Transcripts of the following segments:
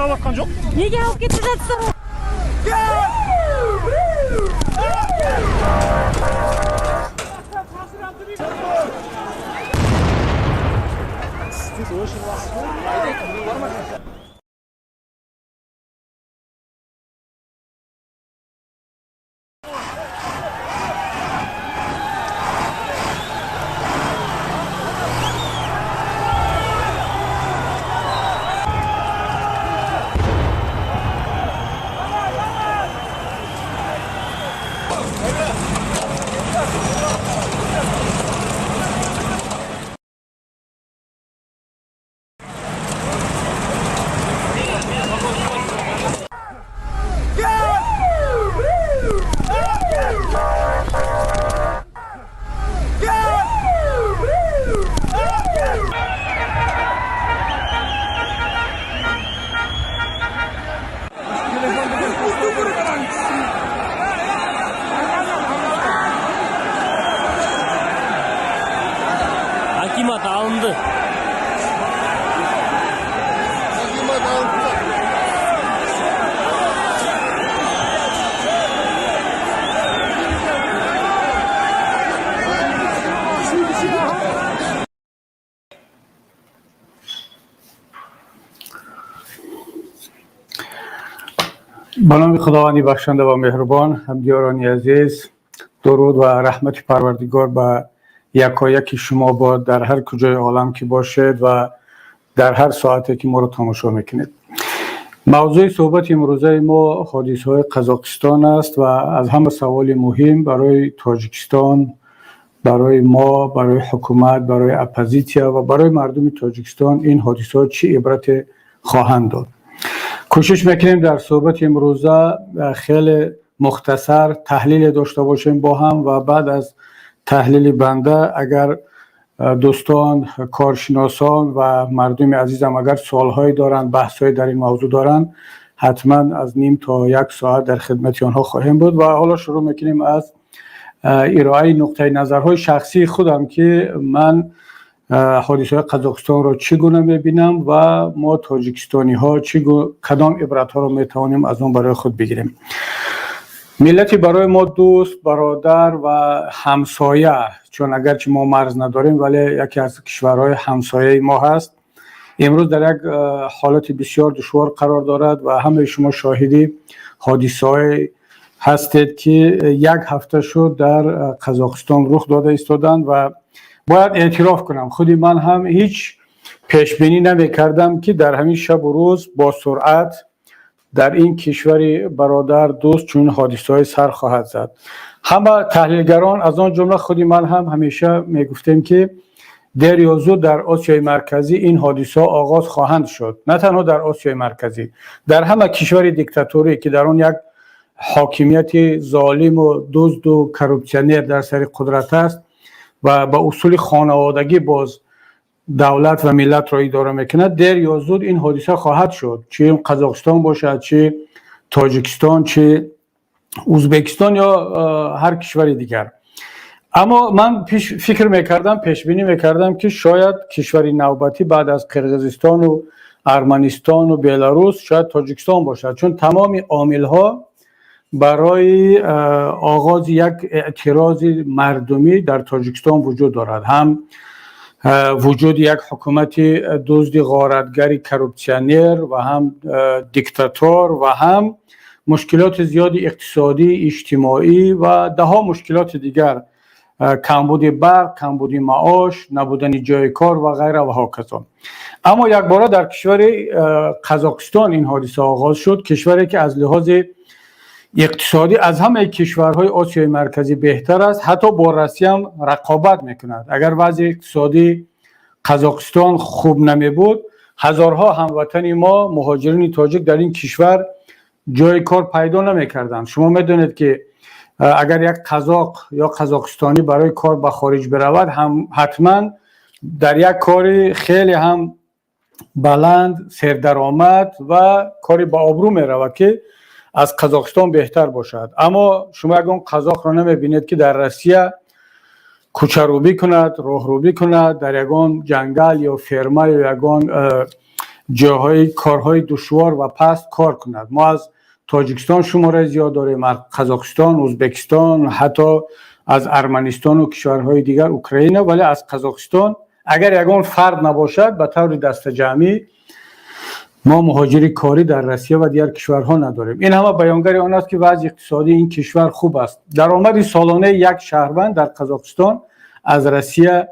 Ешкімді алып жатқан жоқ. Неге алып кетіп жатсыздар? Акимат алынды. Ба номи Худованди бахшанда ва меҳрубон, ҳамдиёрони азиз, дуруд ва раҳмати Парвардигор ба якояки шумо бод дар ҳар куҷои олам ки бошед ва дар ҳар соате ки моро тамошо мекунед. Мавзӯи суҳбати имрӯзаи мо ҳодисаҳои Қазоқистон аст ва аз ҳама саволи муҳим барои Тоҷикистон, барои мо, барои ҳукумат, барои оппозитсия ва барои мардуми Тоҷикистон ин ҳодисаҳо чӣ ибрате хоҳанд дод. Кӯшиш мекунем дар суҳбати имрӯза хеле мухтасар таҳлиле дошта бошем бо ҳам ва баъд аз таҳлили банда агар дӯстон, коршиносон ва мардуми азизам агар суолҳое доранд, баҳсҳое дар ин мавзӯъ доранд, ҳатман аз ним то як соат дар хидмати онҳо хоҳем буд. Ва ҳоло шурӯъ мекунем аз ироаи нуқтаи назарҳои шахсии худам, ки ман ҳодисаҳои Қазоқистонро чӣ гуна мебинам ва мо тоҷикистониҳо кадом ибратҳоро метавонем аз он барои худ бигирем. Миллати барои мо дӯст, бародар ва ҳамсоя, чун агарчи мо марз надорем, вале яке аз кишварҳои ҳамсояи мо ҳаст, имрӯз дар як ҳолати бисёр душвор қарор дорад ва ҳамаи шумо шоҳиди ҳодисаҳое ҳастед, ки як ҳафта шуд дар Қазоқистон рух дода истоданд. Ва бояд эътироф кунам, худи ман ҳам ҳеҷ пешбинӣ намекардам, ки дар ҳамин шабу рӯз бо суръат дар ин кишвари бародар, дӯст чунин ҳодисаҳое сар хоҳад зад. Ҳама таҳлилгарон, аз он ҷумла худи ман ҳам, ҳамеша мегуфтем, ки дер ё зуд дар Осиёи Марказӣ ин ҳодисаҳо оғоз хоҳанд шуд. На танҳо дар Осиёи Марказӣ, дар ҳама кишвари диктаторӣ, ки дар он як ҳокимияти золиму дузду коррупсионер дар сари қудрат аст ва ба усули хонаводагӣ боз давлат ва миллатро идора мекунад, дер ё зуд ин ҳодиса хоҳад шуд, чи Қазоқистон бошад, чи Тоҷикистон, чи Узбекистон ё ҳар кишвари дигар. Аммо ман фикр мекардам, пешбинӣ мекардам, ки шояд кишвари навбатӣ баъд аз Қирғизистону Арманистону Беларус шояд Тоҷикистон бошад, чун тамоми омилҳо барои оғози як эътирози мардумӣ дар Тоҷикистон вуҷуд дорад: ҳам вуҷуди як ҳукумати дузди, ғоратгари, коррупсионер ва ҳам диктатор ва ҳам мушкилоти зиёди иқтисодӣ, иҷтимоӣ ва даҳо мушкилоти дигар: камбуди барқ, камбуди маош, набудани ҷои кор ва ғайра ва ҳоказо. Аммо якбора дар кишвари Қазоқистон ин ҳодиса оғоз шуд, кишваре ки аз лиҳози иқтисодӣ аз ҳамаи кишварҳои Осиёи Марказӣ беҳтар аст, ҳатто бо Россияам рақобат мекунад. Агар вазъи иқтисодии Қазоқистон хуб намебуд, ҳазорҳо ҳамватани мо, муҳоҷирини тоҷик, дар ин кишвар ҷои кор пайдо намекарданд. Шумо медонед, ки агар як қазоқ ё қазоқистонӣ барои кор ба хориҷ биравад, ҳам ҳатман дар як кори хеле ҳам баланд, сердаромад ва кори ба обрӯ меравад, ки аз Қазоқистон беҳтар бошад. Аммо шумо ягон қазоқро намебинед, ки дар Россия кӯчарӯбӣ кунад, роҳрӯбӣ кунад, дар ягон ҷангал ё ферма ё ягон ҷойҳои корҳои душвор ва паст кор кунад. Мо аз Тоҷикистон шумораи зиёд дорем, аз Қазоқистон, Ӯзбекистон, ҳатто аз Арманистону кишварҳои дигар, Украина, вале аз Қазоқистон агар ягон фард набошад, ба таври дастаҷамъӣ мо муҳоҷири корӣ дар Россия ва дигар кишварҳо надорем. Ин ҳама баёнгари он аст, ки вазъи иқтисодии ин кишвар хуб аст. Даромади солонаи як шаҳрванд дар Қазоқистон аз Россия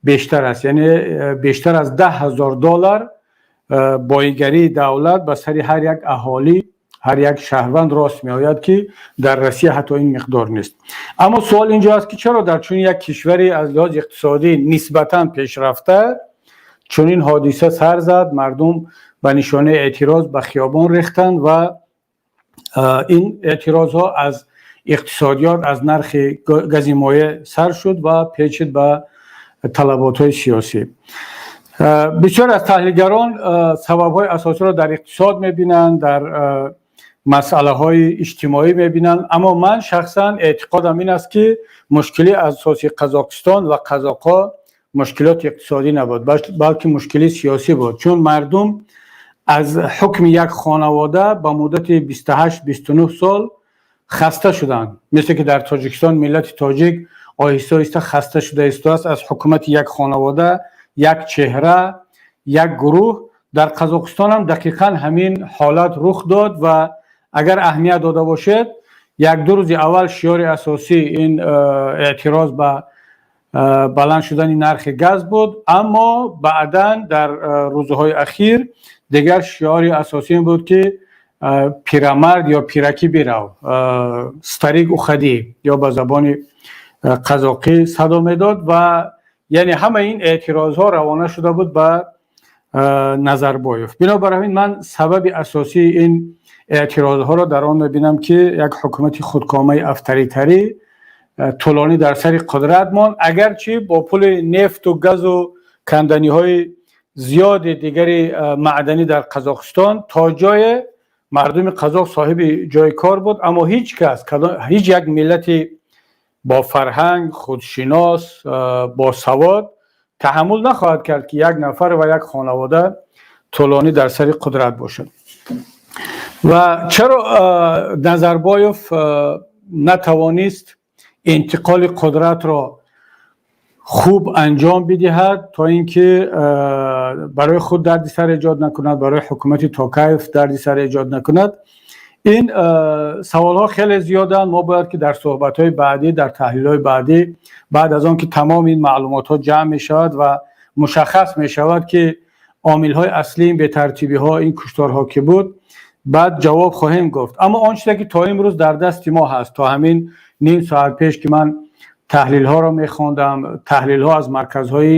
бештар аст, яъне бештар аз 10 000 доллар боигарии давлат ба сари ҳар як аҳолӣ, ҳар як шаҳрванд рост меояд, ки дар Россия ҳатто ин миқдор нест. Аммо суол инҷо аст, ки чаро дар чунин як кишвари аз лиҳози иқтисодӣ нисбатан пешрафта чунин ҳодиса сар зад, мардум ба нишонаи эътироз ба хиёбон рехтанд ва ин эътирозҳо аз иқтисодиёт, аз нархи гази моеъ сар шуд ва печид ба талаботҳои сиёсӣ. Бисёр аз таҳлилгарон сабабҳои асосиро дар иқтисод мебинанд, дар масъалаҳои иҷтимоӣ мебинанд, аммо ман шахсан эътиқодам ин аст, ки мушкили асосии Қазоқистон ва қазоқҳо мушкилоти иқтисодӣ набуд, балки мушкили сиёсӣ буд, чун мардум аз ҳукми як хонавода ба муддати 28-29 сол хаста шуданд, мисле ки дар Тоҷикистон миллати тоҷик оҳиста оҳиста хаста шуда истодааст аз ҳукумати як хонавода, як чеҳра, як гурӯҳ. Дар Қазоқистон ҳам дақиқан ҳамин ҳолат рух дод ва агар аҳамият дода бошед, як-ду рӯзи аввал шиёри асосӣ ин эътироз ба баланд шудани нархи газ буд, аммо баъдан дар рӯзҳои ахир дигар шиёри асосӣ ин буд, ки пирамард ё пиракӣ бирав, старик, уходи, ё ба забони қазоқӣ садо медод ва яъне ҳамаи ин эътирозҳо равона шуда буд ба Назарбоев. Бинобар ҳамин ман сабаби асосии ин эътирозҳоро дар он мебинам, ки як ҳукумати худкомаи авторитарӣ тӯлонӣ дар сари қудрат монд, агарчи бо пули нефту газу канданиҳои зиёди дигари маъданӣ дар Қазоқистон то ҷое мардуми қазоқ соҳиби ҷои кор буд, аммо ҳеҷ кас, ҳеҷ як миллати бо фарҳанг, худшинос, босавод таҳаммул нахоҳад кард, ки як нафар ва як хонавода тӯлонӣ дар сари қудрат бошад. Ва чаро Назарбоев натавонист интиқоли қудратро хуб анҷом бидиҳад, то ин ки барои худ дарди сар эҷод накунад, барои ҳукумати Токаев дарди сар эҷод накунад? Ин саволҳо хеле зиёданд. Мо бояд ки дар суҳбатҳои баъдӣ, дар таҳлилҳои баъдӣ, баъд аз он ки тамоми ин маълумотҳо ҷамъ мешавад ва мушаххас мешавад, ки омилҳои аслии ин бетартибиҳо, ин кушторҳо ки буд, баъд ҷавоб хоҳем гуфт. Аммо он чизе ки то имрӯз дар дасти мо ҳаст, то ҳамин ним соат пеш ки ман таҳлилҳоро мехондам, таҳлилҳо аз марказҳои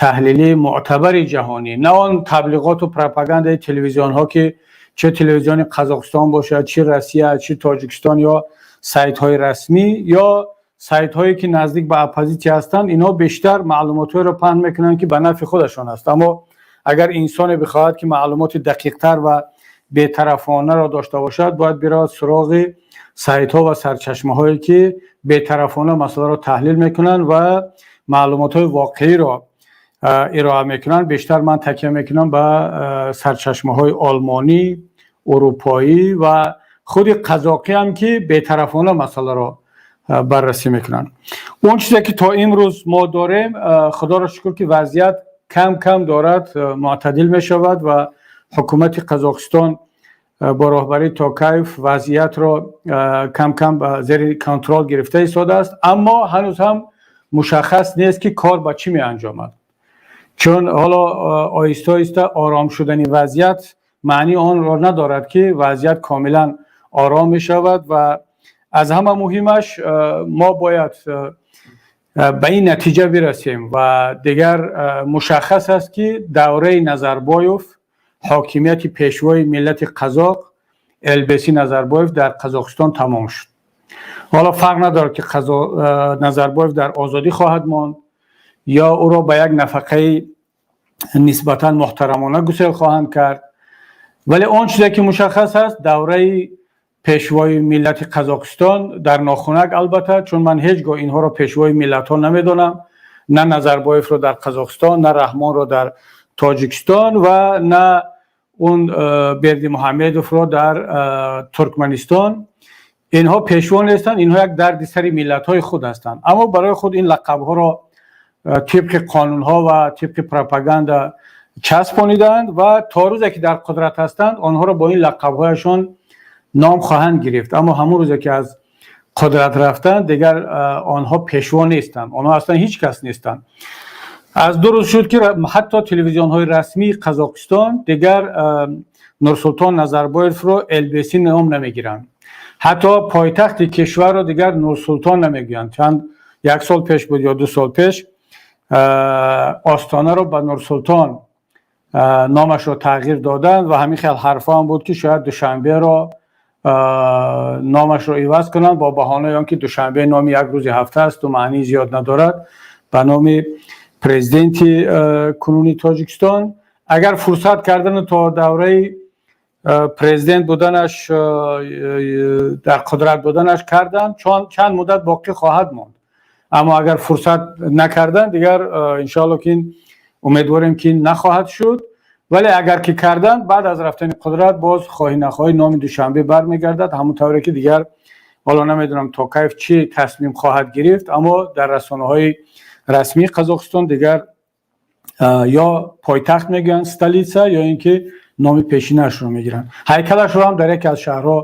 таҳлилии мӯътабари ҷаҳонӣ, на он таблиғоту пропагандаи телевизионҳо, ки чӣ телевизиони Қазоқистон бошад, чӣ Россия, чӣ Тоҷикистон, ё сайтҳои расмӣ, ё сайтҳое ки наздик ба оппозитсия ҳастанд, инҳо бештар маълумотҳоеро паҳн мекунанд, ки ба нафъи худашон аст. Аммо агар инсоне бихоҳад, ки маълумоти дақиқтар ва бетарафонаро дошта бошад, бояд биравад суроғи сайтҳо ва сарчашмаҳое, ки бетарафона масъаларо таҳлил мекунанд ва маълумотҳои воқеиро ироа мекунанд. Бештар ман такя мекунам ба сарчашмаҳои олмонӣ, урупоӣ ва худи қазоқӣ ҳам, ки бетарафона масъаларо баррасӣ мекунанд. Он чизе ки то имрӯз мо дорем, худоро шукр, ки вазъият кам кам дорад мӯътадил мешавад ва ҳукумати Қазоқистон бо роҳбарии Токаев вазъиятро кам кам ба зери контрол гирифта истодааст, аммо ҳанӯз ҳам мушаххас нест, ки кор ба чӣ меанҷомад, чун ҳоло оҳиста оҳиста ором шудани вазъият маънии онро надорад, ки вазъият комилан ором мешавад. Ва аз ҳама муҳимаш, мо бояд ба ин натиҷа бирасем ва дигар мушаххас аст, ки давраи Назарбоев, ҳокимияти пешвои миллати қазоқ Елбаси Назарбоев дар Қазоқистон тамом шуд. Ҳоло фарқ надорад, ки Назарбоев дар озодӣ хоҳад монд ё ӯро ба як нафақаи нисбатан муҳтарамона гусел хоҳанд кард, вале он чизе ки мушаххас аст, давраи пешвои миллати Қазоқистон дар нохунак албатта, чун ман ҳеҷ гоҳ инҳоро пешвои миллатҳо намедонам, на Назарбоевро дар Қазоқистон, на Раҳмонро дар Тоҷикистон ва на Он Бердимуҳамедовро дар Туркманистон. Инҳо пешво нестанд, инҳо як дарди сари миллатҳои худ ҳастанд, аммо барои худ ин лақабҳоро тибқи қонунҳо ва тибқи пропаганда часпонидаанд ва то рӯзе ки дар қудрат ҳастанд, онҳоро бо ин лақабҳояшон ном хоҳанд гирифт. Аммо ҳамон рӯзе ки аз қудрат рафтанд, дигар онҳо пешво нестанд, онҳо аслан ҳеҷ кас нестанд. Аз 2 рӯз шуд ки ҳатто телевизионҳои расмии Қазоқистон дигар Нурсултон Назарбоевро Елбасы ном намегиранд, ҳатто пойтахти кишварро дигар Нурсултон намегӯянд. Чанд як сол пеш буд ё 2 сол пеш Остонаро ба Нурсултон номашро тағйир доданд ва ҳамин хел ҳарфҳо ҳам буд, ки шояд Душанберо номашро иваз кунанд, бо баҳонаи он ки Душанбе номи як рӯзи ҳафта асту маънии зиёд надорад, ба номи президенти кунунии Тоҷикистон. Агар фурсат кардану то давраи президент буданаш, дар қудрат буданаш карданд, чанд муддат боқӣ хоҳад монд. Аммо агар фурсат накарданд, дигар иншоалло ки умедворем, ки нахоҳад шуд. Вале агар ки карданд, баъд аз рафтани қудрат боз хоҳӣ нахоҳӣ номи Душанбе бармегардад. Ҳамон тавре ки дигар ҳоло намедонам, Токаев чӣ тасмим хоҳад гирифт, аммо дар расонаҳои расмии Қазоқистон дигар ё пойтахт мегӯянд, столица, ё ин ки номи пешинаашро мегиранд. Ҳайкалашро ҳам дар яке аз шаҳрҳо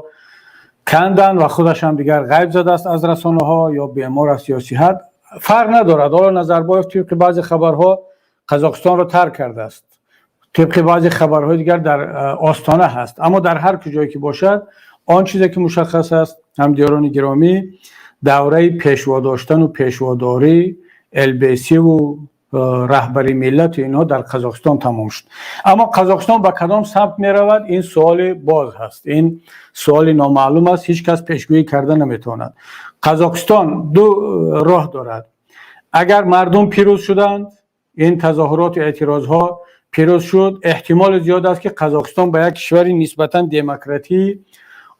канданд ва худаш ҳам дигар ғайб задааст аз расонаҳо. Ё бемор аст, ё сиҳат, фарқ надорад. Ҳоло Назарбоев тибқи баъзе хабарҳо Қазоқистонро тарк кардааст, тибқи баъзе хабарҳои дигар дар Остона ҳаст. Аммо дар ҳар куҷое ки бошад, он чизе ки мушаххас аст, ҳамдиёрони гиромӣ, давраи пешво доштану пешводорӣ, Елбасы ву раҳбари миллату инҳо дар Қазоқистон тамом шуд. Аммо Қазоқистон ба кадом самт меравад, ин суоли боз ҳаст, ин суоли номаълум аст, ҳеҷ кас пешгӯӣ карда наметавонад. Қазоқистон ду роҳ дорад. Агар мардум пирӯз шуданд, ин тазоҳуроту эътирозҳо пирӯз шуд, эҳтимоли зиёд аст, ки Қазоқистон ба як кишвари нисбатан демократӣ,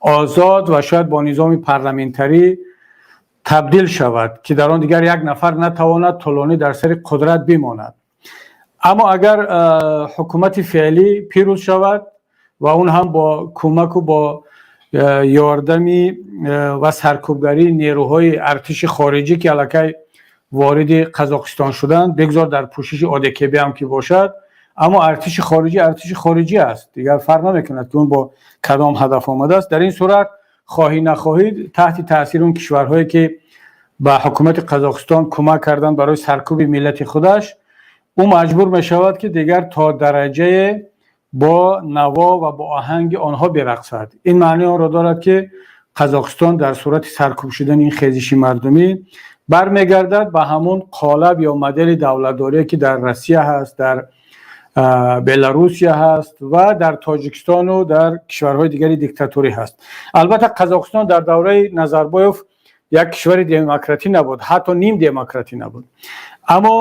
озод ва шояд бо низоми парламентарӣ табдил шавад, ки дар он дигар як нафар натавонад тӯлонӣ дар сари қудрат бимонад. Аммо агар ҳукумати феълӣ пирӯз шавад ва он ҳам бо кӯмаку бо ёрдами ва саркӯбгарии нерӯҳои артиши хориҷӣ, ки аллакай вориди Қазоқистон шуданд, бигзор дар пӯшиши ОДКБ ҳам ки бошад, аммо артиши хориҷӣ артиши хориҷӣ аст, дигар фарқ намекунад, ки он бо кадом ҳадаф омадааст. Дар ин сурат, хоҳӣ нахоҳӣ, таҳти таъсири он кишварҳое, ки ба ҳукумати Қазоқистон кӯмак карданд барои саркӯби миллати худаш, ӯ маҷбур мешавад, ки дигар то дараҷае бо наво ва бо оҳанги онҳо бирақсад. Ин маънии онро дорад, ки Қазоқистон дар сурати саркӯб шудани ин хезиши мардумӣ бармегардад ба ҳамон қолаб ё модели давлатдорие, ки дар Россия ҳаст, дар Беларусия ҳаст ва дар Тоҷикистону дар кишварҳои дигари диктаторӣ ҳаст. Албатта, Қазоқистон дар давраи Назарбоев як кишвари демократӣ набуд, ҳатто ним демократӣ набуд, аммо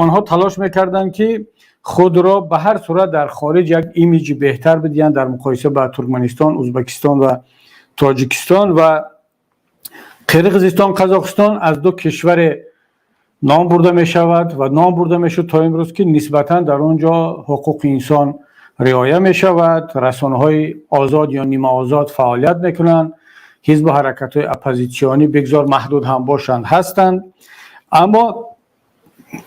онҳо талош мекарданд, ки худро ба ҳар сурат дар хориҷ як имиҷи беҳтар бидиҳанд дар муқоиса ба Туркманистон, Ӯзбекистон ва Тоҷикистон ва Қирғизистон. Қазоқистон аз ду кишваре ном бурда мешавад ва ном бурда мешуд то имрӯз, ки нисбатан дар он ҷо ҳуқуқи инсон риоя мешавад, расонаҳои озод ё нимаозод фаъолият мекунанд, ҳизбу ҳаракатҳои оппозитсионӣ, бигзор маҳдуд ҳам бошанд, ҳастанд. Аммо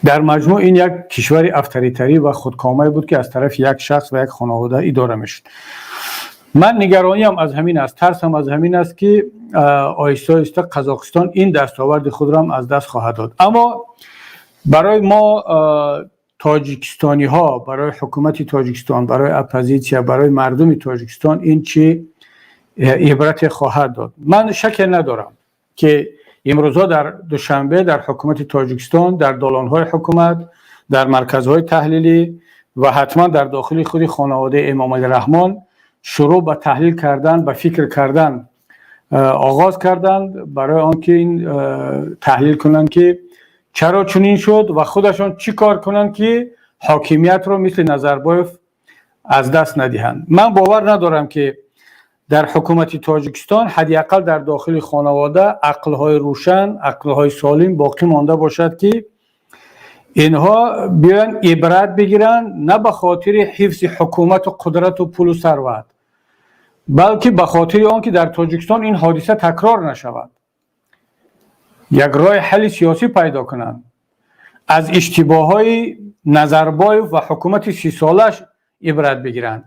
дар маҷмӯъ ин як кишвари авторитарӣ ва худкомае буд, ки аз тарафи як шахс ва як хонавода идора мешуд. Ман нигарониам аз ҳамин аст, тарсам аз ҳамин аст, ки оҳиста оҳиста Қазоқистон ин дастоварди худро ҳам аз даст хоҳад дод. Аммо барои мо тоҷикистониҳо, барои ҳукумати Тоҷикистон, барои оппозитсия, барои мардуми Тоҷикистон ин чӣ ибрате хоҳад дод? Ман шаке надорам, ки имрӯзҳо дар Душанбе, дар ҳукумати Тоҷикистон, дар долонҳои ҳукумат, дар марказҳои таҳлилӣ ва ҳатман дар дохили худи хонаводаи Эмомалӣ Раҳмон шурӯъ ба таҳлил кардан, ба фикр кардан оғоз карданд, барои он ки ин таҳлил кунанд, ки чаро чунин шуд ва худашон чӣ кор кунанд, ки ҳокимиятро мисли Назарбоев аз даст надиҳанд. Ман бовар надорам, ки дар ҳукумати Тоҷикистон, ҳадди ақал дар дохили хонавода, ақлҳои рӯшан, ақлҳои солим боқӣ монда бошад, ки Инҳо биёянд, ибрат бигиранд, на ба хотири ҳифзи ҳукумату қудрату пулу сарват, балки ба хотири он ки дар Тоҷикистон ин ҳодиса такрор нашавад, як роҳи ҳалли сиёсӣ пайдо кунанд, аз иштибоҳҳои Назарбоев ва ҳукумати 30-солааш ибрат бигиранд.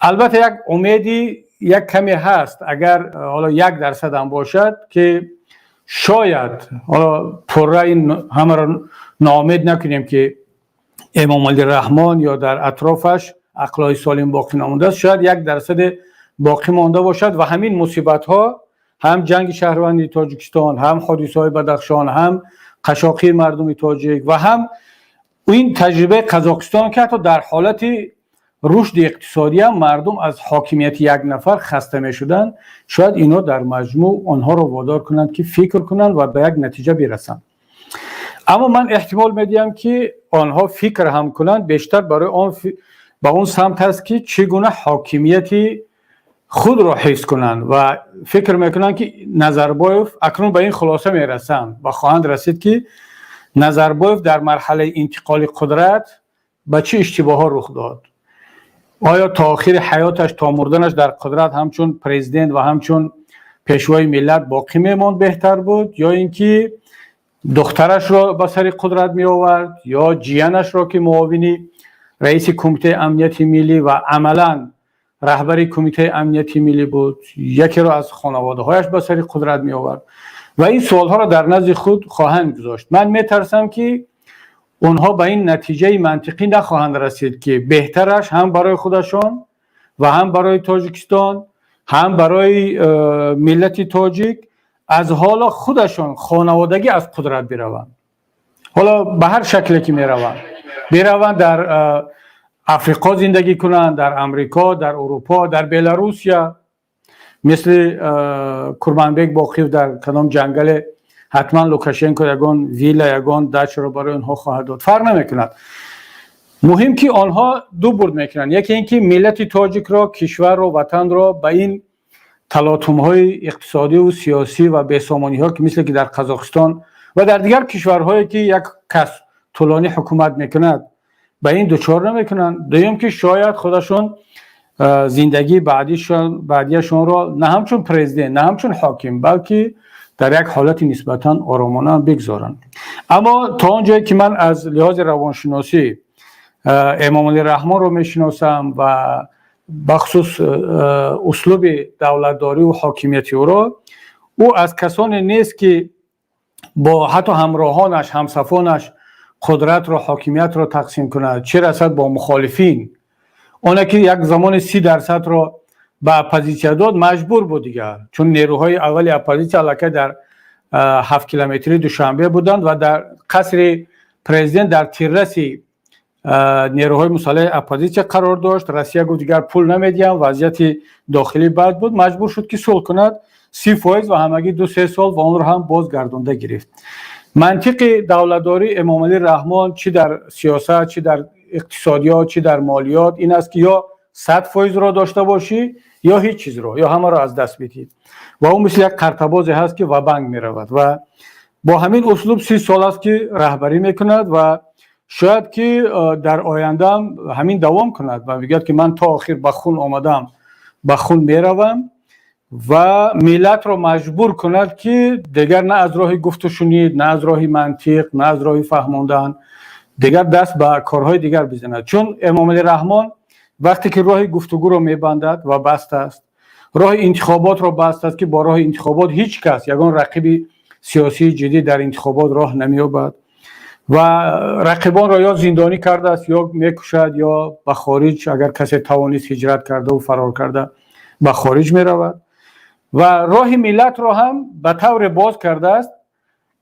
Албатта, як умеди як каме ҳаст, агар ҳоло 1% ҳам бошад, ки шояд ҳоло пурра ин ҳамаро ноумед накунем, ки Эмомалӣ Раҳмон ё дар атрофаш ақлҳои солим боқӣ намондааст. Шояд 1 дарсаде боқӣ монда бошад ва ҳамин мусибатҳо, ҳам ҷанги шаҳрвандии Тоҷикистон, ҳам ҳодисаҳои Бадахшон, ҳам қашоқии мардуми тоҷик ва ҳам ин таҷрибаи Қазоқистон, ки ҳатто дар ҳолати рушди иқтисодӣ ҳам мардум аз ҳокимияти як нафар хаста мешуданд, шояд ино дар маҷмӯъ онҳоро водор кунанд, ки фикр кунанд ва ба як натиҷа бирасанд. Аммо ман эҳтимол медиҳам, ки онҳо фикр ҳам кунанд, бештар барои он ба он самт аст, ки чӣ гуна ҳокимияти худро ҳифз кунанд ва фикр мекунанд, ки Назарбоев, акнун ба ин хулоса мерасанд ва хоҳанд расид, ки Назарбоев дар марҳалаи интиқоли қудрат ба чӣ иштибоҳҳо рух дод. Оё то охири ҳаёташ, то мурданаш дар қудрат ҳамчун президент ва ҳамчун пешвои миллат боқӣ мемонд беҳтар буд, ё ин ки духтарашро ба сари қудрат меовард, ё ҷиянашро, ки муовини раиси Кумитаи амнияти миллӣ ва амалан раҳбари Кумитаи амнияти миллӣ буд, якеро аз хонаводаҳояш ба сари қудрат меовард? Ва ин суолҳоро дар назди худ хоҳанд гузошт. Ман метарсам, ки онҳо ба ин натиҷаи мантиқӣ нахоҳанд расид, ки беҳтараш ҳам барои худашон ва ҳам барои Тоҷикистон, ҳам барои миллати тоҷик аз ҳоло худашон хонаводагӣ аз қудрат бираванд. Ҳоло ба ҳар шакле ки мераванд, бираванд, дар Африқо зиндагӣ кунанд, дар Амрико, дар Урупо, дар Беларусия, мисли Курманбек Боқиев дар кадом ҷангале. Ҳатман Лукашенко ягон вилла, ягон дачаро барои онҳо хоҳад дод, фарқ намекунад. Муҳим, ки онҳо ду бурд мекунанд: яке ин ки миллати тоҷикро, кишварро, ватанро ба ин талотумҳои иқтисодиву сиёсӣ ва бесомониҳо, ки мисле ки дар Қазоқистон ва дар дигар кишварҳое ки як кас тӯлонӣ ҳукумат мекунад, ба ин дучор намекунанд. Дуюм, ки шояд худашон зиндагии баъдияшонро на ҳамчун президент, на ҳамчун ҳоким, балки дар як ҳолати нисбатан оромона бигзоранд. Аммо то он ҷое ки ман аз лиҳози равоншиносӣ Эмомалӣ Раҳмонро мешиносам ва бахусус услуби давлатдорию ҳокимияти ӯро, ӯ аз касоне нест, ки бо ҳатто ҳамроҳонаш, ҳамсафонаш қудратро, ҳокимиятро тақсим кунад, чӣ расад бо мухолифин. Оне ки як замони 30%-ро ба оппозитсия дод, маҷбур буд дигар, чун нерӯҳои аввали оппозитсия аллакай дар 7 километрии Душанбе буданд ва дар қасри президент дар тирраси нерӯҳои мусаллаҳи оппозитсия қарор дошт. Россия гуфт: «Дигар пул намедиҳам». Вазъияти дохилӣ бад буд, маҷбур шуд, ки сулҳ кунад, 30% ва ҳамагӣ 2-3 сол, ва онро ҳам боз гардонда гирифт. Мантиқи давлатдории Эмомалӣ Раҳмон, чӣ дар сиёсат, чӣ дар иқтисодиёт, чӣ дар молиёт, ин аст, ки ё 100%-ро дошта бошӣ, ё ҳеҷ чизро, ё ҳамаро аз даст бидиҳӣ. Ва ӯ мисли як қартабозе ҳаст, ки ва-банк меравад ва бо ҳамин услуб 30 сол аст, ки раҳбарӣ мекунад ва шояд ки дар ояндаам ҳамин давом кунад ва мегӯяд, ки ман то охир ба хун омадам, ба хун меравам, ва миллатро маҷбур кунад, ки дигар на аз роҳи гуфтушунид, на аз роҳи мантиқ, на аз роҳи фаҳмондан, дигар даст ба корҳои дигар бизанад. Чун Эмомалӣ Раҳмон вақте ки роҳи гуфтугӯро мебандад ва баст аст, роҳи интихоботро баст аст, ки бо роҳи интихобот ҳеҷ кас, ягон рақиби сиёсии ҷиддӣ дар интихобот роҳ намеёбад ва рақибонро ё зиндонӣ кардааст, ё мекушад, ё ба хориҷ, агар касе тавонист ҳиҷрат кардаву фарор карда ба хориҷ меравад, ва роҳи миллатро ҳам ба тавре боз кардааст,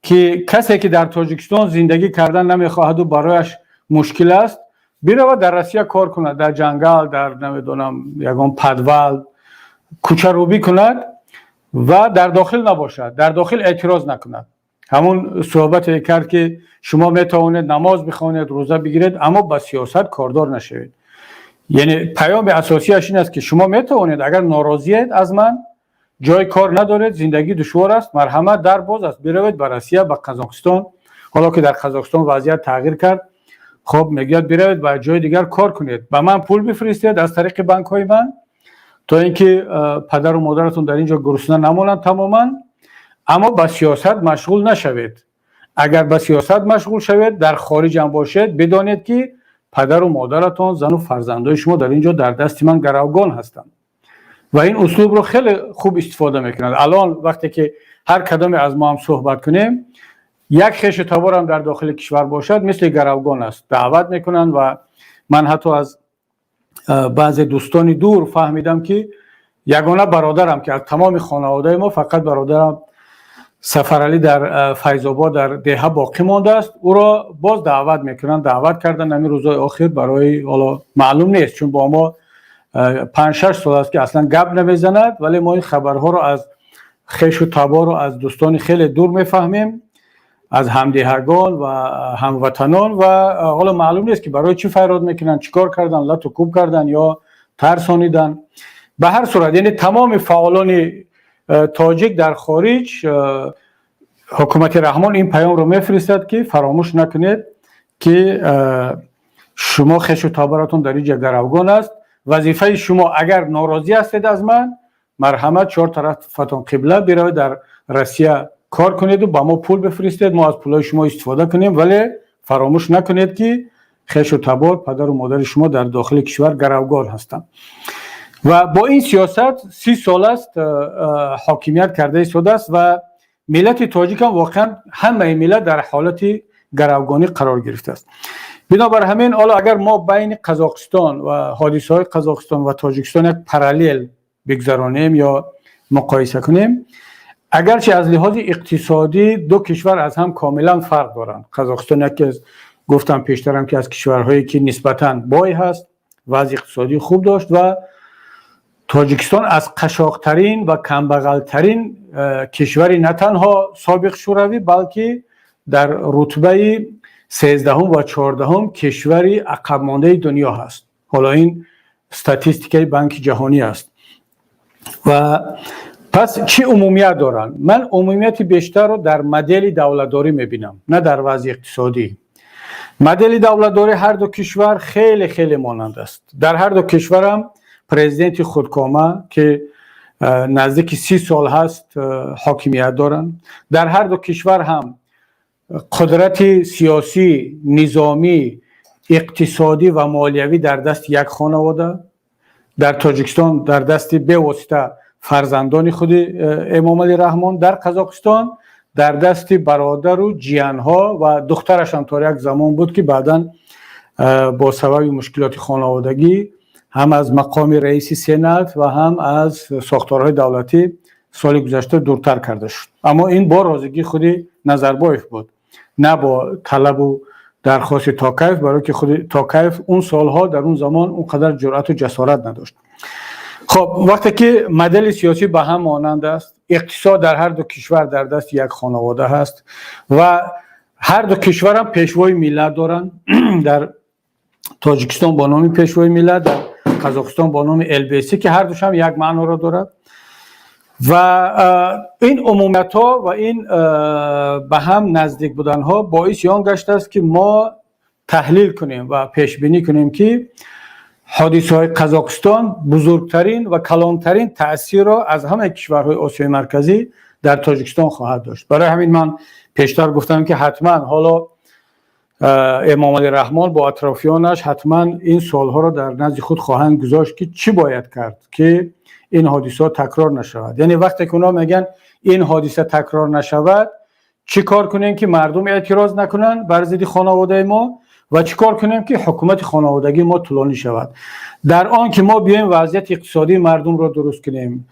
ки касе ки дар Тоҷикистон зиндагӣ кардан намехоҳаду барояш мушкил аст, биравад, дар Россия кор кунад, дар ҷангал, дар намедонам ягон подвал кӯчарӯбӣ кунад ва дар дохил набошад, дар дохил эътироз накунад. Ҳамун суҳбате кард, ки шумо метавонед намоз бихонед, рӯза бигиред, аммо ба сиёсат кордор нашавед. Яъне паёми асосиаш ин аст, ки шумо метавонед, агар норозиед аз ман, ҷои кор надоред, зиндагӣ душвор аст, марҳамат, дар боз аст, биравед ба Россия, ба Қазоқистон. Ҳоло ки дар Қазоқистон вазъият тағйир кард, хуб, мегӯяд, биравед ба ҷои дигар кор кунед, ба ман пул бифиристед аз тариқи банкҳои ман, то ин ки падару модаратон дар ин ҷо гурусна намонанд тамоман, аммо ба сиёсат машғул нашавед. Агар ба сиёсат машғул шавед, дар хориҷ ҳам бошед, бидонед, ки падару модаратон, зану фарзандои шумо дар ин ҷо дар дасти ман гаравгон ҳастанд. Ва ин услубро хеле хуб истифода мекунад. Алон вақте ки ҳар кадоме аз мо ҳам суҳбат кунем, як хешу таборам дар дохили кишвар бошад, мисли гаравгон аст, даъват мекунанд. Ва ман ҳатто аз баъзе дӯстони дур фаҳмидам, ки ягона бародарам, ки аз тамоми хонаводаи мо фақат бародарам Сафаралӣ дар Файзобод, дар деҳа боқӣ мондааст, ӯро боз даъват мекунанд, даъват кардан ҳамин рӯзҳои охир барои, ҳоло маълум нест, чун бо мо 5-6 сол аст, ки аслан гап намезанад, вале мо ин хабарҳоро аз хешу табору аз дӯстони хеле дур мефаҳмем, аз ҳамдеҳагон ва ҳамватанон. Ва ҳоло маълум нест, ки барои чӣ файрод мекунанд, чӣ кор кардан, лату кӯб кардан ё тарсонидан. Ба ҳар сурат, яъне тамоми фаъолони тоҷик дар хориҷ, ҳукумати Раҳмон ин паёмро мефиристад, ки фаромӯш накунед, ки шумо хешу таборатон дар инҷа гаравгон аст. Вазифаи шумо, агар норозӣ ҳастед аз ман, марҳамат, чор тарафатон қибла, биравед дар Россия кор кунеду ба мо пул бифиристед, мо аз пулҳои шумо истифода кунем, вале фаромӯш накунед, ки хешу табор, падару модари шумо дар дохили кишвар гаравгон ҳастанд. Ва бо ин сиёсат 30 сол аст ҳокимият карда истодааст ва миллати тоҷикам, воқеан ҳамаи миллат дар ҳолати гаравгонӣ қарор гирифтааст. Бинобар ҳамин, ҳоло агар мо байни Қазоқистон ва ҳодисаҳои Қазоқистон ва Тоҷикистон як параллел бигзаронем ё муқоиса кунем, агарчи аз лиҳози иқтисодӣ ду кишвар аз ҳам комилан фарқ доранд, Қазоқистон яке аз, гуфтам пештарам, ки аз кишварҳое ки нисбатан бой ҳаст, вазъи иқтисодӣ хуб дошт, ва Тоҷикистон аз қашоқтарин ва камбағалтарин кишвари на танҳо собиқ Шӯравӣ, балки дар рутбаи 13-ҳум ва 14-ҳум кишвари ақабмондаи дунё ҳаст. Ҳоло ин статистикаи Банки Ҷаҳонӣ аст. Ва пас чӣ умумият доранд? Ман умумияти бештарро дар модели давлатдорӣ мебинам, на дар вазъи иқтисодӣ. Модели давлатдорӣ ҳар ду кишвар хеле хеле монанд аст. Дар ҳар ду кишварам президенти худкома, ки наздики 30 сол ҳаст ҳокимият доранд. Дар ҳар ду кишвар ҳам қудрати сиёсӣ, низомӣ, иқтисодӣ ва молиявӣ дар дасти як хонавода. Дар Тоҷикистон дар дасти бевосита фарзандони худи Эмомалӣ Раҳмон, дар Қазоқистон дар дасти бародару ҷиянҳо ва духтарашам то як замон буд, ки баъдан бо сабаби мушкилоти хонаводагӣ ҳам аз мақоми раиси Сенат ва ҳам аз сохторҳои давлатӣ соли гузашта дуртар карда шуд. Аммо ин бо розигии худи Назарбоев буд, на бо талабу дархости Токаев, барое ки худи Токаев он солҳо, дар он замон он қадар ҷуръату ҷасорат надошт. Хоб, вақте ки модели сиёсӣ ба ҳам монанд аст, иқтисод дар ҳар ду кишвар дар дасти як хонавода ҳаст ва ҳар ду кишварам пешвои миллат доранд, дар Тоҷикистон бо номи пешвои миллат, дар Қазоқистон бо номи Елбасы, ки ҳар душам як маъноро дорад. Ва ин умумиятҳо ва ин ба ҳам наздик буданҳо боиси он гаштааст, ки мо таҳлил кунем ва пешбинӣ кунем, ки ҳодисаҳои Қазоқистон бузургтарин ва калонтарин таъсирро аз ҳамаи кишварҳои Осиёи Марказӣ дар Тоҷикистон хоҳад дошт. Барои ҳамин ман пештар гуфтам, ки ҳатман ҳоло Эмомалӣ Раҳмон бо атрофиёнаш ҳатман ин суолҳоро дар назди худ хоҳанд гузошт, ки чӣ бояд кард, ки ин ҳодисаҳо такрор нашавад. Яъне вақте ки онҳо мегӯянд, ин ҳодиса такрор нашавад, чӣ кор кунем, ки мардум эътироз накунанд бар зидди хонаводаи мо, ва чӣ кор кунем, ки ҳукумати хонаводагии мо тӯлонӣ шавад? Дар он ки мо биёем вазъияти иқтисодии мардумро дуруст кунем,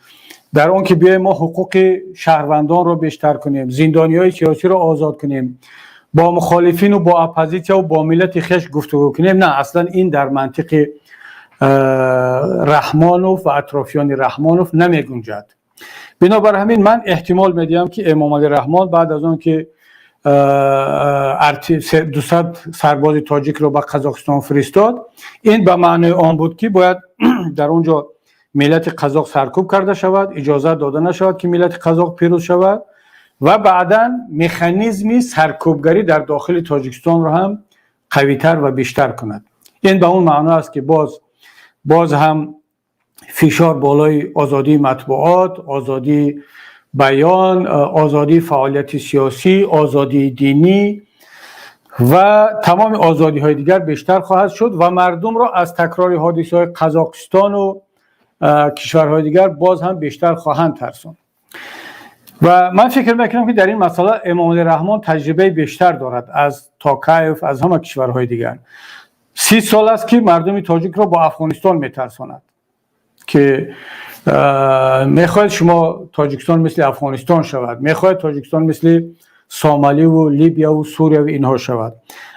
дар он ки биёем мо ҳуқуқи шаҳрвандонро бештар кунем, зиндониҳои сиёсиро озод кунем, бо мухолифину бо оппозитсияву бо миллати хеш гуфтугӯ кунем, на, аслан ин дар мантиқи Раҳмонов ва атрофиёни Раҳмонов намегунҷад. Бинобар ҳамин ман эҳтимол медиҳам, ки Эмомалӣ Раҳмон баъд аз он ки 200 сарбози тоҷикро ба Қазоқистон фиристод, ин ба маънои он буд, ки бояд дар он ҷо миллати қазоқ саркӯб карда шавад, иҷозат дода нашавад, ки миллати қазоқ пирӯз шавад. ва баъдан механизми саркӯбгарӣ дар дохили Тоҷикистонро ҳам қавитар ва бештар кунад. Ин ба он маъно аст, ки боз ҳам фишор болои озодии матбуот, озодии баён, озодии фаъолияти сиёсӣ, озодии динӣ ва тамоми озодиҳои дигар бештар хоҳад шуд ва мардумро аз такрори ҳодисаҳои Қазоқистону кишварҳои дигар боз ҳам бештар хоҳанд тарсонд. Ва ман фикр мекунам, ки дар ин масъала Эмомалӣ Раҳмон таҷрибаи бештар дорад аз Токаев, аз ҳама кишварҳои дигар. 30 сол аст, ки мардуми тоҷикро бо Афғонистон метарсонад, ки мехоҳед шумо Тоҷикистон мисли Афғонистон шавад, мехоҳед Тоҷикистон мисли Сомаливу Либияву Сурияву инҳо шавад.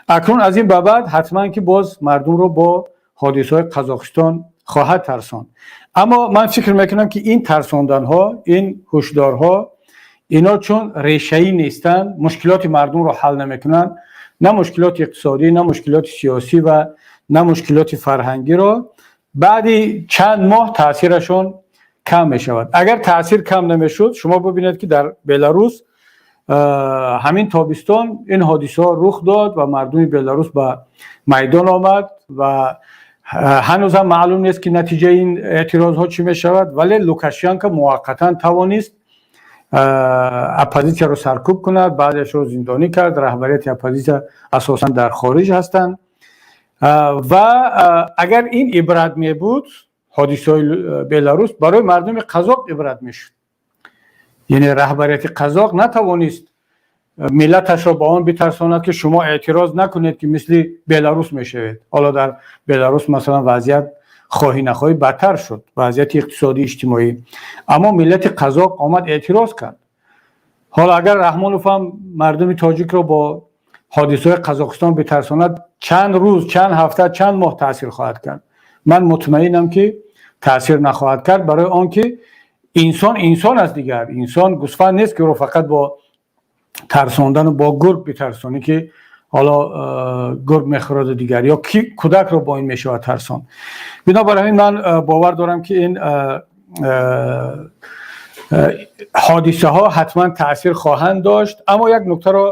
Акнун аз ин ба баъд ҳатман ки боз мардумро бо ҳодисаҳои Қазоқистон хоҳад тарсонд. Аммо ман фикр мекунам, ки ин тарсонданҳо, ин ҳушдорҳо, ино чун решаӣ нестанд, мушкилоти мардумро ҳал намекунанд, на мушкилоти иқтисодӣ, на мушкилоти сиёсӣ ва на мушкилоти фарҳангиро. Баъди чанд моҳ таъсирашон кам мешавад. Агар таъсир кам намешуд, шумо бибинед, ки дар Беларус ҳамин тобистон ин ҳодисаҳо рух дод ва мардуми Беларус ба майдон омад ва ҳанӯзам маълум нест, ки натиҷаи ин эътирозҳо чӣ мешавад, вале Лукашенко муваққатан тавонист оппозитсияро саркӯб кунад, баъзеашро зиндонӣ кард. Раҳбарияти оппозитсия асосан дар хориҷ ҳастанд. Ва агар ин ибрат мебуд, ҳодисаҳои Беларус барои мардуми қазоқ ибрат мешуд. Яъне раҳбарияти қазоқ натавонист миллаташро ба он битарсонад, ки шумо эътироз накунед, ки мисли Беларус мешавед. Ҳоло дар Беларус, масалан, вазъият хоҳӣ нахоҳӣ бадтар шуд, вазъияти иқтисодӣ, иҷтимоӣ, аммо миллати қазоқ омад, эътироз кард. Ҳоло агар Раҳмонов ҳам мардуми тоҷикро бо ҳодисаҳои Қазоқистон битарсонад, чанд рӯз, чанд ҳафта, чанд моҳ таъсир хоҳад кард? Ман мутмаинам, ки таъсир нахоҳад кард, барои он ки инсон инсон аст дигар. Инсон гусфанд нест, ки ӯро фақат бо тарсондану бо гург битарсонӣ, ки ҳоло гург мехӯраду дигар, ё ки кӯдакро бо ин мешавад тарсон. Бинобар ҳамин ман бовар дорам, ки ин ҳодисаҳо ҳатман таъсир хоҳанд дошт. Аммо як нуктаро,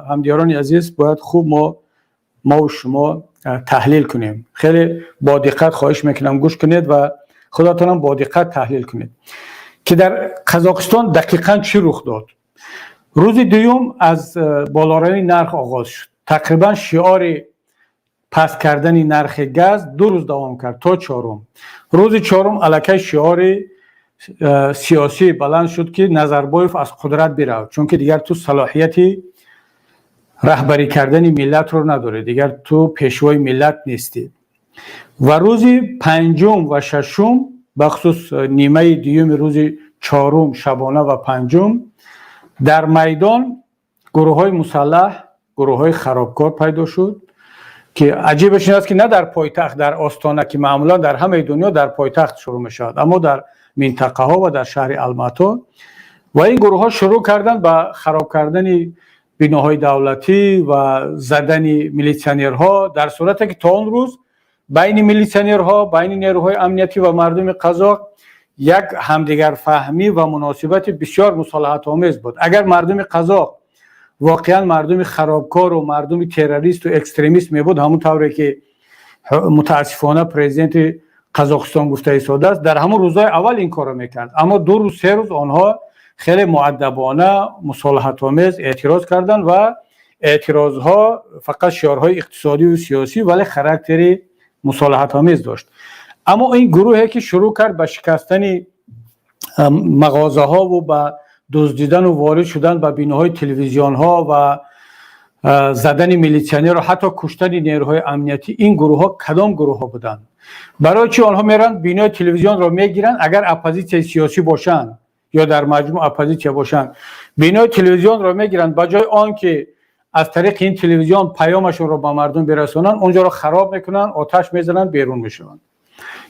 ҳамдиёрони азиз, бояд хуб мову шумо таҳлил кунем. Хеле бо диққат хоҳиш мекунам, гӯш кунед ва худатонам бо диққат таҳлил кунед, ки дар Қазоқистон дақиқан чӣ рух дод. Рӯзи дуюм аз болоравии нарх оғоз шуд. Тақрибан шиори паст кардани нархи газ 2 рӯз давом кард, то чорум. Рӯзи чорум аллакай шиори сиёсӣ баланд шуд, ки Назарбоев аз қудрат бирав, чунки дигар ту салоҳияти раҳбарӣ кардани миллатро надорӣ, дигар ту пешвои миллат нестӣ. Ва рӯзи панҷум ва шашум, бахусус нимаи дуюми рӯзи чорум шабона ва панҷум, дар майдон гурӯҳҳои мусаллаҳ, гурӯҳҳои харобкор пайдо шуд, ки аҷибаш ин аст, ки на дар пойтахт, дар Остона, ки маъмулан дар ҳамаи дунё дар пойтахт шурӯъ мешавад, аммо дар минтақаҳо ва дар шаҳри Алмато. Ва ин гурӯҳҳо шурӯъ карданд ба хароб кардани биноҳои давлатӣ ва задани милитсионерҳо, дар сурате ки то он рӯз байни милитсионерҳо, байни нерӯҳои амниятӣ ва мардуми қазоқ як ҳамдигарфаҳмӣ ва муносибати бисёр мусолиҳатомез буд. Агар мардуми қазоқ воқеан мардуми харобкору мардуми террористу экстремист мебуд, ҳамун тавре ки мутаассифона президенти Қазоқистон гуфта истодааст, дар ҳамун рӯзҳои аввал ин корро мекард. Аммо 2 рӯз, 3 рӯз онҳо хеле муаддабона, мусолиҳатомез эътироз карданд ва эътирозҳо фақат шиорҳои иқтисодию сиёсӣ, вале характери мусолиҳатомез дошт. Аммо ин гурӯҳе ки шурӯъ кард ба шикастани мағозаҳову ба дуздидану ворид шудан ба биноҳои телевизионҳо ва задани милитсионеру ҳатто куштани нерӯҳои амниятӣ, ин гурӯҳҳо кадом гурӯҳҳо буданд? Барои чӣ онҳо меранд, бинои телевизионро мегиранд, агар оппозитсияи сиёсӣ бошанд ё дар маҷмӯъ оппозитсия бошанд? Бинои телевизионро мегиранд, ба ҷои он ки аз тариқи ин телевизион паёмашонро ба мардум бирасонанд, онҷоро хароб мекунанд, оташ мезананд, берун мешаванд,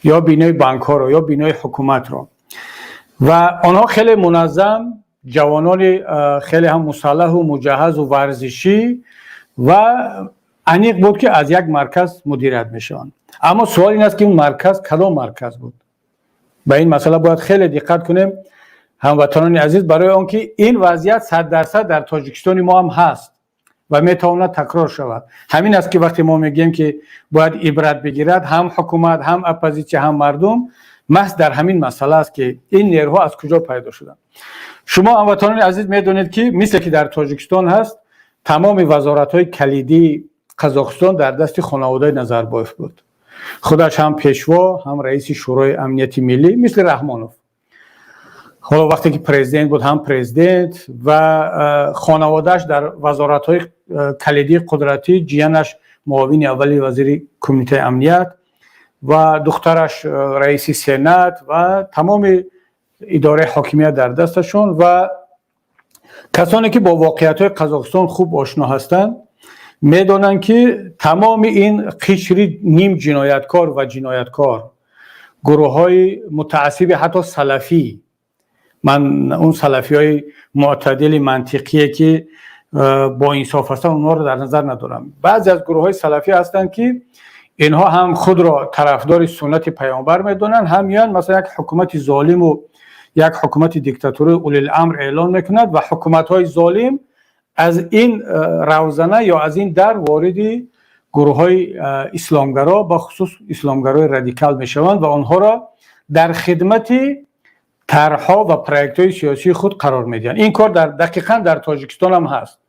ё бинои банкҳоро, ё бинои ҳукуматро. Ва онҳо хеле муназзам, ҷавонони хеле ҳам мусаллаҳу муҷаҳазу варзишӣ, ва аниқ буд, ки аз як марказ мудирият мешаванд. Аммо суол ин аст, ки он марказ кадом марказ буд? Ба ин масъала бояд хеле диққат кунем. Ҳамватанони азиз, барои он ки ин вазъият 100% дар Тоҷикистони мо ҳам ҳаст ва метавонад такрор шавад. Ҳамин аст, ки вақте мо мегӯем, ки бояд ибрат бигирад ҳам ҳукумат, ҳам оппозитсия, ҳам мардум, маҳз дар ҳамин масъала аст, ки ин нерӯҳо аз куҷо пайдо шуданд. Шумо, ҳамватанони азиз, медонед, ки мисле ки дар Тоҷикистон ҳаст, тамоми вазоратҳои калидии Қазоқистон дар дасти хонаводаи Назарбоев буд. Худаш ҳам пешво, ҳам раиси Шӯрои амнияти миллӣ, мисли Раҳмонов. Ҳоло вақте ки президент буд, ҳам президент ва хонаводааш дар вазоратҳои калидии қудратӣ, ҷиянаш муовини аввали вазири кумитаи амният ва духтараш раиси сенат ва тамоми идораи ҳокимият дар дасташон. Ва касоне ки бо воқеиятҳои Қазоқистон хуб ошно ҳастанд, медонанд, ки тамоми ин қишри ним ҷинояткор ва ҷинояткор, гурӯҳҳои мутаассиби, ҳатто салафӣ, ман он салафиҳои мӯътадили мантиқие, ки бо инсоф ҳастанд, онҳоро дар назар надорам. Баъзе аз гурӯҳҳои салафӣ ҳастанд, ки инҳо ҳам худро тарафдори суннати паёмбар медонанд, ҳам меоянд, масалан, як ҳукумати золиму як ҳукумати диктатурии улил-амр эълон мекунад ва ҳукуматҳои золим аз ин равзана ё аз ин дар вориди гурӯҳҳои исломгаро, бахусус исломгарои радикал мешаванд ва онҳоро дар хидмати тарҳҳо ва проектҳои сиёсии худ қарор медиҳанд. Ин кор дақиқан дар Тоҷикистон ҳам ҳаст.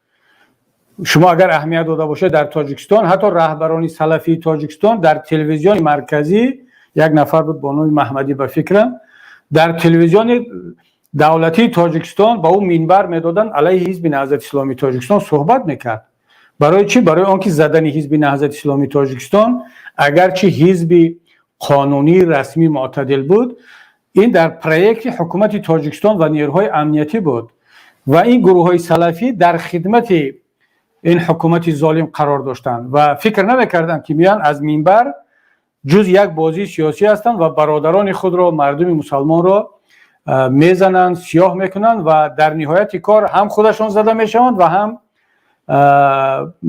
Шумо агар аҳамият дода бошед, дар Тоҷикистон ҳатто раҳбарони салафии Тоҷикистон дар телевизиони марказӣ, як нафар буд бо номи Маҳмадӣ, ба фикрам, дар телевизиони давлатии Тоҷикистон ба ӯ минбар медоданд, алайҳи Ҳизби Наҳзати Исломии Тоҷикистон суҳбат мекард. Барои чӣ? Барои он ки задани Ҳизби Наҳзати Исломии Тоҷикистон, агарчи ҳизби қонунии расмӣ мӯътадил буд, ин дар проекти ҳукумати Тоҷикистон ва нерӯҳои амниятӣ буд ва ин гурӯҳҳои салафӣ дар хидмати ин ҳукумати золим қарор доштанд ва фикр намекарданд, ки меоянд аз минбар ҷуз як бозии сиёсӣ ҳастанд ва бародарони худро, мардуми мусалмонро мезананд, сиёҳ мекунанд ва дар ниҳояти кор ҳам худашон зада мешаванд ва ҳам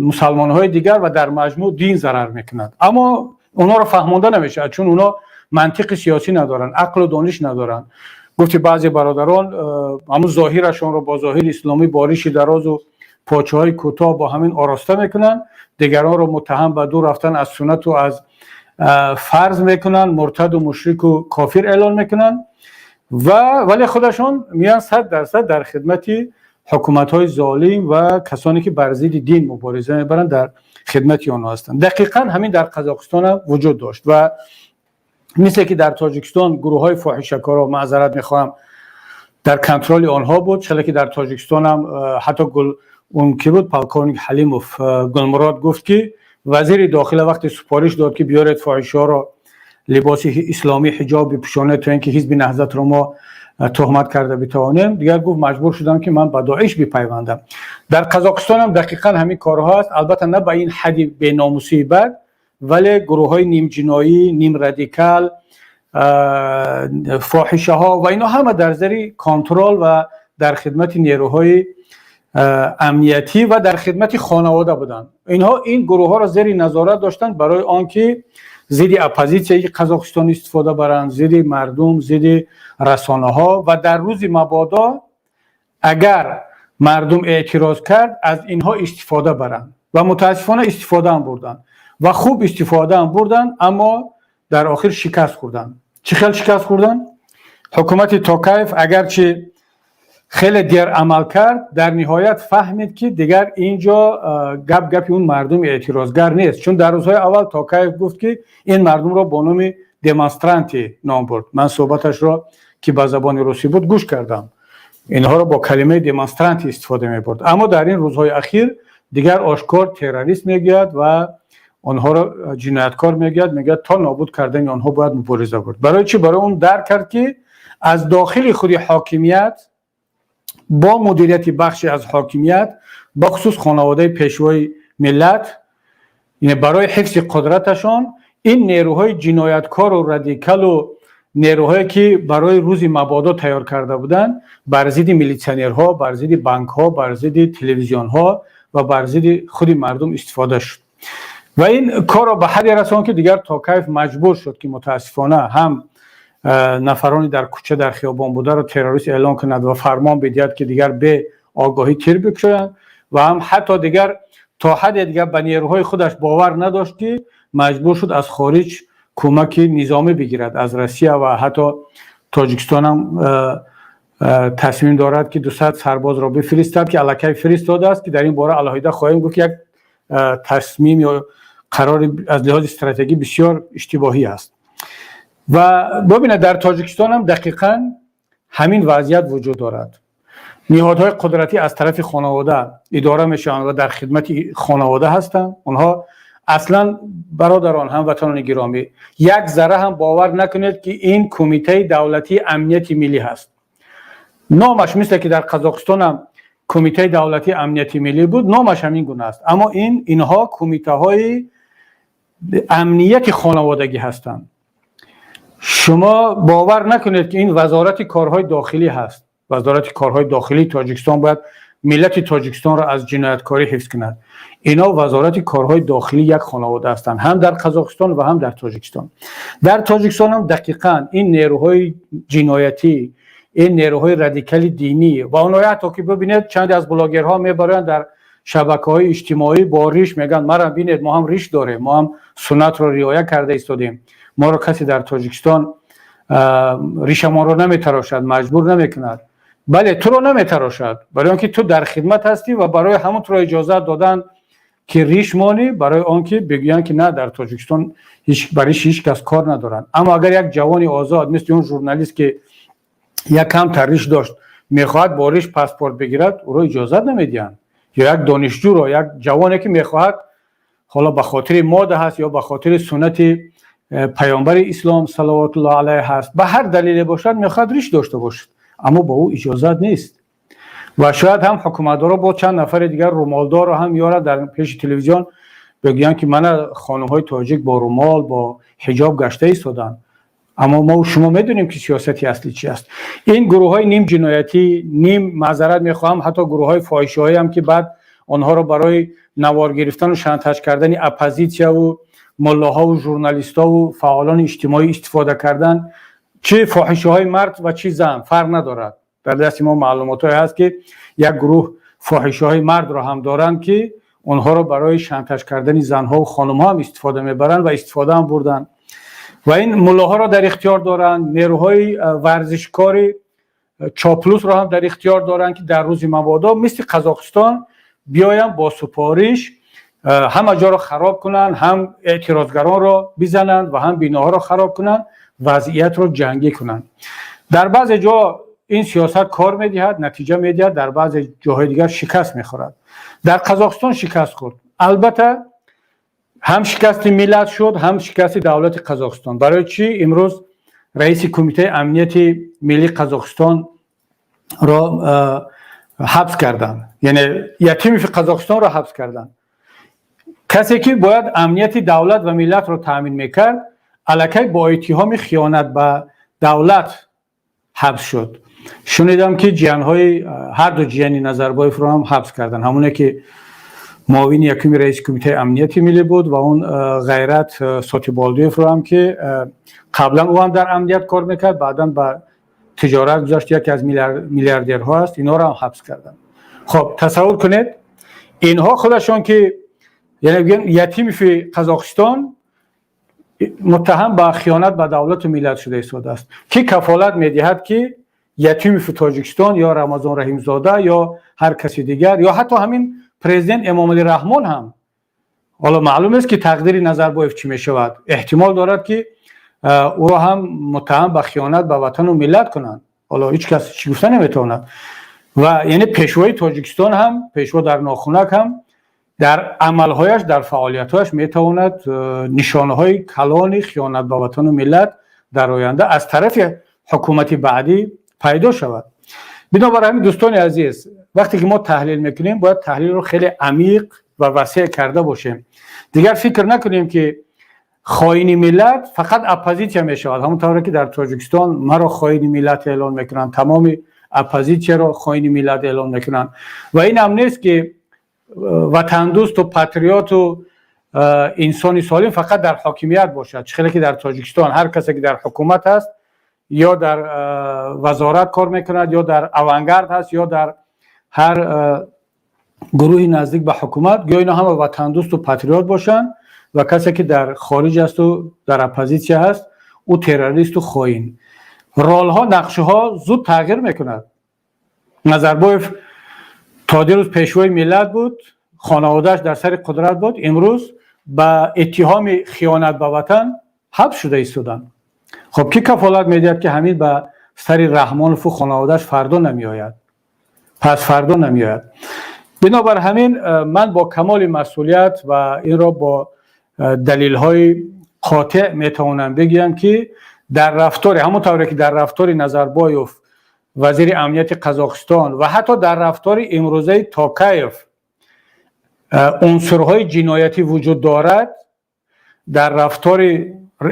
мусалмонҳои дигар ва дар маҷмӯъ дин зарар мекунад. Аммо онҳоро фаҳмонда намешавад, чун онҳо мантиқи сиёсӣ надоранд, ақлу дониш надоранд. Гуфти баъзе бародарон, ҳамун зоҳирашонро бо зоҳири исломӣ, бо риши дарозу почаҳои кӯтоҳ бо ҳамин ороста мекунанд, дигаронро муттаҳам ба дур рафтан аз суннату аз фарз мекунанд, муртаду мушрику кофир эълон мекунанд ва вале худашон меоянд, 100% дар хидмати ҳукуматҳои золим ва касоне ки бар зидди дин мубориза мебаранд, дар хидмати онҳо ҳастанд. Дақиқан ҳамин дар Қазоқистон ҳам вуҷуд дошт ва мисле ки дар Тоҷикистон гурӯҳҳои фоҳишакоро, маъзарат мехоҳам, дар контроли онҳо буд, чале ки дар Тоҷикистон ҳам ҳатто он ки буд, полковник Ҳалимов Гулмурод, гуфт, ки вазири дохила вақте супориш дод, ки биёред фоҳишаҳоро, либоси исломӣ, ҳиҷоб бипӯшонед, то ин ки Ҳизби Наҳзатро мо туҳмат карда битавонем, дигар гуфт, маҷбур шудам, ки ман ба Доиш бипайвандам. Дар Қазоқистон ҳам дақиқан ҳамин корҳо аст. Албатта, на ба ин ҳадди беномусии бад, вале гурӯҳҳои нимҷиноӣ, нимрадикал, фоҳишаҳо ва инҳо ҳама дар зери контрол ва дар хидмати нерӯҳои амниятӣ ва дар хидмати хонавода буданд. Инҳо ин гурӯҳҳоро зери назорат доштанд барои он ки зидди оппозитсияи Қазоқистон истифода баранд, зидди мардум, зидди расонаҳо ва дар рӯзи мабодо агар мардум эътироз кард, аз инҳо истифода баранд. Ва мутаассифона истифодаам бурданд ва хуб истифодаам бурданд, аммо дар охир шикаст хӯрданд. Чӣ хел шикаст хӯрданд? Ҳукумати Токаев агарчи хеле дер амал кард, дар ниҳоят фаҳмид, ки дигар ин ҷо гап гапи он мардуми эътирозгар нест, чун дар рӯзҳои аввал Токаев гуфт, ки ин мардумро бо номи демонстранты ном бурд. Ман суҳбаташро, ки ба забони русӣ буд, гӯш кардам. Инҳоро бо калимаи демонстранты истифода мебурд, аммо дар ин рӯзҳои ахир дигар ошкор террорист мегӯяд ва онҳоро ҷинояткор мегӯяд. Мегӯяд, то нобуд кардани онҳо бояд мубориза бурд. Барои чӣ? Барои он дарк кард, ки аз дохили худи ҳокимият, бо мудирияти бахши аз ҳокимият, бахусус хонаводаи пешвои миллат, барои ҳифзи қудраташон ин нерӯҳои ҷинояткору радикалу нерӯҳое ки барои рӯзи мабодо тайёр карда буданд, бар зидди милитсионерҳо, бар зидди банкҳо, бар зидди телевизионҳо ва бар зидди худи мардум истифода шуд. Ва ин корро ба ҳадде расонд, ки дигар Токаев маҷбур шуд, ки мутаассифона ҳам Нафарони дар кӯча, дар хиёбон бударо террорист эълон кунад ва фармон бидиҳад, ки дигар бе огоҳӣ тир бикушоянд, ва ҳам ҳатто дигар то ҳадде дигар ба нерӯҳои худаш бовар надошт, ки маҷбур шуд аз хориҷ кӯмаки низомӣ бигирад, аз Россия, ва ҳатто Тоҷикистонам тасмим дорад, ки 200 сарбозро бифиристад, ки аллакай фиристодааст, ки дар ин бора алоҳида хоҳем гуфт, ки як тасмим ё қарори аз лиҳози стратегӣ бисёр иштибоҳӣ аст. Ва бибинед, дар Тоҷикистон ҳам дақиқан ҳамин вазъият вуҷуд дорад. Ниҳодҳои қудратӣ аз тарафи хонавода идора мешаванд ва дар хидмати хонавода ҳастанд онҳо. Аслан, бародарон, ҳамватанони гиромӣ, як зарра ҳам бовар накунед, ки ин Кумитаи давлатии амнияти миллӣ ҳаст. Номаш мисле ки дар Қазоқистон ҳам Кумитаи давлатии амнияти миллӣ буд, номаш ҳамин гуна аст, аммо инҳо кумитаҳои амнияти хонаводагӣ ҳастанд. Шумо бовар накунед, ки ин Вазорати корҳои дохилӣ ҳаст. Вазорати корҳои дохилии Тоҷикистон бояд миллати Тоҷикистонро аз ҷинояткорӣ ҳифз кунад. Ино Вазорати корҳои дохилӣ як хонавода ҳастанд, ҳам дар Қазоқистон ва ҳам дар Тоҷикистон. Дар Тоҷикистон ҳам дақиқан ин нерӯҳои ҷиноятӣ, ин нерӯҳои радикали динӣ ва онҳое, ҳатто ки бибинед, чанде аз блогерҳо мебароянд дар шабакаҳои иҷтимоӣ бо риш, мегӯянд: «Мара бинед, мо ҳам риш дорем, мо ҳам суннатро риоя карда истодем, моро касе дар Тоҷикистон ришамонро наметарошад, маҷбур намекунад». Бале, туро наметарошад, барои он ки ту дар хидмат ҳастӣ ва барои ҳамон туро иҷозат доданд, ки риш монӣ, барои он ки бигӯянд, ки на, дар Тоҷикистон ба риши ҳеҷ кас кор надоранд. Аммо агар як ҷавони озод, мисли он журналист, ки як камтар риш дошт, мехоҳад бо риш паспорт бигирад, ӯро иҷозат намедиҳанд. Ё як донишҷӯро, як ҷавоне, ки мехоҳад, ҳоло ба хотири мода ҳаст ё ба хотири суннати паёмбари ислом салавотуллоҳ алайҳ ҳаст, ба ҳар далеле бошад, мехоҳад риш дошта бошад, аммо ба ӯ иҷозат нест. Ва шояд ҳам ҳукуматдоро бо чанд нафари дигар румолдорро ҳам меорад, дар пеши телевизион бигӯянд, ки мана хонумҳои тоҷик бо румол, бо ҳиҷоб гашта истоданд. Аммо мо шумо медонем, ки сиёсати аслӣ чи аст. Ин гурӯҳҳои ним ҷиноятӣ, ним, маъзарат мехоҳам, ҳатто гурӯҳҳои фоҳишаҳоям, ки баъд онҳоро барои навор гирифтану шантаж кардани оппозитсияву муллоҳову журналистову фаъолони иҷтимоӣ истифода кардан, чӣ фоҳишаҳои мард ва чӣ зан, фарқ надорад. Дар дасти мо маълумотҳое ҳаст, ки як гурӯҳ фоҳишаҳои мардро ҳам доранд, ки онҳоро барои шантаж кардани занҳову хонумҳо ҳам истифода мебаранд ва истифода ҳам бурданд. Ва ин муллоҳоро дар ихтиёр доранд, нерӯҳои варзишкори чоплусро ҳам дар ихтиёр доранд, ки дар рӯзи мабодо мисли Қазоқистон биёянд, бо супориш ҳама ҷоро хароб кунанд, ҳам эътирозгаронро бизананд ва ҳам биноҳоро хароб кунанд, вазъиятро ҷангӣ кунанд. Дар баъзе ҷо ин сиёсат кор медиҳад, натиҷа медиҳад, дар баъзе ҷоҳои дигар шикаст мехӯрад. Дар Қазоқистон шикаст хӯрд. Албатта, ҳам шикасти миллат шуд, ҳам шикасти давлати Қазоқистон. Барои чӣ имрӯз раиси Кумитаи амнияти миллии Қазоқистонро ҳабс карданд? Яъне Ятимови Қазоқистонро ҳабс карданд. Касе ки бояд амнияти давлат ва миллатро таъмин мекард, аллакай бо иттиҳоми хиёнат ба давлат ҳабс шуд. Шунидам, ки ҷиянҳои, ҳарду ҷияни Назарбоевро ҳам ҳабс карданд, ҳамоне ки муовини якуми раиси Кумитаи амнияти миллӣ буд ва он Ғайрат Сотиболдиевро ҳам, ки қаблан ӯ ҳам дар амният кор мекард, баъдан ба тиҷорат гузашт, яке аз миллиардерҳо аст, инҳоро ҳам ҳабс карданд. Хоб, тасаввур кунед, инҳо худашон ки, яъне бигӯем, Ятимови Қазоқистон муттаҳам ба хиёнат ба давлату миллат шуда истодааст. Кӣ кафолат медиҳад, ки Ятимови Тоҷикистон ё Рамазон Раҳимзода ё ҳар каси дигар ё ҳатто ҳамин президент Эмомалӣ Раҳмон ҳам, ҳоло маълум нест, ки тақдири Назарбоев чӣ мешавад, эҳтимол дорад, ки ӯро ҳам муттаҳам ба хиёнат ба ватану миллат кунанд. Ҳоло ҳеҷ кас чӣ гуфта наметавонад. Ва яъне пешвои Тоҷикистон ҳам, пешво дар нохунак ҳам, дар амалҳояш, дар фаъолиятҳояш метавонад нишонаҳои калони хиёнат ба ватану миллат дар оянда аз тарафи ҳукумати баъдӣ пайдо шавад. Бинобар ҳамин, дӯстони азиз, вақте ки мо таҳлил мекунем, бояд таҳлилро хеле амиқ ва васеъ карда бошем. Дигар фикр накунем, ки хоини миллат фақат оппозитсия мешавад, ҳамон тавре ки дар Тоҷикистон маро хоини миллат эълон мекунанд, тамоми оппозитсияро хоини миллат эълон мекунанд. Ва ин ҳам нест, ки ватандӯсту патриоту инсони солим фақат дар ҳокимият бошад. Чӣ хеле ки дар Тоҷикистон ҳар касе ки дар ҳукумат аст. ё дар вазорат кор мекунад, ё дар Авангард ҳаст, ё дар ҳар гурӯҳи наздик ба ҳукумат, гӯё инҳо ҳама ватандӯсту патриот бошанд ва касе ки дар хориҷ асту дар оппозитсия ҳаст, ӯ террористу хоин. Ролҳо, нақшҳо зуд тағйир мекунад. Назарбоев то дирӯз пешвои миллат буд, хонаводааш дар сари қудрат буд, имрӯз ба иттиҳоми хиёнат ба ватан ҳабс шуда истоданд. Хуб, кӣ кафолат медиҳад, ки ҳамин ба сари Раҳмонову хонаводааш фардо намеояд, пас фардо намеояд? Бинобар ҳамин ман бо камоли масъулият ва инро бо далелҳои қотеъ метавонам бигӯям, ки дар рафтори ҳамон тавре ки дар рафтори Назарбоев, вазири амнияти Қазоқистон, ва ҳатто дар рафтори имрӯзаи Токаев унсурҳои ҷиноятӣ вуҷуд дорад, дар рафтори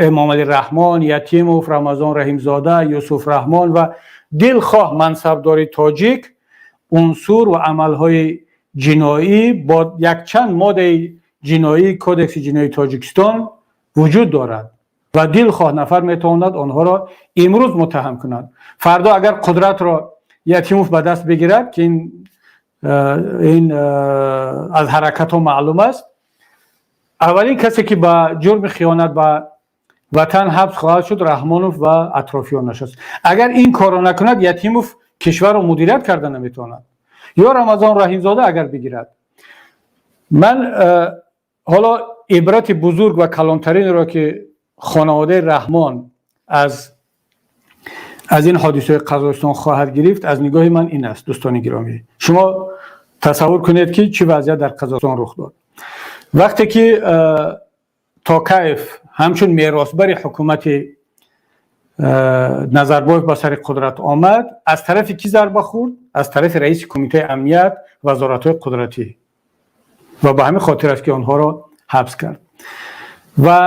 Эмомалӣ Раҳмон, Ятимов, Рамазон Раҳимзода, Юсуф Раҳмон ва дилхоҳ мансабдори тоҷик унсур ва амалҳои ҷиноӣ бо якчанд моддаи ҷиноии Кодекси ҷиноии Тоҷикистон вуҷуд дорад ва дилхоҳ нафар метавонад онҳоро имрӯз муттаҳам кунад. Фардо агар қудратро Ятимов ба даст бигирад, ки ин аз ҳаракатҳо маълум аст, аввалин касе ки ба ҷурми хиёнат ба ватан ҳабс хоҳад шуд, Раҳмонов ва атрофиёнаш аст. Агар ин корро накунад, Ятимов кишварро мудирият карда наметавонад ё Рамазон Раҳимзода агар бигирад. Ман ҳоло ибрати бузург ва калонтаринро, ки хонаводаи Раҳмон аз ин ҳодисаи Қазоқистон хоҳад гирифт, аз нигоҳи ман ин аст. Дӯстони гиромӣ, шумо тасаввур кунед, ки чӣ вазъият дар Қазоқистон рух дод, вақте ки Токаев ҳамчун меросбари ҳукумати Назарбоев ба сари қудрат омад. Аз тарафи кӣ зарба хӯрд? Аз тарафи раиси Кумитаи амният, вазоратҳои қудратӣ, ва ба ҳамин хотир аст, ки онҳоро ҳабс кард. Ва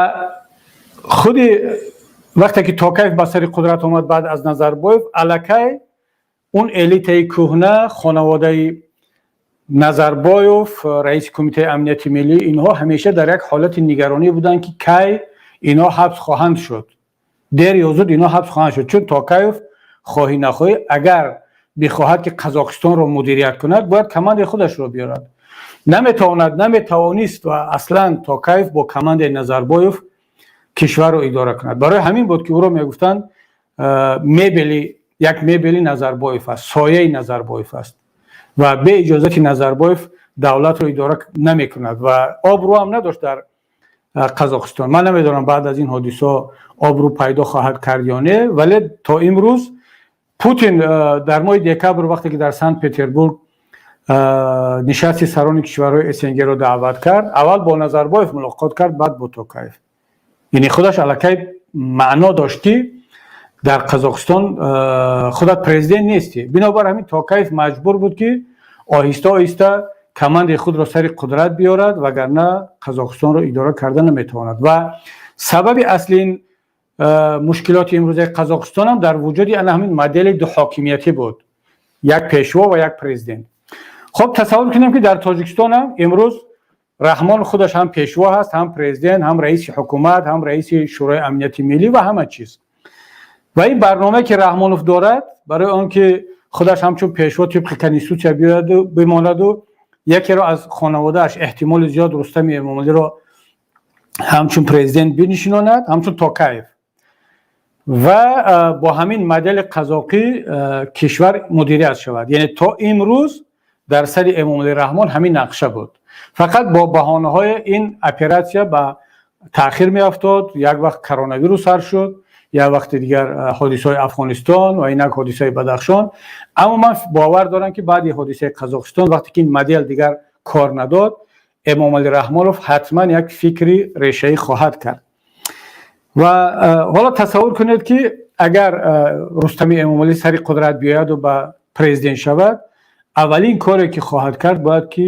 худи вақте ки Токаев ба сари қудрат омад баъд аз Назарбоев, аллакай он элитаи кӯҳна, хонаводаи Назарбоев, раиси Кумитаи амнияти миллӣ, инҳо ҳамеша дар як ҳолати нигаронӣ буданд, ки кай инҳо ҳабс хоҳанд шуд, дер ё зуд инҳо ҳабс хоҳанд шуд. Чун Токаев, хоҳӣ нахоҳӣ, агар бихоҳад, ки Қазоқистонро мудирият кунад, бояд командаи худашро биёрад. Наметавонад, наметавонист ва аслан Токаев бо командаи Назарбоев кишварро идора кунад. Барои ҳамин буд, ки ӯро мегуфтанд, мебели, як мебели Назарбоев аст, сояи Назарбоев аст ва бе иҷозати Назарбоев давлатро идора намекунад ва обрӯ ҳам надошт дар Қазоқистон. Ман намедонам, баъд аз ин ҳодисаҳо обрӯ пайдо хоҳад кард ё не, вале то имрӯз Путин дар моҳи декабр, вақте ки дар Санкт Петербург нишасти сарони кишварҳои СНГ-ро даъват кард, аввал бо Назарбоев мулоқот кард, баъд бо Токаев. Яъне худаш аллакай маъно дошт, ки дар Қазоқистон худат президент нестӣ. Бинобар ҳамин Токаев маҷбур буд, ки оҳиста оҳиста командаи худро сари қудрат биёрад, вагарна Қазоқистонро идора карда наметавонад. Ва сабаби асли ин мушкилоти имрӯзаи Қазоқистонам дар вуҷуди ана ҳамин модели дуҳокимиятӣ буд: як пешво ва як президент. Хуб, тасаввур кунем, ки дар Тоҷикистонам имрӯз Раҳмон худаш ҳам пешво ҳаст, ҳам президент, ҳам раиси ҳукумат, ҳам раиси Шӯрои амнияти миллӣ ва ҳама чиз. Ва ин барномае, ки Раҳмонов дорад, барои он ки худаш ҳамчун пешво тибқи конститутсия биёяду бимонаду якеро аз хонаводааш, эҳтимоли зиёд Рустами Эмомалиро, ҳамчун президент бинишинонад, ҳамчун Токаев, ва бо ҳамин модели қазоқӣ кишвар мудирият шавад. Яъне то имрӯз дар сари Эмомалӣ Раҳмон ҳамин нақша буд, фақат бо баҳонаҳои ин оператсия ба таъхир меафтод. Як вақт коронавирус сар шуд, як вақти дигар ҳодисаҳои Афғонистон ва инак ҳодисаи Бадахшон. Аммо ман бовар дорам, ки баъди ҳодисаи Қазоқистон, вақте ки ин модел дигар кор надод, Эмомалӣ Раҳмонов ҳатман як фикри решаӣ хоҳад кард. Ва ҳоло тасаввур кунед, ки агар Рустами Эмомалӣ сари қудрат биёяду ба президент шавад, аввалин коре, ки хоҳад кард, бояд ки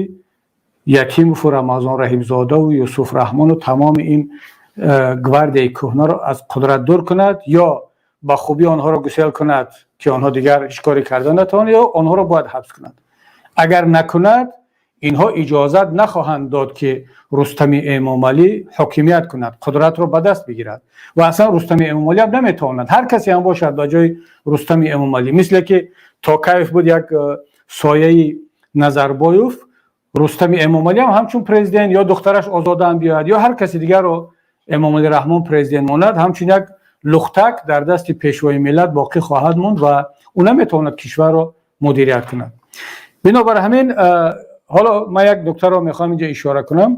Ятимову Рамазон Раҳимзодаву Юсуф Раҳмону тамоми ин гвардияи кӯҳнаро аз қудрат дур кунад, ё ба хубӣ онҳоро гусел кунад, ки онҳо дигар ҳеҷ коре карда натавонанд, ё онҳоро бояд ҳабс кунад. Агар накунад, Инҳо иҷозат нахоҳанд дод, ки Рустами Эмомалӣ ҳокимият кунад, қудратро ба даст бигирад. Ва аслан Рустами Эмомалӣ ҳам наметавонад, ҳар касе ҳам бошад ба ҷои Рустами Эмомалӣ, мисле ки Токаев буд як сояи Назарбоев, Рустами Эмомалӣ ҳам ҳамчун президент ё духтараш Озода ҳам биёяд, ё ҳар каси дигарро Эмомалӣ Раҳмон президент монад, ҳамчун як лухтак дар дасти Пешвои миллат боқӣ хоҳад монд ва ӯ наметавонад кишварро мудирият кунад. Бинобар ҳамин, ҳоло ман як нуктаро мехоҳам инҷо ишора кунам: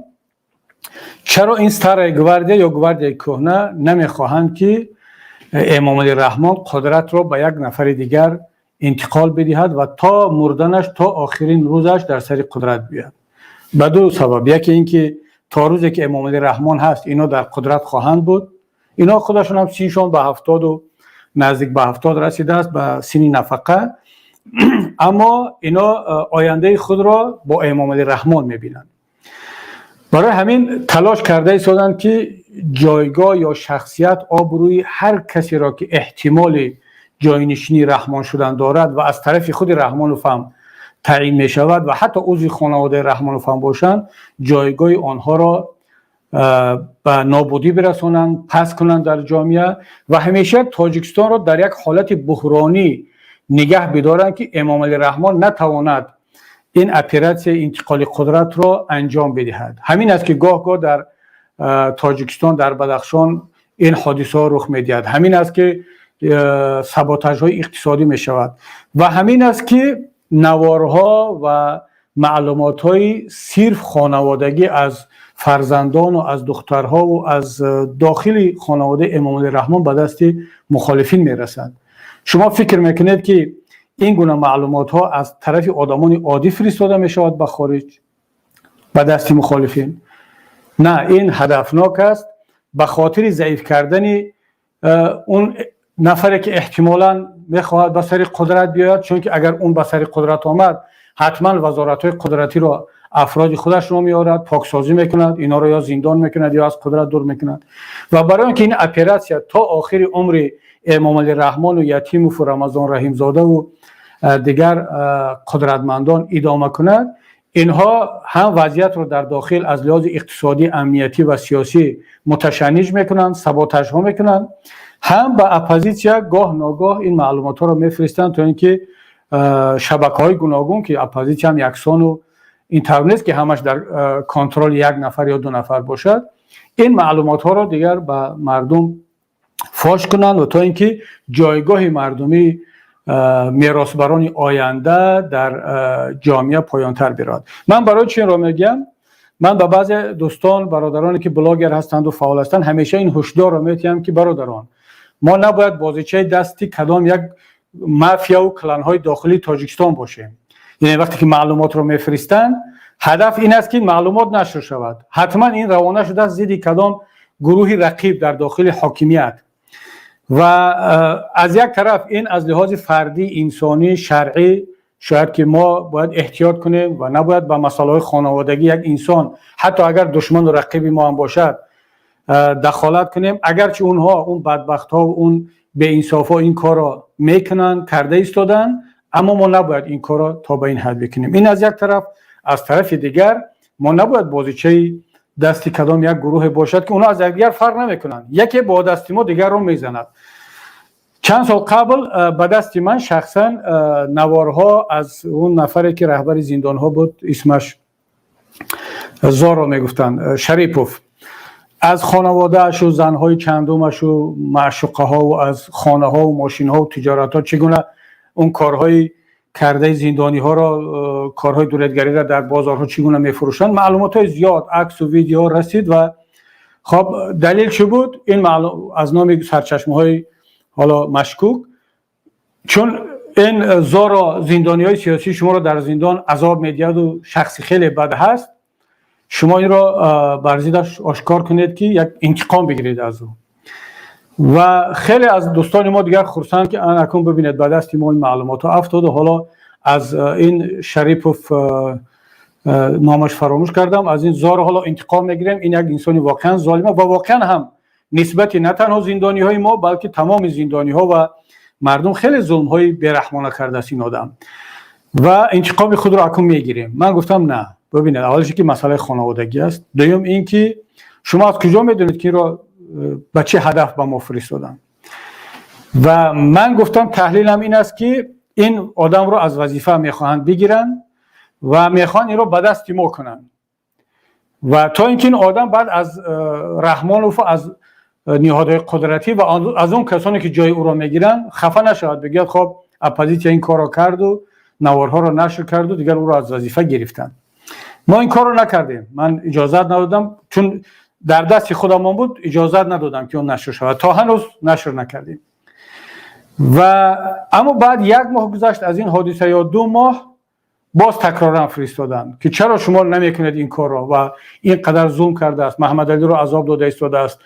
чаро ин старая гвардия ё гвардияи кӯҳна намехоҳанд, ки Эмомалӣ Раҳмон қудратро ба як нафари дигар интиқол бидиҳад ва то мурданаш, то охирин рӯзаш дар сари қудрат биёяд? Ба ду сабаб. Яке ин ки то рӯзе ки Эмомалӣ Раҳмон ҳаст, ино дар қудрат хоҳанд буд. Ино худашон ҳам синшон ба 70-у наздик ба 70 расидааст, ба синни нафақа, аммо ино ояндаи худро бо Эмомалӣ Раҳмон мебинанд. Барои ҳамин талош карда истоданд, ки ҷойгоҳ ё шахсият, обрӯи ҳар касеро, ки эҳтимоли ҷойнишини Раҳмон шудан дорад ва аз тарафи худи Раҳмонов ҳам таъин мешавад ва ҳатто узви хонаводаи Раҳмонов ҳам бошанд, ҷойгоҳи онҳоро ба нобудӣ бирасонанд, паст кунанд дар ҷомеа ва ҳамеша Тоҷикистонро дар як ҳолати буҳронӣ нигаҳ бидоранд, ки Эмомалӣ Раҳмон натавонад ин оператсияи интиқоли қудратро анҷом бидиҳад. Ҳамин аст, ки гоҳ гоҳ дар Тоҷикистон, дар Бадахшон ин ҳодисаҳо рух медиҳад. Ҳамин аст, ки саботажҳои иқтисодӣ мешавад, ва ҳамин аст, ки наворҳо ва маълумотҳои сирф хонаводагӣ аз фарзандону аз духтарҳову аз дохили хонаводаи Эмомалӣ Раҳмон ба дасти мухолифин мерасад. Шумо фикр мекунед, ки ин гуна маълумотҳо аз тарафи одамони оддӣ фиристода мешавад ба хориҷ, ба дасти мухолифин? На, ин ҳадафнок аст ба хотири заиф кардани он нафаре, ки эҳтимолан мехоҳад ба сари қудрат биёяд, чунки агар он ба сари қудрат омад, ҳатман вазоратҳои қудратиро афроди худашро меорад, поксозӣ мекунад, инҳоро ё зиндон мекунад, ё аз қудрат дур мекунад. Ва барои он ки ин оператсия то охири умри Эмомалӣ Раҳмону Ятимову Рамазон Раҳимзодаву дигар қудратмандон идома кунад, инҳо ҳам вазъиятро дар дохил аз лиҳози иқтисодӣ, амниятӣ ва сиёсӣ муташанниҷ мекунанд, саботажҳо мекунанд, ҳам ба оппозитсия гоҳ ногоҳ ин маълумотҳоро мефиристанд, то ин ки шабакаҳои гуногун, ки оппозитсия ҳам яксону ин тавр нест, ки ҳамаш дар контроли як нафар ё ду нафар бошад, ин маълумотҳоро дигар ба мардум фош кунанд ва то ин ки ҷойгоҳи мардумии меросбарони оянда дар ҷомеа поёнтар биравад. Ман барои чи инро мегӯям? Ман ба баъзе дӯстон, бародароне, ки блогер ҳастанду фаъол ҳастанд, ҳамеша ин ҳушдорро метиҳам, ки бародарон, мо набояд бозичаи дасти кадом як мафияву кланҳои дохилии Тоҷикистон бошем. Яъне вақте ки маълумотро мефиристанд, ҳадаф ин аст, ки маълумот нашр шавад. Ҳатман ин равона шудааст зидди кадом гурӯҳи рақиб дар дохили ҳокимият. Ва аз як тараф ин аз лиҳози фардӣ, инсонӣ, шаръӣ шояд ки мо бояд эҳтиёт кунем ва набояд ба масъалаҳои хонаводагӣ як инсон, ҳатто агар душману рақиби мо ҳам бошад, дахолат кунем, агарчи онҳо, он бадбахтҳо, он беинсофҳо ин корро мекунанд, карда истоданд, аммо мо набояд ин корро то ба ин ҳад бикунем. Ин аз як тараф. Аз тарафи дигар, мо набояд бозичаи дасти кадом як гурӯҳе бошад, ки онҳо аз якдигар фарқ намекунанд. Яке бо дасти мо дигарро мезанад. Чанд сол қабл ба дасти ман шахсан наворҳо аз он нафаре, ки раҳбари зиндонҳо буд, исмаш Зоро мегуфтанд, Шарипов, аз хонаводаашу занҳои чандумашу маъшуқаҳову аз хонаҳову мошинҳову тиҷоратҳо, чӣ гуна он корҳои кардаи зиндониҳоро, корҳои дуредгариро дар бозорҳо чӣ гуна мефурӯшанд, маълумотҳои зиёд, аксу видео расид. Ва хоб, далел чӣ буд? Ин аз номи сарчашмаҳои ҳоло машкук, чун ин Зоро зиндониҳои сиёсии шуморо дар зиндон азоб медиҳаду шахси хеле бад ҳаст, шумо инро бар зиддаш ошкор кунед, ки як интиқом бигиред аз ӯ. Ва хеле аз дӯстони мо дигар хурсанд, ки акун бибинед, ба дасти мо ин маълумотҳо афтоду ҳоло аз ин Шарипов, номаш фаромӯш кардам, аз ин Зоро ҳоло интиқом мегирем. Ин як инсони воқеан золима ва воқеан ҳам нисбати на танҳо зиндониҳои мо, балки тамоми зиндониҳо ва мардум хеле зулмҳои бераҳмона кардааст ин одам ва интиқоми худро акун мегирем. Ман гуфтам: на. Бибинед, аввалиш ки масъалаи хонаводагӣ аст, дуюм ин ки шумо аз куҷо медонед, ки инро ба чӣ ҳадаф ба мо фиристоданд? Ва ман гуфтам, таҳлилам ин аст, ки ин одамро аз вазифа мехоҳанд бигиранд ва мехоҳанд инро ба дасти мо кунанд ва то ин ки ин одам баъд аз Раҳмонов, аз ниҳодҳои қудратӣ ва аз он касоне ки ҷои ӯро мегиранд, хафа нашавад, бигӯяд: «Хоб, оппозитсия ин корро карду наворҳоро нашр карду дигар ӯро аз вазифа гирифтанд». Мо ин корро накардем. Ман иҷозат надодам, чун дар дасти худамон буд, иҷозат надодам, ки он нашр шавад, то ҳанӯз нашр накардем. Ва аммо баъд як моҳ гузашт аз ин ҳодиса ё 2 моҳ, боз такроран фиристоданд, ки чаро шумо намекунед ин корро ва ин қадар зулм кардааст, Маҳаммадалиро азоб дода истодааст,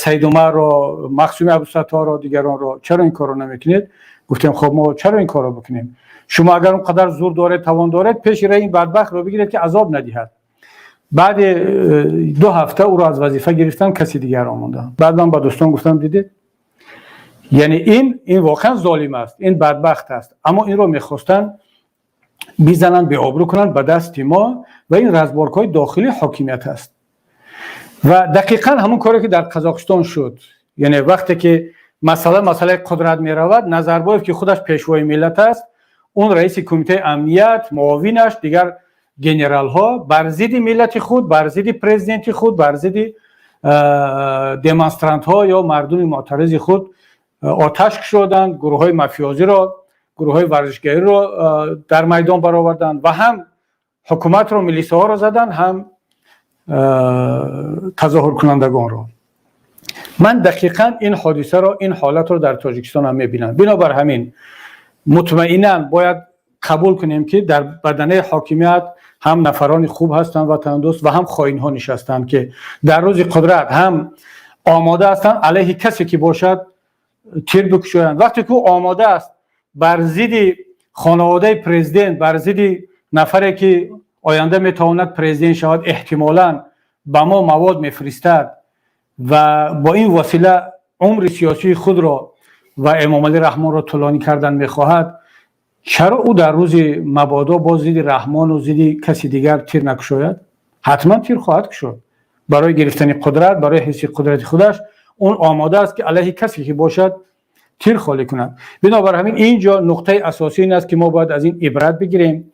Саидумарро, Мақсуми Абдусатторро, дигаронро, чаро ин корро намекунед? Гуфтем: «Хоб, мо чаро ин корро бикунем? Шумо агар он қадар зур доред, тавон доред, пеши раи ин бадбахтро бигиред, ки азоб надиҳад». Баъди 2 ҳафта ӯро аз вазифа гирифтан, каси дигар омонданд. Баъд ман ба дӯстон гуфтам: «Дидед, яъне ин воқеан золим аст, ин бадбахт аст, аммо инро мехостанд бизананд, беобрӯ кунанд ба дасти мо ва ин разборкаҳои дохилии ҳокимият аст». Ва дақиқан ҳамон коре ки дар Қазоқистон шуд, яъне вақте ки масъала масъалаи қудрат меравад, Назарбоев, ки худаш пешвои миллат аст, он раиси кумитаи амният, муовинаш, дигар генералҳо бар зидди миллати худ, бар зидди президенти худ, бар зидди демонстрантҳо ё мардуми муътаризи худ оташ кушоданд, гурӯҳҳои мафиёзиро, гурӯҳҳои варзишгариро дар майдон бароварданд ва ҳам ҳукуматро, милисаҳоро заданд, ҳам тазоҳуркунандагонро. Ман дақиқан ин ҳодисаро, ин ҳолатро дар Тоҷикистон ҳам мебинам. Бинобар ҳамин мутмаинан бояд қабул кунем, ки дар баданаи ҳокимият ҳам нафарони хуб ҳастанд, ватандӯст, ва ҳам хоинҳо нишастанд, ки дар рӯзи қудрат ҳам омода ҳастанд алайҳи касе ки бошад тир бикушоянд. Вақте ки ӯ омода аст бар зидди хонаводаи президент, бар зидди нафаре ки оянда метавонад президент шавад, эҳтимолан ба мо мавод мефиристад ва бо ин восила умри сиёсии худро ва Эмомалӣ Раҳмонро тӯлонӣ кардан мехоҳад, чаро ӯ дар рӯзи мабодо боз зидди Раҳмону зидди каси дигар тир накушояд? Ҳатман тир хоҳад кушод. Барои гирифтани қудрат, барои ҳисси қудрати худаш он омода аст, ки алайҳи касе ки бошад тир холӣ кунад. Бинобар ҳамин ин ҷо нуқтаи асосӣ ин аст, ки мо бояд аз ин ибрат бигирем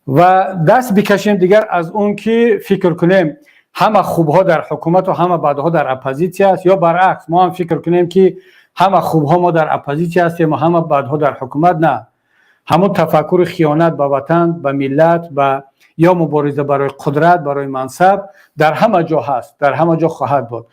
ва даст бикашем дигар аз он ки фикр кунем, ҳама хубҳо дар ҳукумату ҳама бадҳо дар оппозитсия аст, ё баръакс, мо ҳам фикр кунем, ки ҳама хубҳо мо дар оппозитсия ҳастем ва ҳама бадҳо дар ҳукумат. На, ҳамон тафаккури хиёнат ба ватан, ба миллат, ба ё мубориза барои қудрат, барои мансаб дар ҳама ҷо ҳаст, дар ҳама ҷо хоҳад буд.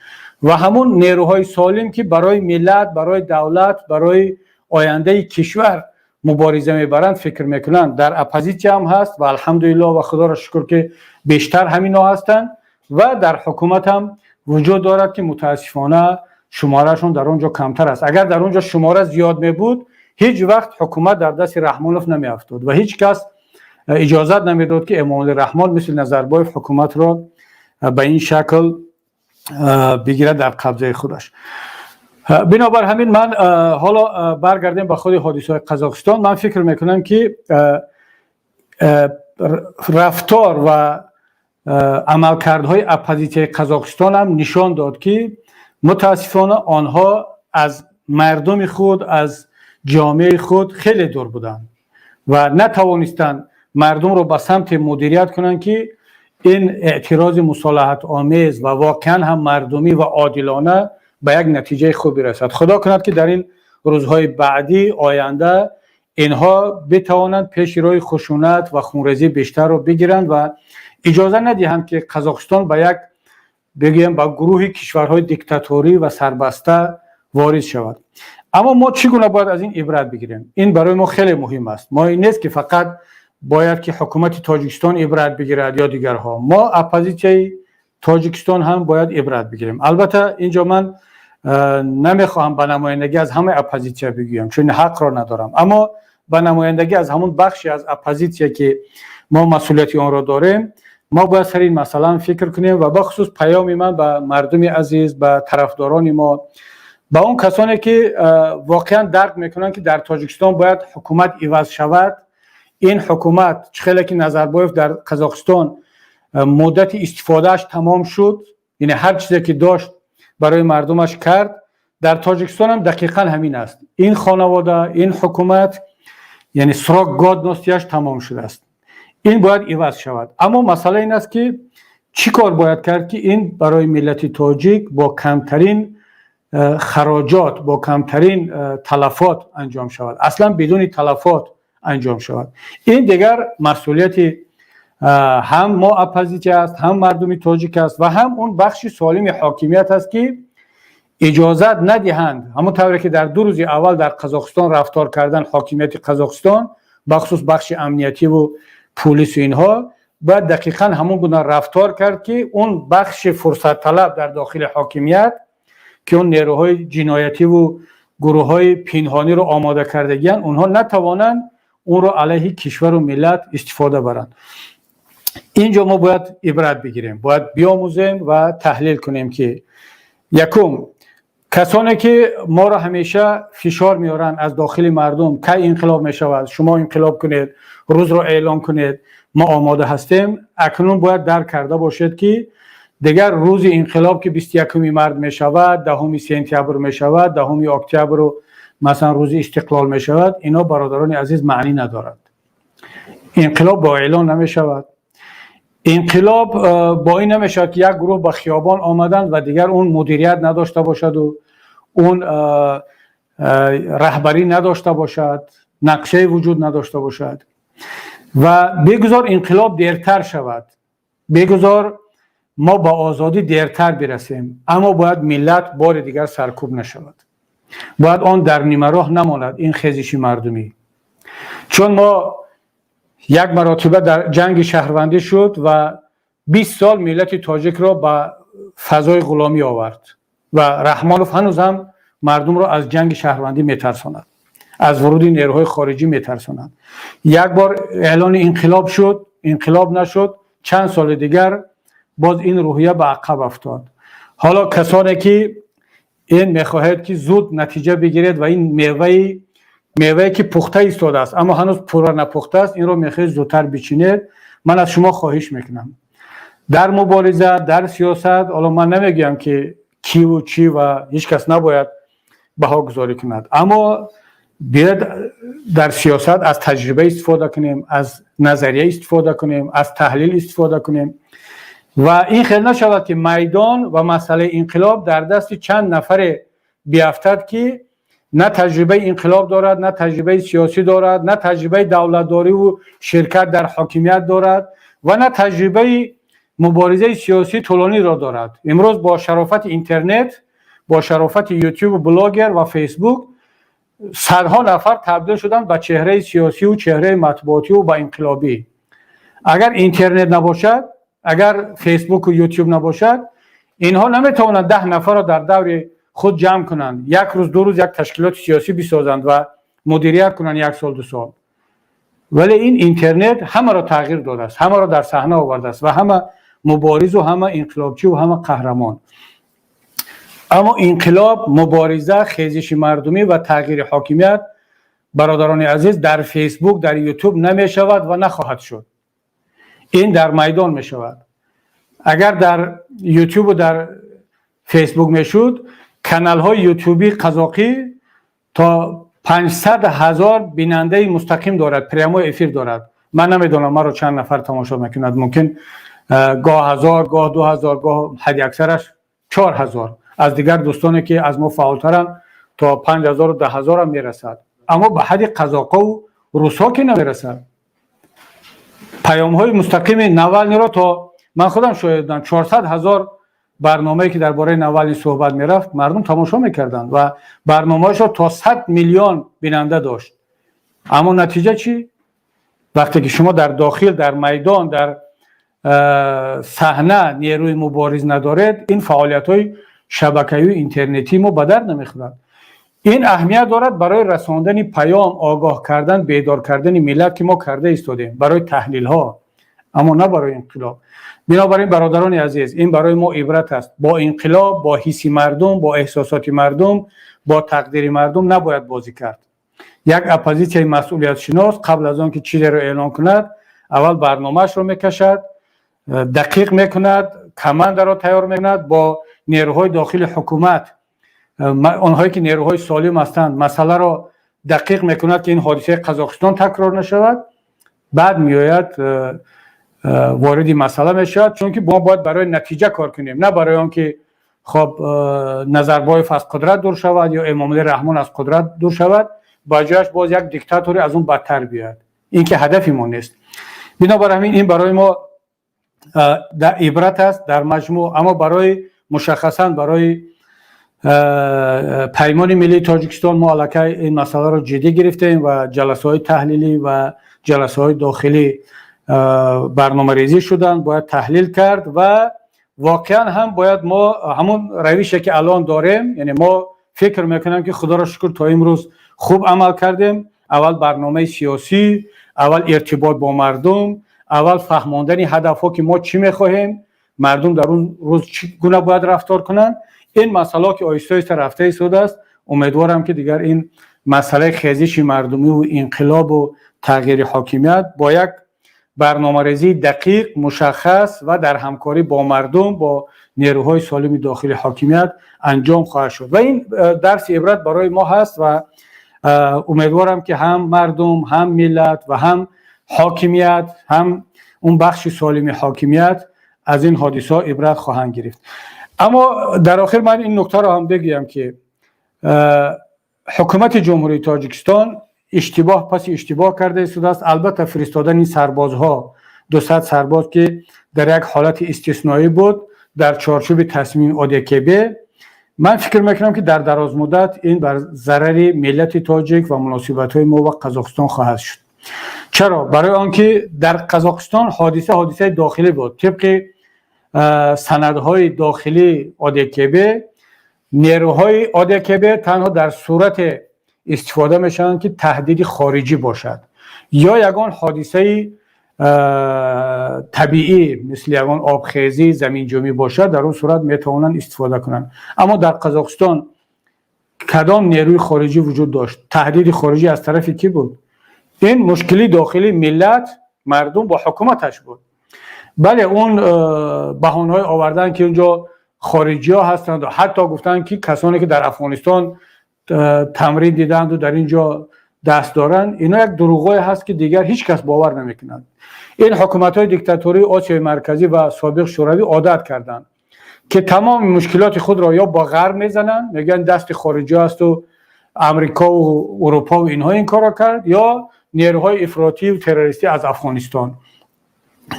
Ва ҳамон нерӯҳои солим, ки барои миллат, барои давлат, барои ояндаи кишвар мубориза мебаранд, фикр мекунанд, дар оппозитсия ҳам ҳаст ва алҳамдулиллоҳ ва худоро шукр, ки бештар ҳаминҳо ҳастанд, ва дар ҳукумат ҳам вуҷуд дорад, ки мутаассифона шумораашон дар он ҷо камтар аст. Агар дар он ҷо шумора зиёд мебуд, ҳеҷ вақт ҳукумат дар дасти Раҳмонов намеафтод ва ҳеҷ кас иҷозат намедод, ки Эмомалӣ Раҳмон мисли Назарбоев ҳукуматро ба ин шакл бигирад дар қабзаи худаш. Бинобар ҳамин ман ҳоло баргардем ба худи ҳодисаҳои Қазоқистон. Ман фикр мекунам, ки рафтор ва амалкардҳои оппозитсияи Қазоқистон ҳам нишон дод, ки мутаассифона онҳо аз мардуми худ, аз ҷомеаи худ хеле дур буданд ва натавонистанд мардумро ба самте мудирият кунанд, ки ин эътирози мусолиҳатомез ва воқеан ҳам мардумӣ ва одилона ба як натиҷаи хубе расад. Худо кунад, ки дар ин рӯзҳои баъдӣ, оянда инҳо битавонанд пеши роҳи хушунат ва хунрезии бештарро бигиранд ва иҷоза надиҳанд, ки Қазоқистон ба як, бигӯем, ба гурӯҳи кишварҳои диктаторӣ ва сарбаста ворид шавад. Аммо мо чӣ гуна бояд аз ин ибрат бигирем? Ин барои мо хеле муҳим аст. Мо ин нест, ки фақат бояд ки ҳукумати Тоҷикистон ибрат бигирад ё дигарҳо. Мо, оппозитсияи Тоҷикистон, ҳам бояд ибрат бигирем. Албатта, инҷо ман намехоҳам ба намояндагӣ аз ҳамаи оппозитсия бигӯям, чун ҳақро надорам, аммо ба намояндагӣ аз ҳамон бахше аз оппозитсия, ки мо масъулияти онро дорем, мо бояд сари ин масъала фикр кунем. Ва бахусус паёми ман ба мардуми азиз, ба тарафдорони мо, ба он касоне ки воқеан дарк мекунанд, ки дар Тоҷикистон бояд ҳукумат иваз шавад. Ин ҳукумат, чӣ хеле ки Назарбоев дар Қазоқистон муддати истифодааш тамом шуд, яъне ҳар чизе ки дошт, барои мардумаш кард, дар Тоҷикистон ҳам дақиқан ҳамин аст. Ин хонавода, ин ҳукумат, яъне срок годности яш тамом шудааст, ин бояд иваз шавад. Аммо масъала ин аст, ки чӣ кор бояд кард, ки ин барои миллати тоҷик бо камтарин хароҷот, бо камтарин талафот анҷом шавад, аслан бидуни талафот анҷом шавад. Ин дигар масъулияти ҳам мо оппозитсия аст, ҳам мардуми тоҷик аст ва ҳам он бахши солими ҳокимият аст, ки иҷозат надиҳанд, ҳамон тавре ки дар 2 рӯзи аввал дар Қазоқистон рафтор кардан ҳокимияти Қазоқистон, бахусус бахши амниятиву пулису инҳо, бояд дақиқан ҳамон гуна рафтор кард, ки он бахши фурсатталаб дар дохили ҳокимият, ки он нерӯҳои ҷиноятиву гурӯҳҳои пинҳониро омода кардагиянд, онҳо натавонанд онро алайҳи кишвару миллат истифода баранд. Инҷо мо бояд ибрат бигирем, бояд биомӯзем ва таҳлил кунем, ки якум, касоне ки моро ҳамеша фишор меоранд аз дохили мардум, кай инқилоб мешавад, шумо инқилоб кунед, рӯзро эълон кунед, мо омода ҳастем, акнун бояд дарк карда бошед, ки дигар рӯзи инқилоб, ки 21-уми март мешавад, 10-уми сентябр мешавад, 10-уми октябру масалан рӯзи истиқлол мешавад, ино, бародарони азиз, маънӣ надорад. Инқилоб бо эълон намешавад. Инқилоб бо ин намешавад, ки як гурӯҳ ба хиёбон омаданд ва дигар он мудирият надошта бошаду он раҳбарӣ надошта бошад, нақшае вуҷуд надошта бошад. Ва бигузор инқилоб дертар шавад, бигузор мо ба озодӣ дертар бирасем, аммо бояд миллат бори дигар саркӯб нашавад, бояд он дар нимароҳ намонад, ин хезиши мардумӣ. Чун мо як маротиба дар ҷанги шаҳрвандӣ шуд ва 20 сол миллати тоҷикро ба фазои ғуломӣ овард ва Раҳмонов ҳанӯз ҳам мардумро аз ҷанги шаҳрвандӣ метарсонад, аз вуруди нерӯҳои хориҷӣ метарсонад. Як бор эълони инқилоб шуд, инқилоб нашуд, чанд соли дигар боз ин рӯҳия ба ақаб афтод. Ҳоло касоне ки ин мехоҳед, ки зуд натиҷа бигиред ва ин мевае, ки пухта истодааст, аммо ҳанӯз пурра напухтааст, инро мехоҳед зудтар бичинед, ман аз шумо хоҳиш мекунам: дар мубориза, дар сиёсат, ҳоло ман намегӯям, ки киву чӣ ва ҳеҷ кас набояд баҳогузорӣ кунад, аммо биёед дар сиёсат аз таҷриба истифода кунем, аз назария истифода кунем, аз таҳлил истифода кунем ва ин хел нашавад, ки майдон ва масъалаи инқилоб дар дасти чанд нафаре биафтад, ки на таҷрибаи инқилоб дорад, на таҷрибаи сиёсӣ дорад, на таҷрибаи давлатдориву ширкат дар ҳокимият дорад ва на таҷрибаи муборизаи сиёсии тӯлониро дорад. Имрӯз бо шарофати интернет, бо шарофати Ютубу блогер ва Фейсбук садҳо нафар табдил шуданд ба чеҳраи сиёсиву чеҳраи матбуотиву ба инқилобӣ. Агар интернет набошад, агар Фейсбуку Ютуб набошад, инҳо наметавонанд 10 нафарро дар даври худ ҷамъ кунанд, як рӯз, 2 рӯз як ташкилоти сиёсӣ бисозанд ва мудирият кунанд як сол, 2 сол. Вале ин интернет ҳамаро тағйир додааст, ҳамаро дар саҳна овардааст ва ҳама муборизу, ҳама инқилобчиву ҳама қаҳрамон. Аммо инқилоб, мубориза, хезиши мардумӣ ва тағйири ҳокимият, бародарони азиз, дар Фейсбук, дар Ютуб намешавад ва нахоҳад шуд. Ин дар майдон мешавад. Агар дар Ютубу дар Фейсбук мешуд, каналҳои ютубии қазоқӣ то 500 ҳазор бинандаи мустақим дорад, прямой эфир дорад. Ман намедонам, маро чанд нафар тамошо мекунад, мумкин гоҳ 1000, гоҳ 2000, гоҳ ҳадди аксараш 4000. Аз дигар дӯстоне, ки аз мо фаъолтаранд, то 5000-у 10 000-ам мерасад, аммо ба ҳадди қазоқову русҳо ки намерасад. Паёмҳои мустақими Навалниро то ман худам шоҳид будам, 400 ҳазор барномае, ки дар бораи Навални суҳбат мерафт, мардум тамошо мекарданд ва барномаҳояшро то 100 миллион бинанда дошт. Аммо натиҷа чӣ? Вақте ки шумо дар дохил, дар майдон, дар саҳна нерӯи мубориз надоред, ин фаъолиятҳои шабакавию интернетии мо ба дард намехӯрад. Ин аҳамият дорад барои расондани паём, огоҳ кардан, бедор кардани миллат, ки мо карда истодем, барои таҳлилҳо, аммо на барои инқилоб. Бинобар ин, бародарони азиз, ин барои мо ибрат аст: бо инқилоб, бо ҳисси мардум, бо эҳсосоти мардум, бо тақдири мардум набояд бозӣ кард. Як оппозитсияи масъулиятшинос қабл аз он ки чизеро эълон кунад, аввал барномаашро мекашад, дақиқ мекунад, командаро тайёр мекунад, бо нерӯҳои дохили ҳукумат, онҳое ки нерӯҳои солим ҳастанд, масъаларо дақиқ мекунад, ки ин ҳодисаи Қазоқистон такрор нашавад. Баъд меояд, вориди масъала мешавад, чунки мо бояд барои натиҷа кор кунем, на барои он ки хоб Назарбоев аз қудрат дур шавад ё Эмомалӣ Раҳмон аз қудрат дур шавад, ба ҷояш боз як диктатори аз он бадтар биёяд. Ин ки ҳадафи мо нест. Бинобар ҳамин ин барои мо ибрат аст дар маҷмӯъ, аммо барои мушаххасан барои Паймони миллии Тоҷикистон мо аллакай ин масъаларо ҷиддӣ гирифтем ва ҷаласаҳои таҳлилӣ ва ҷаласаҳои дохилӣ барномарезӣ шуданд. Бояд таҳлил кард ва воқеан ҳам бояд мо ҳамон равише ки алон дорем, яъне мо фикр мекунам, ки худоро шукр, то имрӯз хуб амал кардем. Аввал барномаи сиёсӣ, аввал иртибот бо мардум, аввал фаҳмондани ҳадафҳо, ки мо чӣ мехоҳем, мардум дар он рӯз чӣ гуна бояд рафтор кунанд. Ин масъалаҳо ки оҳиста оҳиста рафта истодааст, умедворам, ки дигар ин масъалаи хезиши мардумиву инқилобу тағйири ҳокимият бо як барномарезии дақиқ, мушаххас ва дар ҳамкорӣ бо мардум, бо нерӯҳои солими дохили ҳокимият анҷом хоҳад шуд. Ва ин дарси ибрат барои мо ҳаст ва умедворам, ки ҳам мардум, ҳам миллат ва ҳам ҳокимият, ҳам он бахши солими ҳокимият аз ин ҳодисаҳо ибрат хоҳанд гирифт. Аммо дар охир ман ин нуктаро ҳам бигӯям, ки ҳукумати Ҷумҳурии Тоҷикистон иштибоҳ паси иштибоҳ карда истодааст. Албатта, фиристодани сарбозҳо, 200 сарбоз, ки дар як ҳолати истисноӣ буд дар чорчӯби тасмими ОДКБ, ман фикр мекунам, ки дар дарозмуддат ин бар зарари миллати тоҷик ва муносибатҳои мо ва Қазоқистон хоҳад шуд. Чаро? Барои он ки дар Қазоқистон ҳодиса ҳодисаи дохилӣ буд. Тибқи санадҳои дохилии ОДКБ, нерӯҳои ОДКБ танҳо дар сурате истифода мешаванд, ки таҳдиди хориҷӣ бошад ё ягон ҳодисаи табиӣ, мисли ягон обхезӣ, заминҷунбӣ бошад, дар он сурат метавонанд истифода кунанд. Аммо дар Қазоқистон кадом нерӯи хориҷӣ вуҷуд дошт? Таҳдиди хориҷӣ аз тарафи кӣ буд? Ин мушкили дохилии миллат, мардум бо ҳукуматаш буд. Бале, он баҳонаҳое оварданд, ки унҷо хориҷиҳо ҳастанд, ҳатто гуфтанд, ки касоне ки дар Афғонистон тамрин диданду дар ин ҷо даст доранд. Ино як дурӯғое ҳаст, ки дигар ҳеҷ кас бовар намекунад. Ин ҳукуматҳои диктатории Осиёи Марказӣ ва собиқ Шӯравӣ одат карданд, ки тамоми мушкилоти худро ё бо Ғарб мезананд, мегӯянд дасти хориҷиҳо ҳасту Амрикову Урупову инҳо ин корро кард, ё нерӯҳои ифротию террористӣ аз Афғонистон.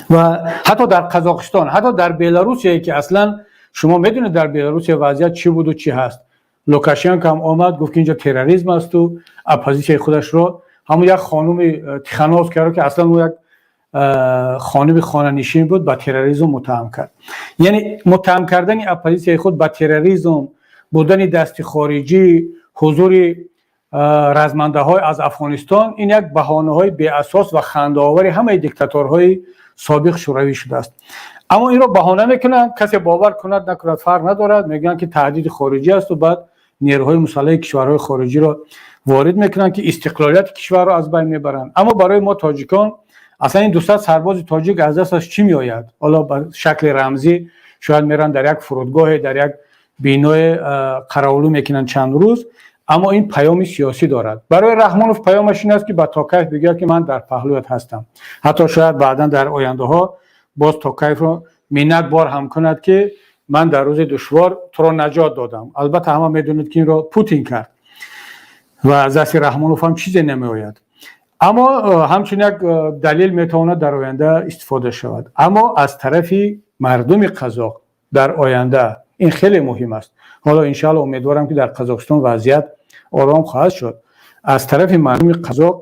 Ва ҳатто дар Қазоқистон, ҳатто дар Беларусие, ки аслан шумо медонед, дар Беларусия вазъият чӣ буду чӣ ҳаст. Лукашенко ҳам омад, гуфт, ки инҷо терроризм асту оппозитсияи худашро, ҳамун як хонуми Тихановскаяро, ки аслан ӯ як хонуми хонанишин буд, ба терроризм муттаҳам кард. Яъне муттаҳам кардани оппозитсияи худ ба терроризм, будани дасти хориҷӣ, ҳузури размандаҳои аз Афғонистон, ин як баҳонаҳои беасос ва хандаовари ҳамаи диктаторҳои собиқ Шӯравӣ шудааст. Аммо инро баҳона мекунанд, касе бовар кунад, накунад, фарқ надорад. Мегӯянд, ки таҳдиди хориҷӣ асту баъд нерӯҳои мусаллаҳи кишварҳои хориҷиро ворид мекунанд, ки истиқлолияти кишварро аз байн мебаранд. Аммо барои мо тоҷикон аслан ин 200 сарбози тоҷик аз дасташ чӣ меояд? Ҳоло ба шакли рамзӣ шояд меранд, дар як фурудгоҳе, дар як биное қаравулӣ мекунанд чанд рӯз, аммо ин паёми сиёсӣ дорад. Барои Раҳмонов паёмаш ин аст, ки ба Токаев бигӯяд, ки ман дар паҳлӯят ҳастам. Ҳатто шояд баъдан дар ояндаҳо боз Токаевро миннат бор ҳам кунад, ки ман дар рӯзи душвор туро наҷот додам. Албатта, ҳама медонед, ки инро Путин кард ва аз дасти Раҳмонов ҳам чизе намеояд, аммо ҳамчун як далел метавонад дар оянда истифода шавад. Аммо аз тарафи мардуми қазоқ дар оянда ин хеле муҳим аст. Ҳоло, иншаалло, умедворам, ки дар Қазоқистон вазъият ором хоҳад шуд. Аз тарафи мардуми қазоқ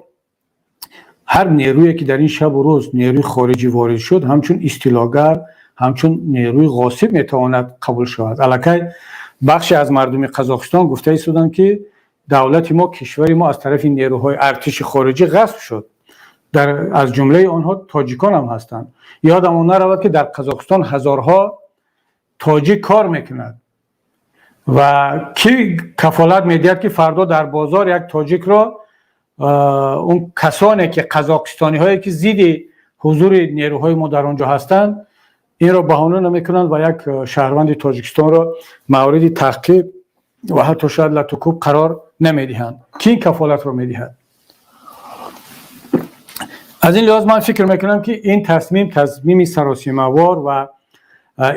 ҳар нерӯе ки дар ин шабу рӯз нерӯи хориҷӣ ворид шуд, ҳамчун истилогар, ҳамчун нерӯи ғосиб метавонад қабул шавад. Аллакай бахше аз мардуми Қазоқистон гуфта истоданд, ки давлати мо, кишвари мо аз тарафи нерӯҳои артиши хориҷӣ ғасб шуд. Дар аз ҷумлаи онҳо тоҷикон ҳам ҳастанд. Ёдамон наравад, ки дар Қазоқистон ҳазорҳо тоҷик кор мекунад ва кӣ кафолат медиҳад, ки фардо дар бозор як тоҷикро Он касоне ки қазоқистониҳое ки зидди ҳузури нерӯҳои мо дар он ҷо ҳастанд, инро баҳона намекунанд ва як шаҳрванди Тоҷикистонро мавриди таҳқиқ ва ҳатто шояд латукӯб қарор намедиҳанд? Ки ин кафолатро медиҳад? Аз ин лиҳоз ман фикр мекунам, ки ин тасмим тасмими саросимавор ва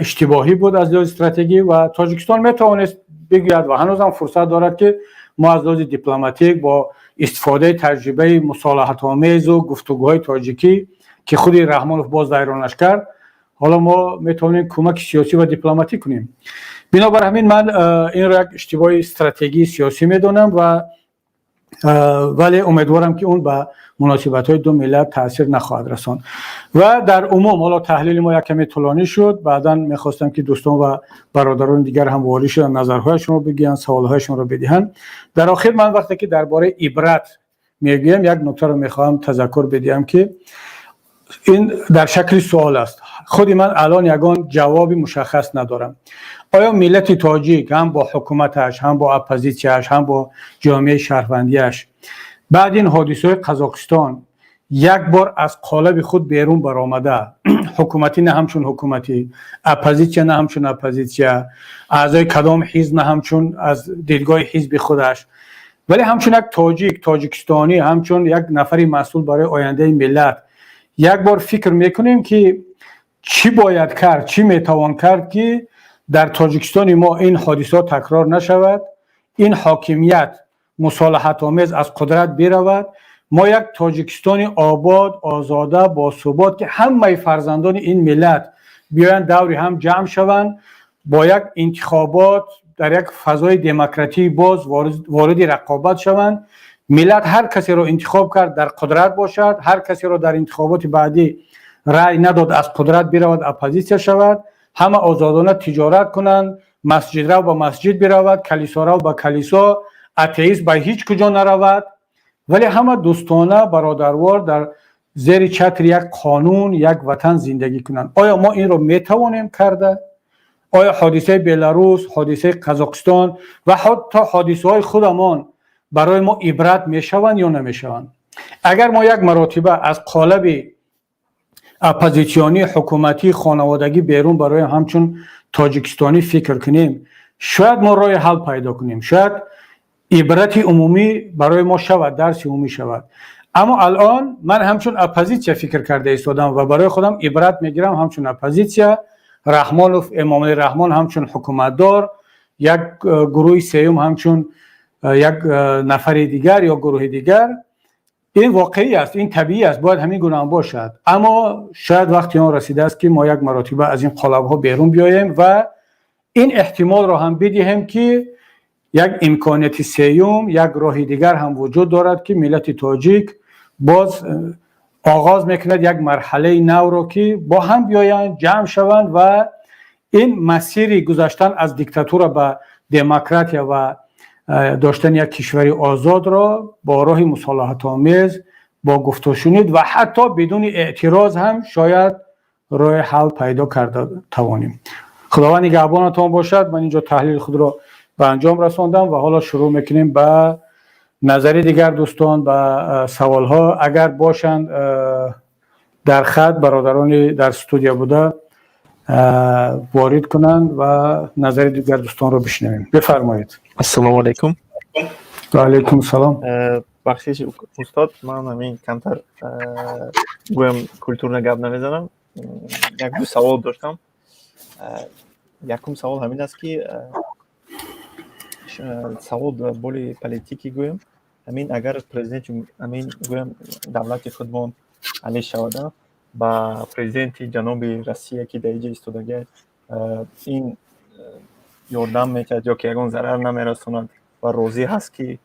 иштибоҳӣ буд аз лиҳози стратегӣ ва Тоҷикистон метавонист бигӯяд ва ҳанӯзам фурсат дорад, ки мо аз лиҳози дипломатик бо истифодаи таҷрибаи мусолиҳатомезу гуфтугӯҳои тоҷикӣ, ки худи Раҳмонов боз вайронаш кард, ҳоло мо метавонем кӯмаки сиёсӣ ва дипломатӣ кунем. Бинобар ҳамин ман инро як иштибоҳи стратегии сиёсӣ медонам ва вале умедворам, ки он ба муносибатҳои ду миллат таъсир нахоҳад расонд. Ва дар умум ҳоло таҳлили мо як каме тӯлонӣ шуд. Баъдан мехостам, ки дӯстон ва бародарони дигар ҳам ворид шуданд, назарҳояшонро бигӯянд, саволҳояшонро бидиҳанд. Дар охир ман вақте ки дар бораи ибрат мегӯям, як нуктаро мехоҳам тазаккур бидиҳам, ки ин дар шакли суол аст. Худи ман алон ягон ҷавоби мушаххас надорам. Оё миллати тоҷик ҳам бо ҳукуматаш, ҳам бо оппозитсияш, ҳам бо ҷомеаи шаҳрвандиаш баъд ин ҳодисаҳои Қазоқистон як бор аз қолаби худ берун баромада, ҳукуматӣ на ҳамчун ҳукуматӣ, оппозитсия на ҳамчун оппозитсия, аъзои кадом ҳизб на ҳамчун аз дидгоҳи ҳизби худаш, вале ҳамчун як тоҷик, тоҷикистонӣ, ҳамчун як нафари масъул барои ояндаи миллат, як бор фикр мекунем, ки чӣ бояд кард, чӣ метавон кард, ки дар Тоҷикистони мо ин ҳодисаҳо такрор нашавад, ин ҳокимият мусолиҳатомез аз қудрат биравад, мо як Тоҷикистони обод, озода, босубот, ки ҳамаи фарзандони ин миллат биёянд, даври ҳам ҷамъ шаванд, бо як интихобот дар як фазои демократии боз вориди рақобат шаванд, миллат ҳар касеро интихоб кард, дар қудрат бошад, ҳар касеро дар интихоботи баъдӣ рай надод, аз қудрат биравад, оппозитсия шавад, ҳама озодона тиҷорат кунанд, масҷидрав ба масҷид биравад, калисорав ба калисо, атеист ба ҳеҷ куҷо наравад, вале ҳама дӯстона, бародарвор дар зери чатри як қонун, як ватан зиндагӣ кунанд? Оё мо инро метавонем карда? Оё ҳодисаи Беларус, ҳодисаи Қазоқистон ва ҳатто ҳодисаҳои худамон барои мо ибрат мешаванд ё намешаванд? Агар мо як маротиба аз қолаби оппозитсионӣ, ҳукуматӣ, хонаводагӣ берун барои ҳамчун тоҷикистонӣ фикр кунем, шояд мо роҳи ҳал пайдо кунем, шояд ибрати умумӣ барои мо шавад, дарси умумӣ шавад. Аммо алон ман ҳамчун оппозитсия фикр карда истодам ва барои худам ибрат мегирам ҳамчун оппозитсия, Раҳмонов, Эмомалӣ Раҳмон ҳамчун ҳукуматдор, як гурӯҳи сеюм ҳамчун як нафари дигар ё гурӯҳи дигар. Ин воқеӣ аст, ин табиӣ аст, бояд ҳамин гуна ҳам бошад. Аммо шояд вақти он расидааст, ки мо як маротиба аз ин қолабҳо берун биёем ва ин эҳтимолро ҳам бидиҳем, ки як имконияти сеюм, як роҳи дигар ҳам вуҷуд дорад, ки миллати тоҷик боз оғоз мекунад як марҳалаи навро, ки бо ҳам биёянд, ҷамъ шаванд ва ин масири гузаштан аз диктатура ба демократия ва доштани як кишвари озодро бо роҳи мусолиҳатомез, бо гуфтушунид ва ҳатто бидуни эътироз ҳам шояд роҳи ҳал пайдо карда тавонем. Худованд нигаҳбонатон бошад. Ман инҷо таҳлили худро ба анҷом расондам ва ҳоло шурӯъ мекунем ба назари дигар дӯстон, ба саволҳо, агар бошанд дар хат. Бародарони дар студия буда ворид кунанд ва назари дигар дӯстонро бишнавем. Бифармоед. Ассалому алайкум. Ва алайкум салом. Бахшиш, устод, ман ҳамин камтар гӯям, культурно гап намезанам. Як ду савол доштам. Якум савол ҳамин аст, ки савол боли политикӣ гӯям, ҳамин агар президенти ҳамин гӯям давлати худмон али шавада, ба президенти ҷаноби Россия, ки дар иҷа истодагиаст, ин ёрдам метиҳад ё ки ягон зарар намерасонад ва розӣ ҳаст, ки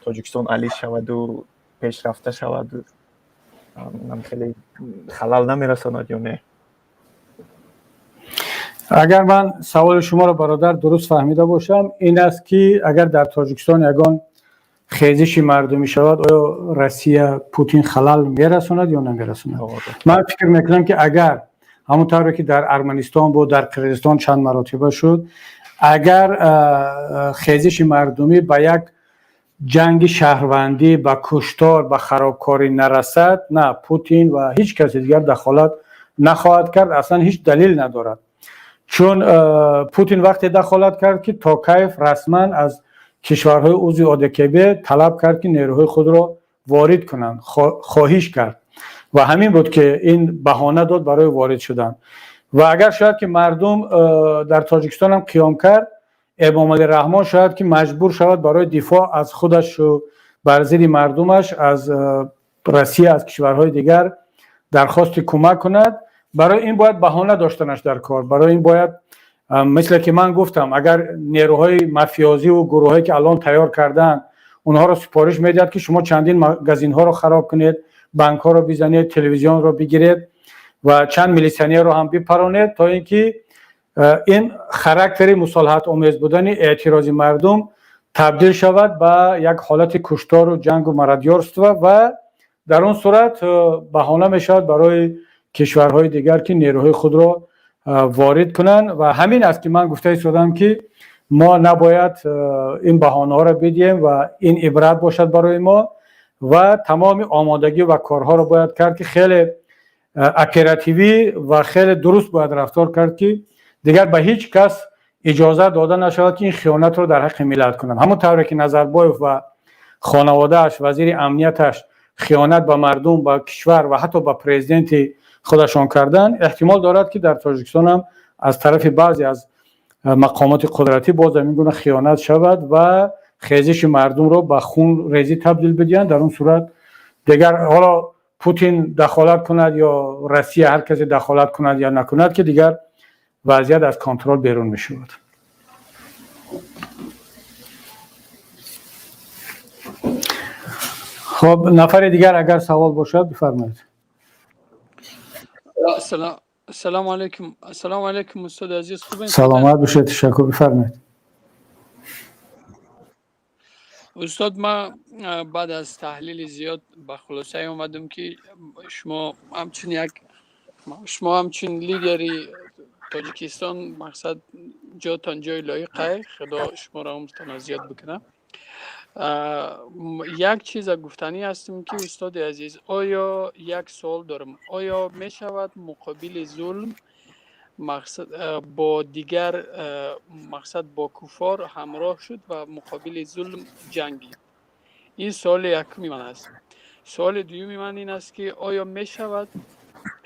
Тоҷикистон алӣ шаваду пешрафта шавад, хеле халал намерасонад ё не? Агар ман саволи шуморо, бародар, дуруст фаҳмида бошам, ин аст, ки агар дар Тоҷикистон ягон хезиши мардумӣ шавад, оё Россия, Путин халал мерасонад ё намерасонад? Ман фикр мекунам, ки агар ҳамон тавре ки дар Арманистон буд, дар Қирғизистон чанд маротиба шуд, агар хезиши мардумӣ ба як ҷанги шаҳрвандӣ, ба куштор, ба харобкорӣ нарасад, на Путин ва ҳеҷ каси дигар дахолат нахоҳад кард. Аслан ҳеҷ далел надорад, чун Путин вақте дахолат кард, ки Токаев расман аз кишварҳои узви ОДКБ талаб кард, ки нерӯҳои худро ворид кунанд, хоҳиш кард ва ҳамин буд, ки ин баҳона дод барои ворид шудан. Ва агар шояд ки мардум дар Тоҷикистон ҳам қиём кард, Эмомалӣ Раҳмон шояд ки маҷбур шавад барои дифоъ аз худашу бар зидди мардумаш аз Россия, аз кишварҳои дигар дархости кӯмак кунад. Барои ин бояд баҳона доштанаш дар кор. Барои ин бояд, мисле ки ман гуфтам, агар нерӯҳои мафиёзиву гурӯҳҳое ки алон тайёр кардаанд, онҳоро супориш медиҳад, ки шумо чандин магазинҳоро хароб кунед, банкҳоро бизанед, телевизионро бигиред ва чанд милитсионерро ҳам бипаронед, то ин ки ин характери мусолиҳатомез будани эътирози мардум табдил шавад ба як ҳолати куштору ҷангу мародёрство. Ва дар он сурат баҳона мешавад барои кишварҳои дигар, ки нерӯҳои худро ворид кунанд. Ва ҳамин аст, ки ман гуфта истодам, ки мо набояд ин баҳонаҳоро бидиҳем ва ин ибрат бошад барои мо. Ва тамоми омодагӣ ва корҳоро бояд кард, ки хеле оперативӣ ва хеле дуруст бояд рафтор кард, ки дигар ба ҳеҷ кас иҷоза дода нашавад, ки ин хиёнатро дар ҳаққи миллат кунанд. Ҳамон тавре ки Назарбоев ва хонаводааш, вазири амнияташ хиёнат ба мардум, ба кишвар ва ҳатто ба президенти худашон карданд, эҳтимол дорад, ки дар Тоҷикистон ҳам аз тарафи баъзе аз мақомоти қудратӣ боз ҳамин гуна хиёнат шавад ва хезиши мардумро ба хунрезӣ табдил бидиҳанд. Дар он сурат дигар ҳоло Путин дахолат кунад ё Россия, ҳар касе дахолат кунад ё накунад, ки дигар вазъият аз контрол берун мешавад. Хоб, нафари дигар агар савол бошад, бифармоед. Ассалому алайкум, ассалому алайкум, устоди азиз, хубен? Саломат бошед, ташаккур, бифармоед. Устод, ман баъд аз таҳлили зиёд ба хулосае омадам, ки шумо ҳамчун лидери Тоҷикистон, мақсад, ҷотон ҷои лоиқае. Худо шуморо умртона зиёд бикунад. Як чиза гуфтанӣ ҳастем, ки устоди азиз, оё, як суол дорам: оё мешавад муқобили зулм, мақсад, бо дигар, мақсад, бо куффор ҳамроҳ шуд ва муқобили зулм ҷангид? Ин суоли якуми ман аст. Суоли дуюми ман ин аст, ки оё мешавад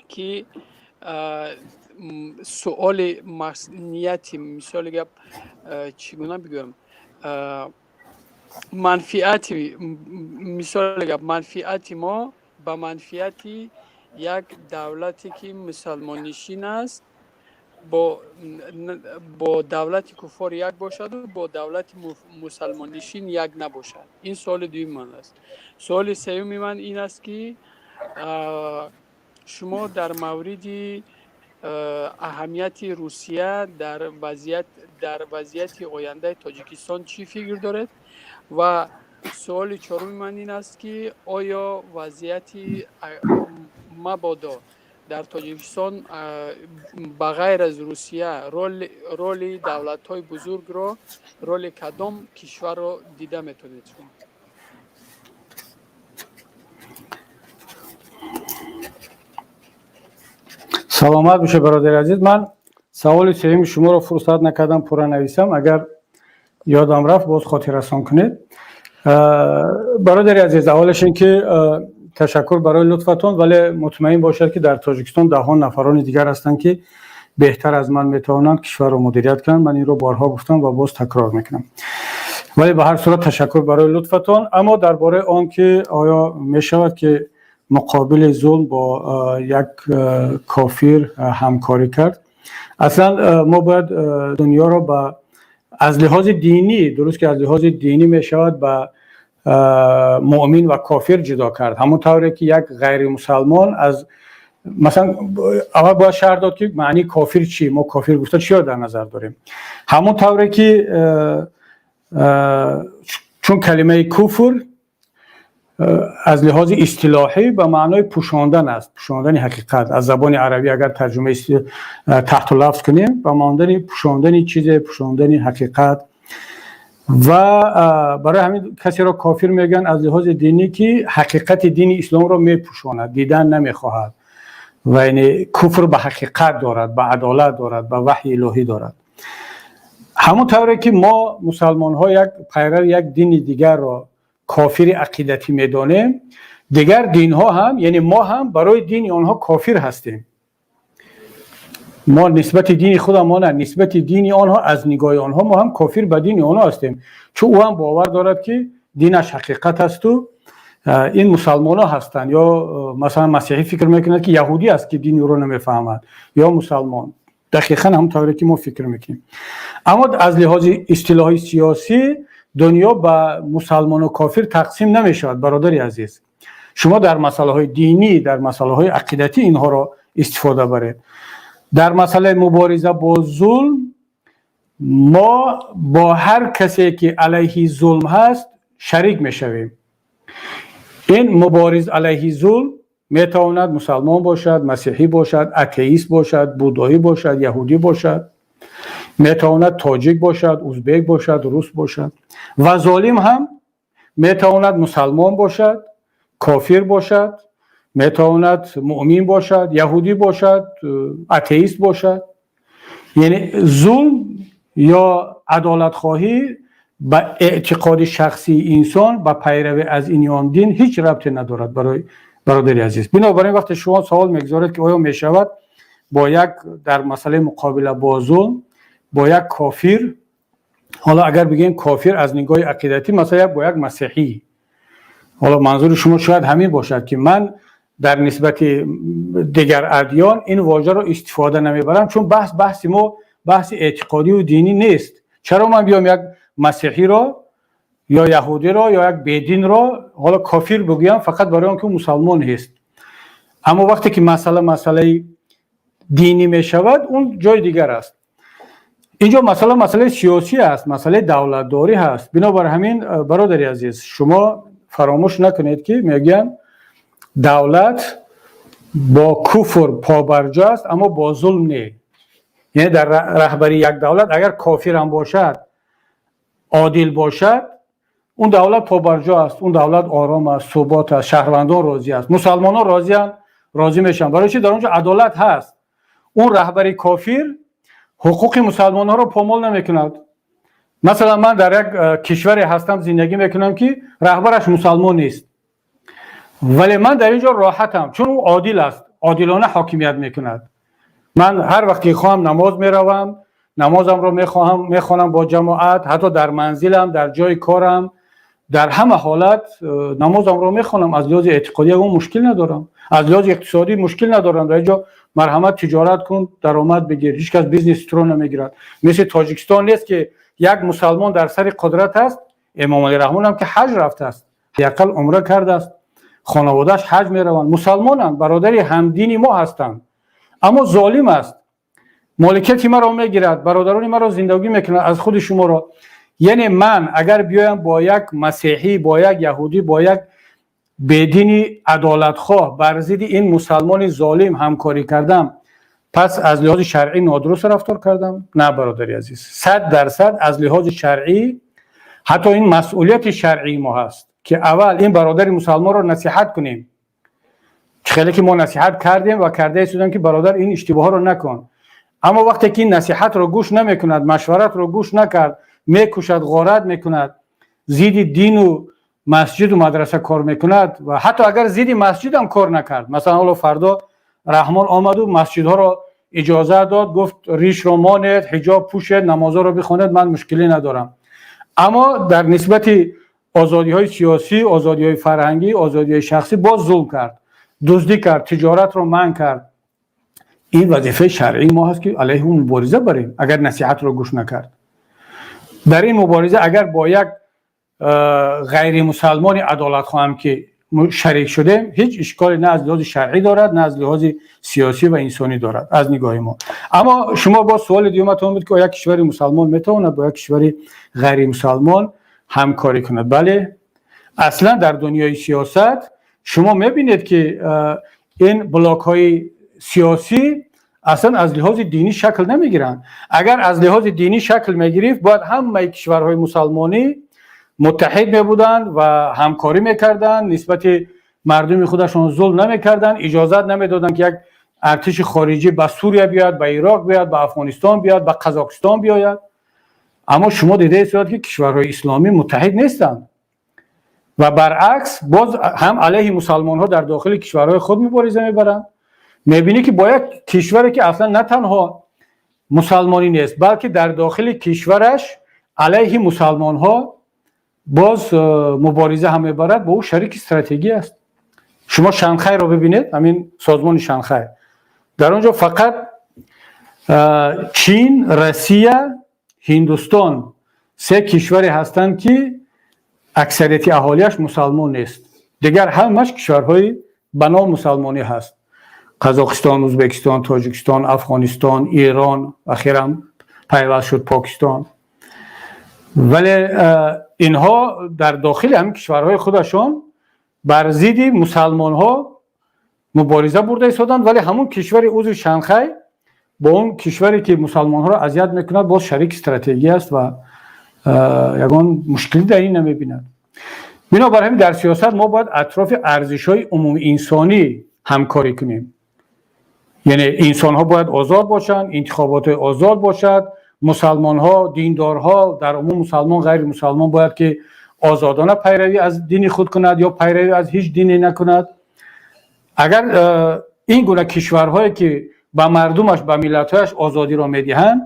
ки суоли нияти, мисоли гап, чӣ гуна бигӯям, манфиати, мисоли гап, манфиати мо ба манфиати як давлате, ки мусалмоннишин аст, бо давлати куффор як бошаду бо давлати мусалмоннишин як набошад? Ин суоли дуюми ман аст. Суоли сеюми ман ин аст, ки шумо дар мавриди аҳамияти Русия дар вазъияти ояндаи Тоҷикистон чӣ фикр доред? Ва суоли чоруми ман ин аст, ки оё вазъияти мабодо дар Тоҷикистон ба ғайр аз Русия роли давлатҳои бузургро, роли кадом кишварро дида метавонед шумо? Саломат бошед, бародари азиз. Ман саволи сеюми шуморо фурсат накардам пурра нависам, агар ёдам рафт, боз хотиррасон кунед. Бародари азиз, аввалаш ин ки ташаккур барои лутфатон, вале мутмаин бошед, ки дар Тоҷикистон даҳҳо нафарони дигар ҳастанд, ки беҳтар аз ман метавонанд кишварро мудирият кунанд. Ман инро борҳо гуфтам ва боз такрор мекунам, вале ба ҳар сурат ташаккур барои лутфатон. Аммо дар бораи он ки оё мешавад, ки муқобили зулм бо як кофир ҳамкорӣ кард, аслан мо бояд дунёро ба аз лиҳози динӣ, дуруст ки аз лиҳози динӣ мешавад ба муъмин ва кофир ҷудо кард, ҳамон тавре ки як ғайримусалмон аз, масалан, аввал бояд шарҳ дод, ки маънии кофир чӣ, мо кофир гуфта чиро дар назар дорем. Ҳамон тавре ки чун калимаи куфр аз лиҳози истилоҳӣ ба маънои пӯшондан аст, пӯшондани ҳақиқат, аз забони арабӣ агар тарҷумаи таҳтуллафз кунем, ба маънои пӯшондани чизе, пӯшондани ҳақиқат. Ва барои ҳамин касеро кофир мегӯянд аз лиҳози динӣ, ки ҳақиқати дини исломро мепӯшонад, дидан намехоҳад ва яъне куфр ба ҳақиқат дорад, ба адолат дорад, ба ваҳйи илоҳӣ дорад. Ҳамон тавре ки мо мусалмонҳо як пайрави як дини дигарро кофири ақидатӣ медонем, дигар динҳо ҳам, яъне мо ҳам барои дини онҳо кофир ҳастем. Мо нисбати дини худамон, нисбати дини онҳо, аз нигоҳи онҳо мо ҳам кофир ба дини онҳо ҳастем, чун ӯ ҳам бовар дорад, ки динаш ҳақиқат асту ин мусалмонҳо ҳастанд. Ё масалан, масеҳӣ фикр мекунад, ки яҳудӣ аст, ки дини ӯро намефаҳмад, ё мусалмон, дақиқан ҳамон тавре ки мо фикр мекунем. Аммо аз лиҳози истилоҳи сиёсӣ дунё ба мусалмону кофир тақсим намешавад, бародари азиз. Шумо дар масъалаҳои динӣ, дар масъалаҳои ақидатӣ инҳоро истифода баред. Дар масъалаи мубориза бо зулм мо бо ҳар касе, ки алайҳи зулм ҳаст, шарик мешавем. Ин мубориз алайҳи зулм метавонад мусалмон бошад, масеҳӣ бошад, атеист бошад, будоӣ бошад, яҳудӣ бошад, метавонад тоҷик бошад, узбек бошад, рус бошад. Ва золим ҳам метавонад мусалмон бошад, кофир бошад, метавонад муъмин бошад, яҳудӣ бошад, атеист бошад. Яъне зулм ё адолатхоҳӣ ба эътиқоди шахсии инсон, ба пайравӣ аз ин ё он дин ҳеҷ рабте надорад, барои бародари азиз. Бинобар ин, вақте шумо савол мегузоред, ки оё мешавад бо як дар масъалаи муқобила бо зулм бо як кофир, ҳоло агар бигӯем кофир аз нигоҳи ақидатӣ, масалан, бо як масеҳӣ, ҳоло манзури шумо шояд ҳамин бошад, ки ман дар нисбати дигар адён ин вожаро истифода намебарам, чун баҳс, баҳси мо баҳси эътиқодию динӣ нест. Чаро ман биём як масеҳиро ё яҳудиро ё як бединро ҳоло кофир бигӯям, фақат барои он ки мусалмон нест? Аммо вақте ки масъала масъалаи динӣ мешавад, он ҷои дигар аст. Инҷо масъала масъалаи сиёсӣ аст, масъалаи давлатдорӣ ҳаст. Бинобар ҳамин, бародари азиз, шумо фаромӯш накунед, ки мегӯянд, давлат бо куфр побарҷо аст, аммо бо зулм не. Яъне дар раҳбарии як давлат агар кофирам бошад, одил бошад, он давлат побарҷо аст, он давлат ором аст, субот аст, шаҳрвандон розӣ аст, мусалмонон розианд, розӣ мешаванд. Барои чи? Дар он ҷо адолат ҳаст. Он раҳбари кофир ҳуқуқи мусалмонҳоро помол намекунад. Масалан, ман дар як кишваре ҳастам, зиндагӣ мекунам, ки раҳбараш мусалмон нест, вале ман дар ин ҷо роҳатам, чун ӯ одил аст, одилона ҳокимият мекунад. Ман ҳар вақт ки хоҳам, намоз меравам, намозамро мехоҳам, мехонам бо ҷамоат, ҳатто дар манзилам, дар ҷои корам, дар ҳама ҳолат намозамро мехонам. Аз лиҳози эътиқодӣ ягон мушкил надорам, аз лиҳози иқтисодӣ мушкил надорам. Дар ин ҷо марҳамат, тиҷорат кун, даромад бигир, ҳеҷ кас бизнеси туро намегирад. Мисли Тоҷикистон нест, ки як мусалмон дар сари қудрат аст. Эмомалӣ Раҳмонам ки ҳаҷ рафтааст, ҳадди умра кардааст, хонаводааш ҳаҷ мераванд, мусалмонанд, бародари ҳамдини мо ҳастанд, аммо золим аст, моликияти маро мегирад, бародарони маро зиндагӣ мекунад аз худи шуморо. Яъне ман агар биёям бо як масеҳӣ, бо як яҳудӣ, бо як бедини адолатхоҳ бар зидди ин мусалмони золим ҳамкорӣ кардам, пас аз лиҳози шаръӣ нодуруст рафтор кардам? На, бародари азиз, 100% аз лиҳози шаръӣ, ҳатто ин масъулияти шаръии мо ҳаст, ки аввал ин бародари мусалмонро насиҳат кунем, хеле ки мо насиҳат кардем ва карда истодем, ки бародар, ин иштибоҳро накун. Аммо вақте ки ин насиҳатро гӯш намекунад, машваратро гӯш накард, мекушад, ғорат мекунад, зидди дину масҷиду мадраса кор мекунад ва ҳатто агар зидди масҷидам кор накард, масалан, ҳоло фардо Раҳмон омаду масҷидҳоро иҷоза дод, гуфт: ришро монед, ҳиҷоб пӯшед, намозҳоро бихонед, ман мушкилӣ надорам. Аммо дар нисбати озодиҳои сиёсӣ, озодиҳои фарҳангӣ, озодиҳои шахсӣ боз зулм кард, дуздӣ кард, тиҷоратро манъ кард, ин вазифаи шаръии мо ҳаст, ки алайҳи ӯ мубориза барем. Агар насиҳатро гӯш накард, дар ин мубориза агар бо як ғайримусалмони адолатхоҳам ки шарик шудем, ҳеҷ ишколе на аз лиҳози шаръӣ дорад, на аз лиҳози сиёсӣ ва инсонӣ дорад аз нигоҳи мо. Аммо шумо боз суоли дуюматон буд, ки як кишвари мусалмон метавонад бо як кишвари ғайримусалмон ҳамкорӣ кунад? Бале, аслан дар дунёи сиёсат шумо мебинед, ки ин блокҳои сиёсӣ اصلا از لحاظ دینی شکل نمیگیرند. اگر از لحاظ دینی شکل میگرفت باید همه کشورهای مسلمانی متحد میبودند و همکاری میکردند، نسبت مردم خودشون ظلم نمیکردند، اجازه نمیدادند که یک ارتش خارجی به سوریه بیاد، به عراق بیاد، به افغانستان بیاد، به قزاقستان بیاید. اما شما دیده اید که کشورهای اسلامی متحد نیستند و برعکس باز هم علیه مسلمان ها در داخل کشورهای خود مبارزه میبرند. میبینی که با یک کشوری که اصلا نه تنها مسلمانی نیست بلکه در داخل کشورش علیه مسلمان ها باز مبارزه هم میبرد، با او شریک استراتژی است. شما شانگهای رو ببینید، همین سازمان شانگهای، در اونجا فقط چین، روسیه، هندوستان سه کشوری هستند که اکثریت اهالیش مسلمان نیست، دیگر همش کشورهای بنا مسلمانی هست. قزاقستان، ازبکستان، تاجیکستان، افغانستان، ایران، اخیرا پیوست شد پاکستان. ولی اینها در داخل هم کشورهای خودشان بر ضد مسلمان ها مبارزه برده ایستادند، ولی همون کشور عضو شانگهای با اون کشوری که مسلمان ها را اذیت میکند باز شریک استراتژی است و یگان مشکلی در این نمیبیند. بنابراین همین در سیاست ما باید اطراف ارزش های عمومی انسانی همکاری کنیم. یعنی انسان ها باید آزاد باشند، انتخابات آزاد باشد، مسلمان ها، دیندارها، در عموم مسلمان غیر مسلمان باید که آزادانه پیروی از دین خود کند یا پیروی از هیچ دینی نکند. اگر این گونه کشورهایی که به مردمش، به ملتهایش آزادی را میدهند،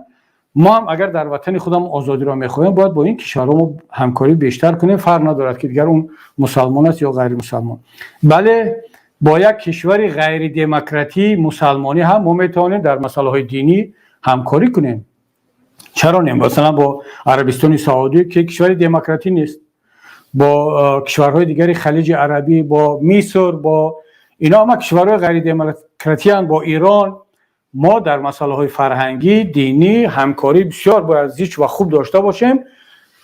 ما هم اگر در وطن خودم آزادی را میخواهیم باید با این کشورها ما همکاری بیشتر کنیم. فرق ندارد که دیگر اون مسلمان است یا غیر مسلمان. بله، با یک کشور غیر دموکراتی مسلمانی هم ما میتوانیم در مسئله های دینی همکاری کنیم. چرا نه؟ مثلا با عربستان سعودی که کشور دموکراتی نیست، با کشورهای دیگر خلیج عربی، با مصر، با اینا هم کشورهای غیر دموکراتی هستند، با ایران ما در مسئله های فرهنگی دینی همکاری بسیار باید زیچ و خوب داشته باشیم،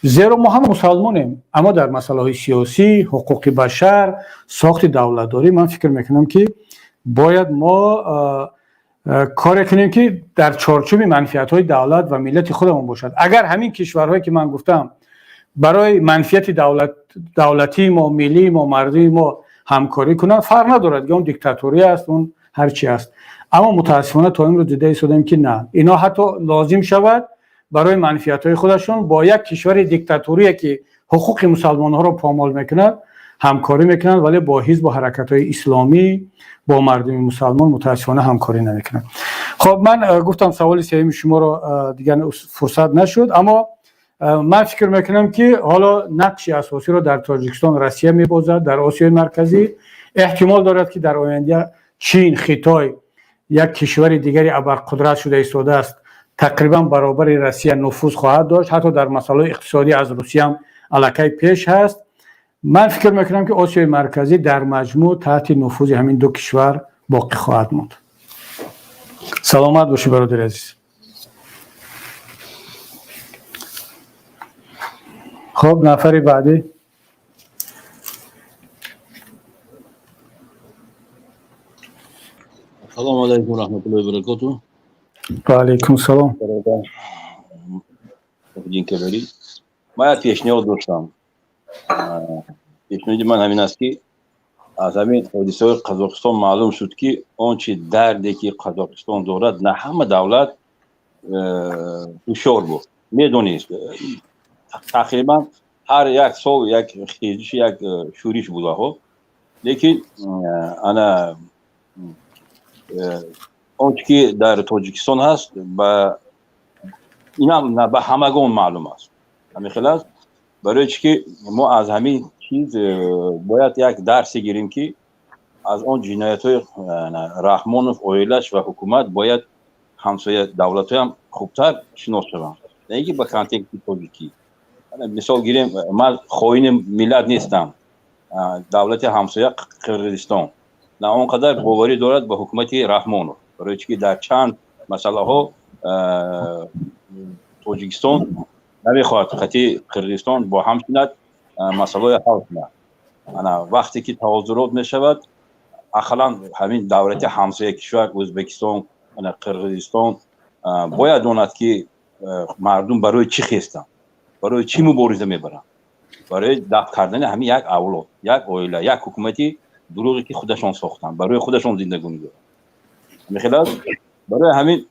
زیرا ما هم مسلمانیم. اما در مسئله های سیاسی، حقوق بشر، ساخت دولتداری، من فکر میکنم که باید ما کار کنیم که در چارچوب منفعت های دولت و ملت خودمون باشد. اگر همین کشورهایی که من گفتم برای منفعت دولتی ما، ملی ما، مردمی ما همکاری کنند، فرق ندارد که اون دیکتاتوری است، اون هر چی است. اما متاسفانه تا امروز دیده ایستادیم که نه، اینا حتی لازم شود برای منفعت های خودشون با یک کشور دیکتاتوری که حقوق مسلمان ها را پامال میکند همکاری میکنند، ولی با حزب و حرکت های اسلامی، با مردم مسلمان متاسفانه همکاری نمیکنند. خب من گفتم سوال سوم شما را دیگر فرصت نشد، اما من فکر میکنم که حالا نقش اساسی را در تاجیکستان روسیه میبازد، در آسیای مرکزی احتمال دارد که در آینده چین، خیتای، یک کشور دیگری ابرقدرت شده ایستاده است، تقریبا برابر روسیه نفوذ خواهد داشت، حتی در مسائل اقتصادی از روسیه هم علاقه پیش هست. من فکر میکنم که آسیای مرکزی در مجموع تحت نفوذ همین دو کشور باقی خواهد ماند. سلامت باشی برادر عزیز. خب نفر بعدی. سلام علیکم و رحمت الله و برکاته. و علیکم سلام. من یک پیشنهاد داشتم. پیشنهاد من همین است که از همین حادثه قزاقستان معلوم شد که آنچه دردی که قزاقستان دارد نه همه دولت هوشیار بود، میدونست. تقریبا هر یک سال یک خیزش، یک شورش بوده ها، لیکن انا آنچه که در تاجیکستان هست با اینم نه به همگان معلوم است. همین خلاص برای چی که ما از همین چیز باید یک درس گیریم که از آن جنایت های رحمانов، оилаш و حکومت باید همسایه دولت هم خوبتر شناس شوند، نه اینکه به контекст تاجیکی. مثال گیریم، من خائن ملت نیستم، دولت همسایه قرقیزستان نه آنقدر باوری دارد به حکومت رحمانов، برای چی که در چند مسئله ها تاجیکستان نمیخواهد خطی قرقیزستان با هم شند مسئله حل کند. انا وقتی که توازرات میشود، اقلا همین دولت همسایه کشور ازبکستان، Қирғизистон бояд донад, ки мардум барои чӣ хестанд, барои чӣ мубориза мебаранд: барои дафт кардани ҳамин як авлод, як оила, як ҳукумати дурӯғе, ки худашон сохтанд, барои худашон зиндагонӣ доранд. Мехелад. Барои ҳамин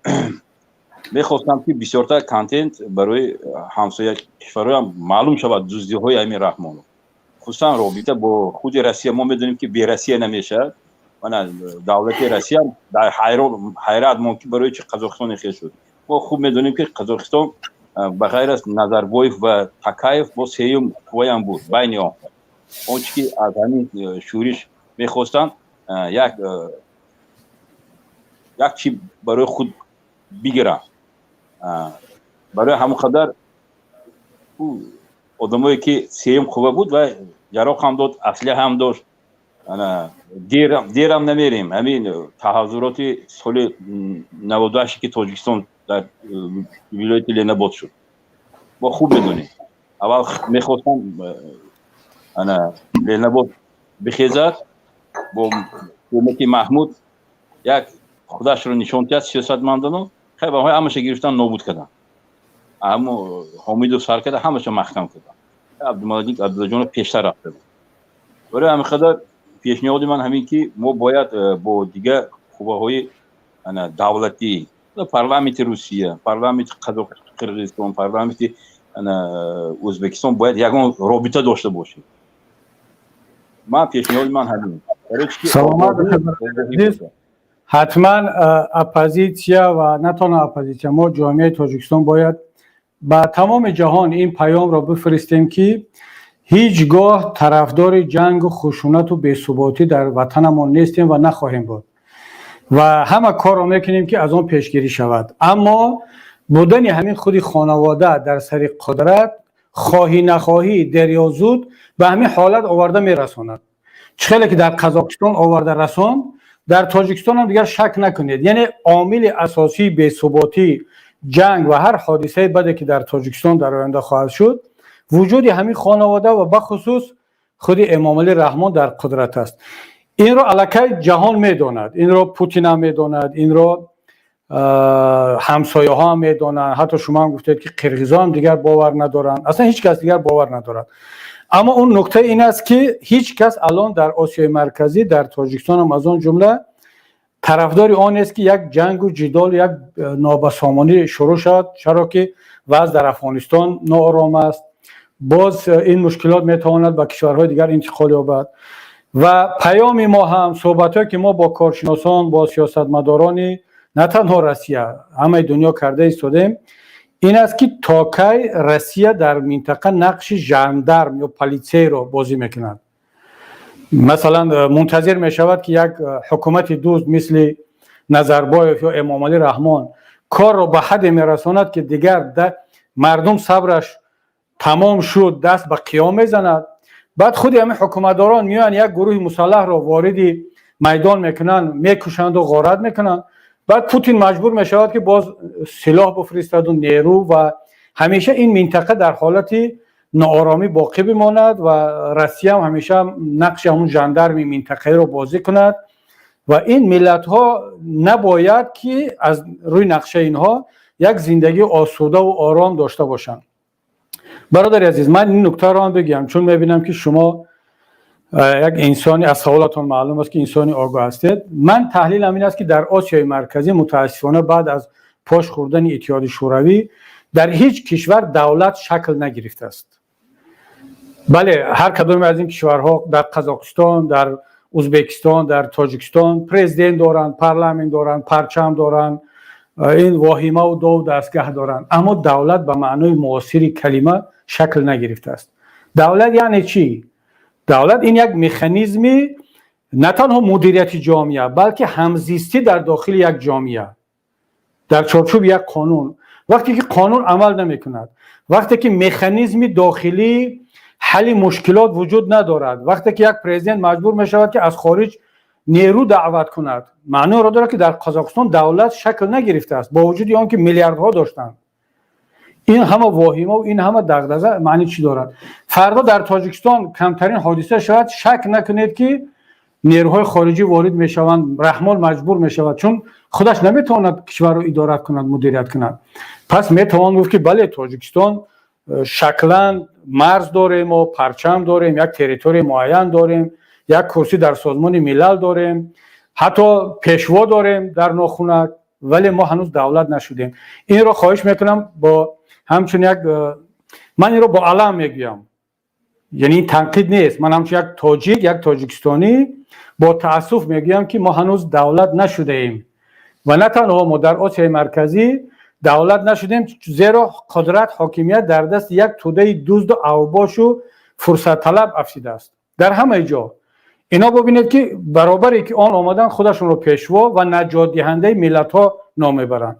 мехостам, ки бисёртар контент барои ҳамсоя кишварҳоям маълум шавад, дуздиҳои ҳамин Раҳмонов, хусусан робита бо худи Россия. Мо медонем, ки бе Россия намешавад. Мана давлати Россия дар ҳайрат монд, ки барои чи Қазоқистон хел шуд. Мо хуб медонем, ки Қазоқистон ба ғайр аз Назарбоев ва Токаев бо сеюм қувваям буд байни он. Он чи ки аз ҳамин шӯриш мехостанд, як чи барои худ бигиранд. Барои ҳамон қадар одамое, ки сеюм қувва буд ва яроқ ҳам дод, аслиҳа ҳам дошт. Дерам намерем, ҳамин таҳаззуроти соли 98, ки Тоҷикистон дар вилояти Ленинобод шуд, мо хуб медонем. Аввал мехостам ана Ленинобод бихезад, бо кӯмаки Маҳмуд як худашро нишон диҳад сиёсатмандоно. Хай, ба ҳамаша гирифтан, нобуд карданд. Ҳамо Ҳомидов сар карда, ҳамаша маҳкам карданд. Абдумалик Абдуллоҷонов пештар рафта буд. Барои ҳамин қадар пешниҳоди ман ҳамин, ки мо бояд бо дигар қувваҳои давлатӣ, парламенти Русия, парламенти Қирғизистон, парламенти Ӯзбекистон бояд ягон робита дошта бошем. Ман пешниҳоди ман ҳамин. Саломат. Ҳатман оппозитсия ва на танҳо оппозитсия, мо ҷомеаи Тоҷикистон бояд ба тамоми ҷаҳон ин паёмро бифиристем, ки ҳеҷ гоҳ тарафдори ҷангу хушунату бесуботӣ дар ватанамон нестем ва нахоҳем буд ва ҳама корро мекунем, ки аз он пешгирӣ шавад. Аммо будани ҳамин худи хонавода дар сари қудрат, хоҳӣ нахоҳӣ, дер ё зуд ба ҳамин ҳолат оварда мерасонад. Чӣ хеле ки дар Қазоқистон оварда расонд, дар Тоҷикистон ҳам дигар шак накунед. Яъне омили асосии бесуботӣ, ҷанг ва ҳар ҳодисаи баде, ки дар Тоҷикистон дар оянда хоҳад шуд, вуҷуди ҳамин хонавода ва бахусус худи Эмомалӣ Раҳмон дар қудрат аст. Инро аллакай ҷаҳон медонад, инро Путин ҳам медонад, инро ҳамсояҳо ҳам медонанд. Ҳатто шумо ҳам гуфтед, ки қирғизо ҳам дигар бовар надоранд, аслан ҳеҷ кас дигар бовар надорад. Аммо он нукта ин аст, ки ҳеҷ кас алон дар Осиёи Марказӣ, дар Тоҷикистон ҳам аз он ҷумла, тарафдори он нест, ки як ҷангу ҷидол, як нобасомонӣ шурӯъ шавад, чаро ки вазъ дар Афғонистон ноором аст. Боз ин мушкилот метавонад ба кишварҳои дигар интиқол ёбад. Ва паёми мо ҳам, суҳбатҳое, ки мо бо коршиносон, бо сиёсатмадорони на танҳо Россия, ҳамаи дунё карда истодем, ин аст, ки то кай Россия дар минтақа нақши жандарм ё полицейро бозӣ мекунад? Масалан, мунтазир мешавад, ки як ҳукумати дузд мисли Назарбоев ё Эмомалӣ Раҳмон корро ба ҳадде мерасонад, ки дигар мардум сабраш тамом шуд, даст ба қиём мезанад. Баъд худи ҳамин ҳукуматдорон меоянд, як гурӯҳи мусаллаҳро вориди майдон мекунанд, мекушанду ғорат мекунанд. Баъд Путин маҷбур мешавад, ки боз силоҳ бифиристанду нерӯ, ва ҳамеша ин минтақа дар ҳолати нооромӣ боқӣ бимонад ва Россия ҳам ҳамеша нақши ҳамун жандарми минтақаиро бозӣ кунад. Ва ин миллатҳо набояд, ки аз рӯи нақшаи инҳо як зиндагии осудаву ором дошта бошанд. Бародари азиз, ман ин нуктаро ҳам бигӯям, чун мебинам, ки шумо як инсони, аз саволатон маълум аст, ки инсони огоҳ ҳастед. Ман таҳлилам ин аст, ки дар Осиёи Марказӣ, мутаассифона, баъд аз пош хӯрдани Иттиҳоди Шӯравӣ дар ҳеҷ кишвар давлат шакл нагирифтааст. Бале, ҳар кадоме аз ин кишварҳо, дар Қазоқистон, дар Ӯзбекистон, дар Тоҷикистон, президент доранд, парламент доранд, парчам доранд, ин воҳимаву дову дастгаҳ доранд, аммо давлат ба маънои муосири калима шакл нагирифтааст. Давлат яъне чӣ? Давлат ин як механизми на танҳо мудирияти ҷомеа, балки ҳамзистӣ дар дохили як ҷомеа дар чорчӯби як қонун. Вақте ки қонун амал намекунад, вақте ки механизми дохилии ҳалли мушкилот вуҷуд надорад, вақте ки як президент маҷбур мешавад, ки аз хориҷ нерӯ даъват кунад, маъноро дорад, ки дар Қазоқистон давлат шакл нагирифтааст, бо вуҷуди он ки миллиардҳо доштанд. Ин ҳама воҳимаву ин ҳама дағдаға маъни чӣ дорад? Фардо дар Тоҷикистон камтарин ҳодиса шавад, шак накунед, ки Нерӯҳои хориҷӣ ворид мешаванд, Раҳмон маҷбур мешавад, чун худаш наметавонад кишварро идора кунад, мудирият кунад. Пас метавон гуфт, ки бале, Тоҷикистон шаклан марз дорем, мо парчам дорем, як территорияи муайян дорем, як курсӣ дар Созмони Милал дорем, ҳатто пешво дорем дар нохунак, вале мо ҳанӯз давлат нашудем. Инро хоҳиш мекунам, бо ҳамчун як, ман инро бо алам мегӯям, яъне ин танқид нест, ман ҳамчун як тоҷик, як тоҷикистонӣ бо таассуф мегӯям, ки мо ҳанӯз давлат нашудаем. Ва на танҳо мо, дар Осиёи Марказӣ давлат нашудем, зеро қудрат, ҳокимият дар дасти як тӯдаи дузду авбошу фурсатталаб афтидааст дар ҳамаи ҷо. Ино бубинед, ки баробаре ки он омадан, худашонро пешво ва наҷотдиҳандаи миллатҳо ном мебаранд.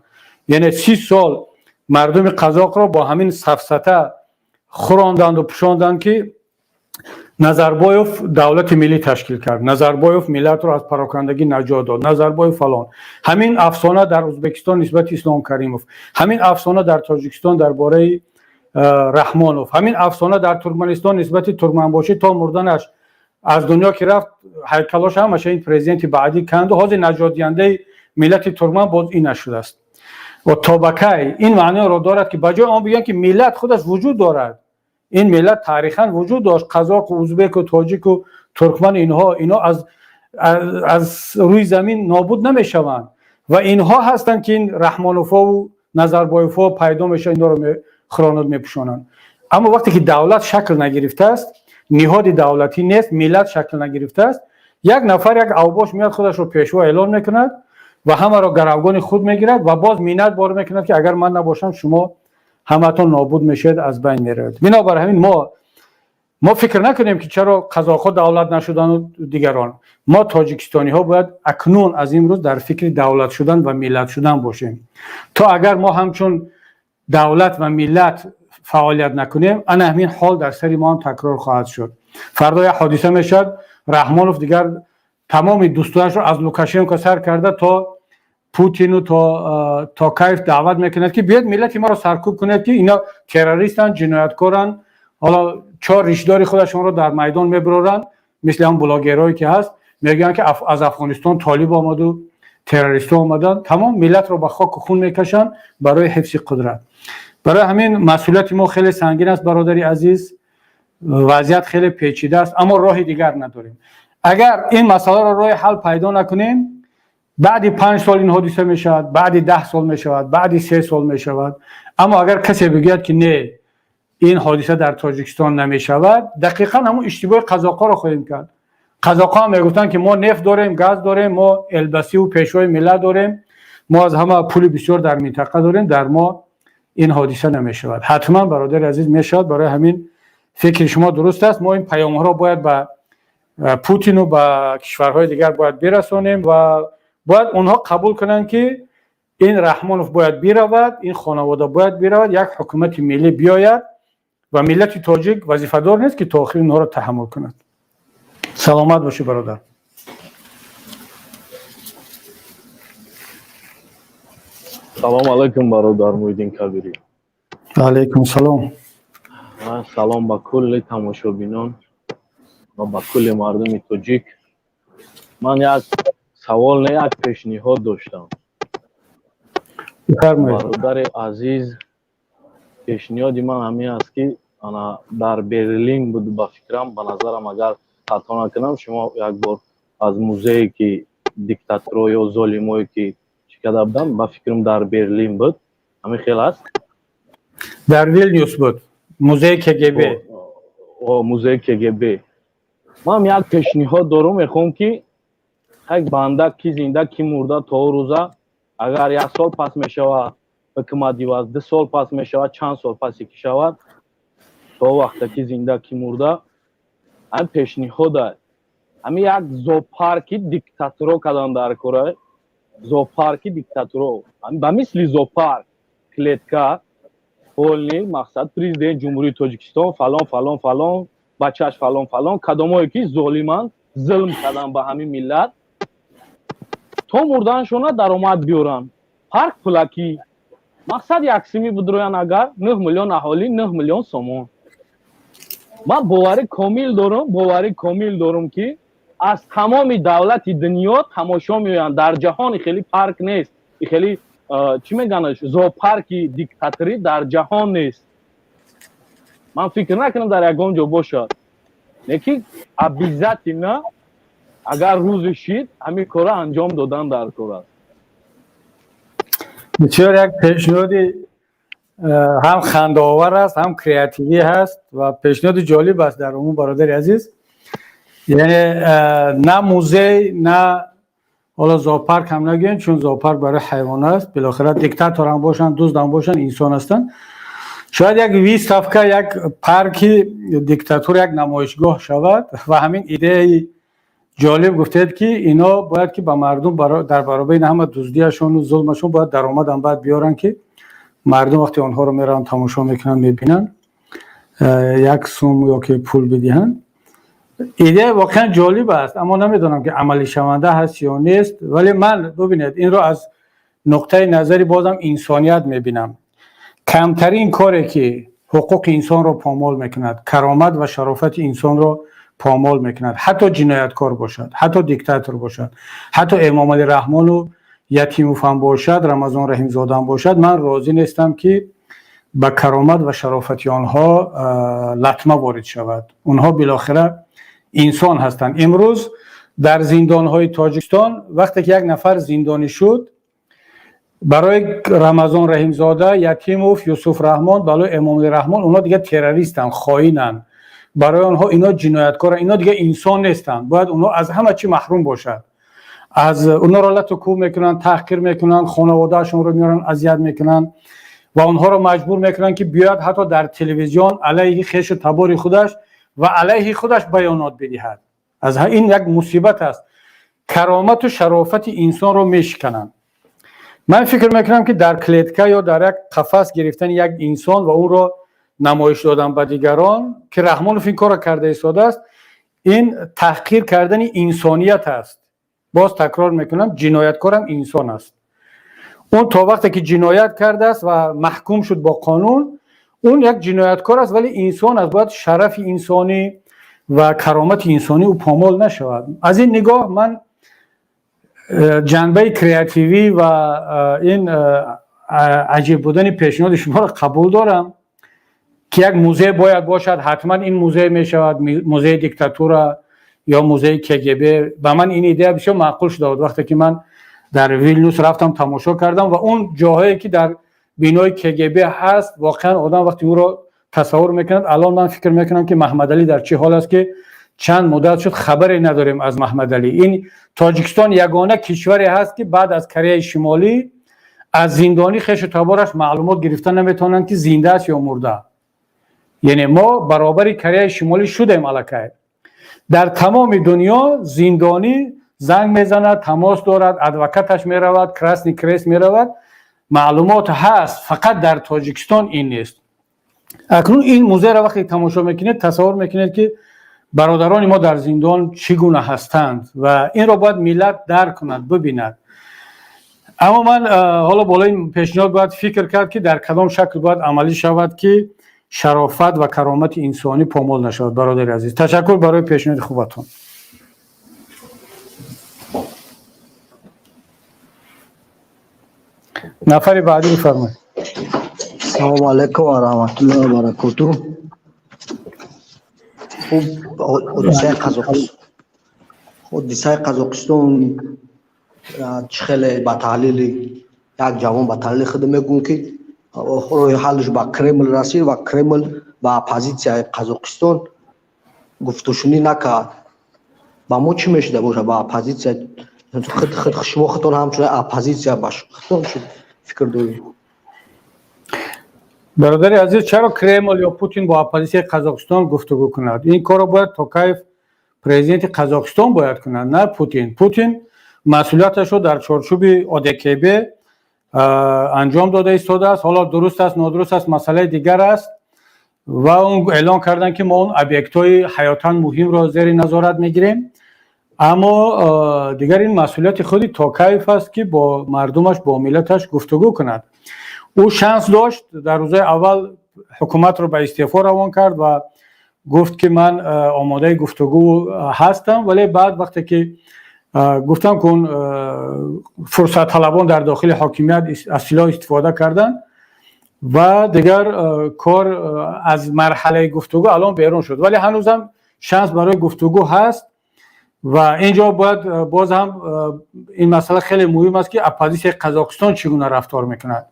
Яъне 30 сол мардуми қазоқро бо ҳамин сафсата хӯронданду пӯшонданд, ки Назарбоев давлати миллӣ ташкил кард, Назарбоев миллатро аз парокандагӣ наҷот дод, Назарбоев фалон. Ҳамин афсона дар Ӯзбекистон нисбати Ислом Каримов, ҳамин афсона дар Тоҷикистон дар бораи Раҳмонов, ҳамин афсона дар Туркманистон нисбати Туркманбошӣ. То мурданаш, аз дунё ки рафт, ҳайкалош ҳамаша ин президенти баъдӣ канду ҳозир наҷотдиҳандаи миллати туркман боз ин нашудааст. Ва то ба кай? Ин маъноро дорад, ки ба ҷои он бигӯянд, ки миллат худаш вуҷуд дорад, ин миллат таърихан вуҷуд дошт, қазоқу узбеку тоҷику туркман, инҳо аз рӯи замин нобуд намешаванд. Ва инҳо ҳастанд, ки ин Раҳмоновҳову Назарбоевҳо пайдо мешаванд, инҳоро хӯронуд мепӯшонанд. Аммо вақте ки давлат шакл нагирифтааст, ниҳоди давлатӣ нест, миллат шакл нагирифтааст, як нафар, як авбош меяд, худашро пешво эълон мекунад ва ҳамаро гаравгони худ мегирад ва боз миннат бор мекунад, ки агар ман набошам, шумо ҳаматон нобуд мешавед, аз байн меравед. Бинобар ҳамин мо фикр накунем, ки чаро қазоқҳо давлат нашудану дигарон. Мо тоҷикистониҳо бояд акнун, аз имрӯз, дар фикри давлат шудан ва миллат шудан бошем. То агар мо ҳамчун давлат ва миллат фаъолият накунем, ана ҳамин ҳол дар сари мо ҳам такрор хоҳад шуд. Фардо як ҳодиса мешавад, Раҳмонов дигар тамоми дӯстояшро, аз Лукашенко сар карда то Путину то Токаев, даъват мекунад, ки биёед, миллати маро саркӯб кунед, ки ино террористанд, ҷинояткоранд. Ҳоло чор ришдори худашонро дар майдон мебароранд, мисли ҳам блогерое ки ҳаст, мегӯянд, ки аз Афғонистон толиб омаду террористҳо омаданд. Тамом миллатро ба хоку хун мекашанд барои ҳифзи қудрат. Барои ҳамин масъулияти мо хеле сангин аст, бародари азиз, вазъият хеле печида аст, аммо роҳи дигар надорем. Агар ин масъаларо роҳи ҳал пайдо накунем, баъди 5 сол ин ҳодиса мешавад, баъди 10 сол мешавад, баъди 3 сол мешавад. Аммо агар касе бигӯяд, ки не, ин ҳодиса дар Тоҷикистон намешавад, дақиқан ҳамон иштибоҳи қазоқҳоро хоҳем кард. Қазоқҳо ҳам мегуфтанд, ки мо нефт дорем, газ дорем, мо елбасиву пешвои миллат дорем, мо аз ҳама пули бисёр дар минтақа дорем, дар мо ин ҳодиса намешавад. Ҳатман, бародари азиз, мешавад. Барои ҳамин фикри шумо дуруст аст. Мо ин паёмҳоро бояд ба Путину ба кишварҳои дигар бояд бирасонем ва бояд онҳо қабул кунанд, ки ин Раҳмонов бояд биравад, ин хонавода бояд биравад, як ҳукумати миллӣ биёяд ва миллати тоҷик вазифадор нест, ки то охир инҳоро таҳаммул кунад. Саломат бошӣ, бародар. Салом алайкум, бародар Муҳиддин Кабирӣ. Алайкум салом. Салом ба кулли тамошобинон ва ба кулли мардуми тоҷик. Ман як савол не, як пешниҳод доштам, бародари азиз. Пешниҳоди ман ҳамин аст, ки ана дар Берлин буд, ба фикрам, ба назарам, агар хато накунам, шумо як бор аз музее ки диктаторо ё золимое ки чӣ карда буданд, ба фикрам, дар Берлин буд, ҳамин хел аст? Дар Вилнюс буд, музеи КГБ. Музеи КГБ. Ман як пешниҳод дорум, мехоҳам, ки як банда, ки зинда, ки мурда, то рӯза, агар як сол пас мешавад ҳукумат иваз, 2 сол пас мешавад, чанд сол пасе ки шавад, то вақте ки зинда, ки мурда, ҳамин пешниҳода, ҳамин як зоопарки диктаторо кардан дар кора, зоопарки диктаторо, ба мисли зоопарк, клетка полный, мақсад президент Ҷумҳурии Тоҷикистон фалон, фалон, фалон, бачааш фалон, фалон, кадомое ки золиманд, зулм кардан ба ҳамин миллат, то мурданшона даромад биёранд. Парк пулакӣ, мақсад яксимӣ бидроян. Агар 9 миллион аҳолӣ, 9 миллион сомон. Ман боварӣ комил дорам, боварӣ комил дорам, ки Аз тамоми давлати дунё тамошо меоянд. Дар ҷаҳон хеле парк нест, хеле чӣ меганаш, зоопарки диктаторӣ дар ҷаҳон нест. Ман фикр накунам дар ягон ҷо бошад. Лекин обязательно агар рӯзе шид, ҳамин корро анҷом додан дар кор аст. Бисёр як пешниҳоди ҳам хандаовар аст, ҳам креативӣ ҳаст ва пешниҳоди ҷолиб аст дар умум, бародари азиз. Яъне на музей, на ҳоло зоопарк ҳам нагӯем, чун зоопарк барои ҳайвон аст. Билохира диктатор ҳам бошанд, дузд ҳам бошанд, инсон ҳастанд. Шояд як выставка, як парки диктатур, як намоишгоҳ шавад. Ва ҳамин идеяи ҷолиб гуфтед, ки ино бояд ки ба мардум дар баробари ин ҳама дуздиашону зулмашон бояд даромадам бояд биёранд, ки мардум вақте онҳоро мераванд, тамошо мекунанд, мебинанд, як сум ё ки пул бидиҳанд. Идея воқеан ҷолиб аст, аммо намедонам, ки амалишаванда ҳаст ё нест. Вале ман, бубинед, инро аз нуқтаи назари бозам инсоният мебинам. Камтарин коре ки ҳуқуқи инсонро помол мекунад, каромат ва шарофати инсонро помол мекунад, ҳатто ҷинояткор бошад, ҳатто диктатор бошад, ҳатто Эмомалӣ Раҳмону Ятимов ҳам бошад, Рамазон Раҳимзодаам бошад, ман розӣ нестам, ки ба каромат ва шарофати онҳо латма ворид шавад. Онҳо билохира инсон ҳастанд. Имрӯз дар зиндонҳои Тоҷикистон вақте ки як нафар зиндонӣ шуд, барои Рамазон Раҳимзода, Ятимов, Юсуф Раҳмон, балои Эмомалӣ Раҳмон онҳо дигар террористанд, хоинанд. Барои онҳо ино ҷинояткоранд, ино дигар инсон нестанд, бояд онҳо аз ҳама чӣ маҳрум бошад. Аз онҳоро лату кӯб мекунанд, таҳқир мекунанд, хонаводаашонро меоранд, азият мекунанд ва онҳоро маҷбур мекунанд, ки биёяд ҳатто дар телевизион алайҳи хешу табори худаш ва алайҳи худаш баёнот бидиҳад. Аз ин як мусибат аст, каромату шарофати инсонро мешикананд. Ман фикр мекунам, ки дар клетка ё дар як қафас гирифтани як инсон ва ӯро намоиш додан ба дигарон, ки Раҳмонов ин корро карда истодааст, ин таҳқир кардани инсоният аст. Боз такрор мекунам, ҷинояткорам инсон аст. Он то вақте ки ҷиноят кардааст ва маҳкум шуд бо қонун, он як ҷинояткор аст, вале инсон аст. Бояд шарафи инсонӣ ва каромати инсонӣ ӯ помол нашавад. Аз ин нигоҳ ман ҷанбаи креативӣ ва ин аҷиб будани пешниҳоди шуморо қабул дорам, ки як музей бояд бошад. Ҳатман ин музей мешавад музеи диктатура ё музеи КГБ. Ба ман ин идея бисёр маъқул шуда буд, вақте ки ман дар Вилнюс рафтам, тамошо кардам ва он ҷоҳое ки дар бинои КГБ ҳаст, воқеан одам вақте ӯро тасаввур мекунад. Алон ман фикр мекунам, ки Маҳмадалӣ дар чӣ ҳол аст, ки чанд муддат шуд, хабаре надорем аз Маҳмадалӣ. Ин Тоҷикистон ягона кишваре ҳаст, ки баъд аз Кореяи Шимолӣ аз зиндонӣ хешу табораш маълумот гирифта наметавонанд, ки зинда аст ё мурда. Яъне мо баробари Кореяи Шимолӣ шудем аллакай. Дар тамоми дунё зиндонӣ занг мезанад, тамос дорад, адвокаташ меравад, Красный Крест меравад, маълумот ҳаст. Фақат дар Тоҷикистон ин нест. Акнун ин музейро вақте тамошо мекунед, тасаввур мекунед, ки бародарони мо дар зиндон чӣ гуна ҳастанд ва инро бояд миллат дарк кунад, бибинад. Аммо ман ҳоло болои пешниҳод бояд фикр кард, ки дар кадом шакл бояд амалӣ шавад, ки шарофат ва каромати инсонӣ помол нашавад. Бародари азиз, ташаккур барои пешниҳоди хубатон. Нафари баъдӣ, бифармоед. Салому алайкум ва раҳматуллоҳи ва баракоту. Хуб, ҳодисаи Қазоқистон чӣ хеле ба таҳлили як ҷавон, ба таҳлили худ мегӯм, ки роҳи ҳаллш ба Кремл расид ва Кремл ба оппозитсияи Қазоқистон гуфтушунӣ накард. Ба мо чӣ мешуда бошад, ба оппозитсия? Шумо худтон ҳамчун оппозитсия ба худтон фикр доред? Бародари азиз, чаро Кремл ё Путин бо оппозитсияи Қазоқистон гуфтугӯ кунад? Ин корро бояд Токаев, президенти Қазоқистон, бояд кунад, на Путин. Путин масъулияташро дар чорчӯби ОДКБ анҷом дода истодааст. Ҳоло дуруст аст, нодуруст аст, масъалаи дигар аст. Ва он эълон карданд, ки мо он объектҳои ҳаётан муҳимро зери назорат мегирем. Аммо дигар ин масъулияти худи Токаев аст, ки бо мардумаш, бо миллаташ гуфтугӯ кунад. Ӯ шанс дошт, дар рӯзои аввал ҳукуматро ба истеъфо равон кард ва Гуфт, ки ман омодаи гуфтугӯ ҳастам, вале баъд вақте ки гуфтам, ки он фурсатталабон дар дохили ҳокимият аз силоҳ истифода карданд ва дигар кор аз марҳалаи гуфтугӯ алон берун шуд. Вале ҳанӯзам шанс барои гуфтугӯ ҳаст ва инҷо бояд боз ҳам ин масъала хеле муҳим аст, ки оппозитсияи Қазоқистон чӣ гуна рафтор мекунад,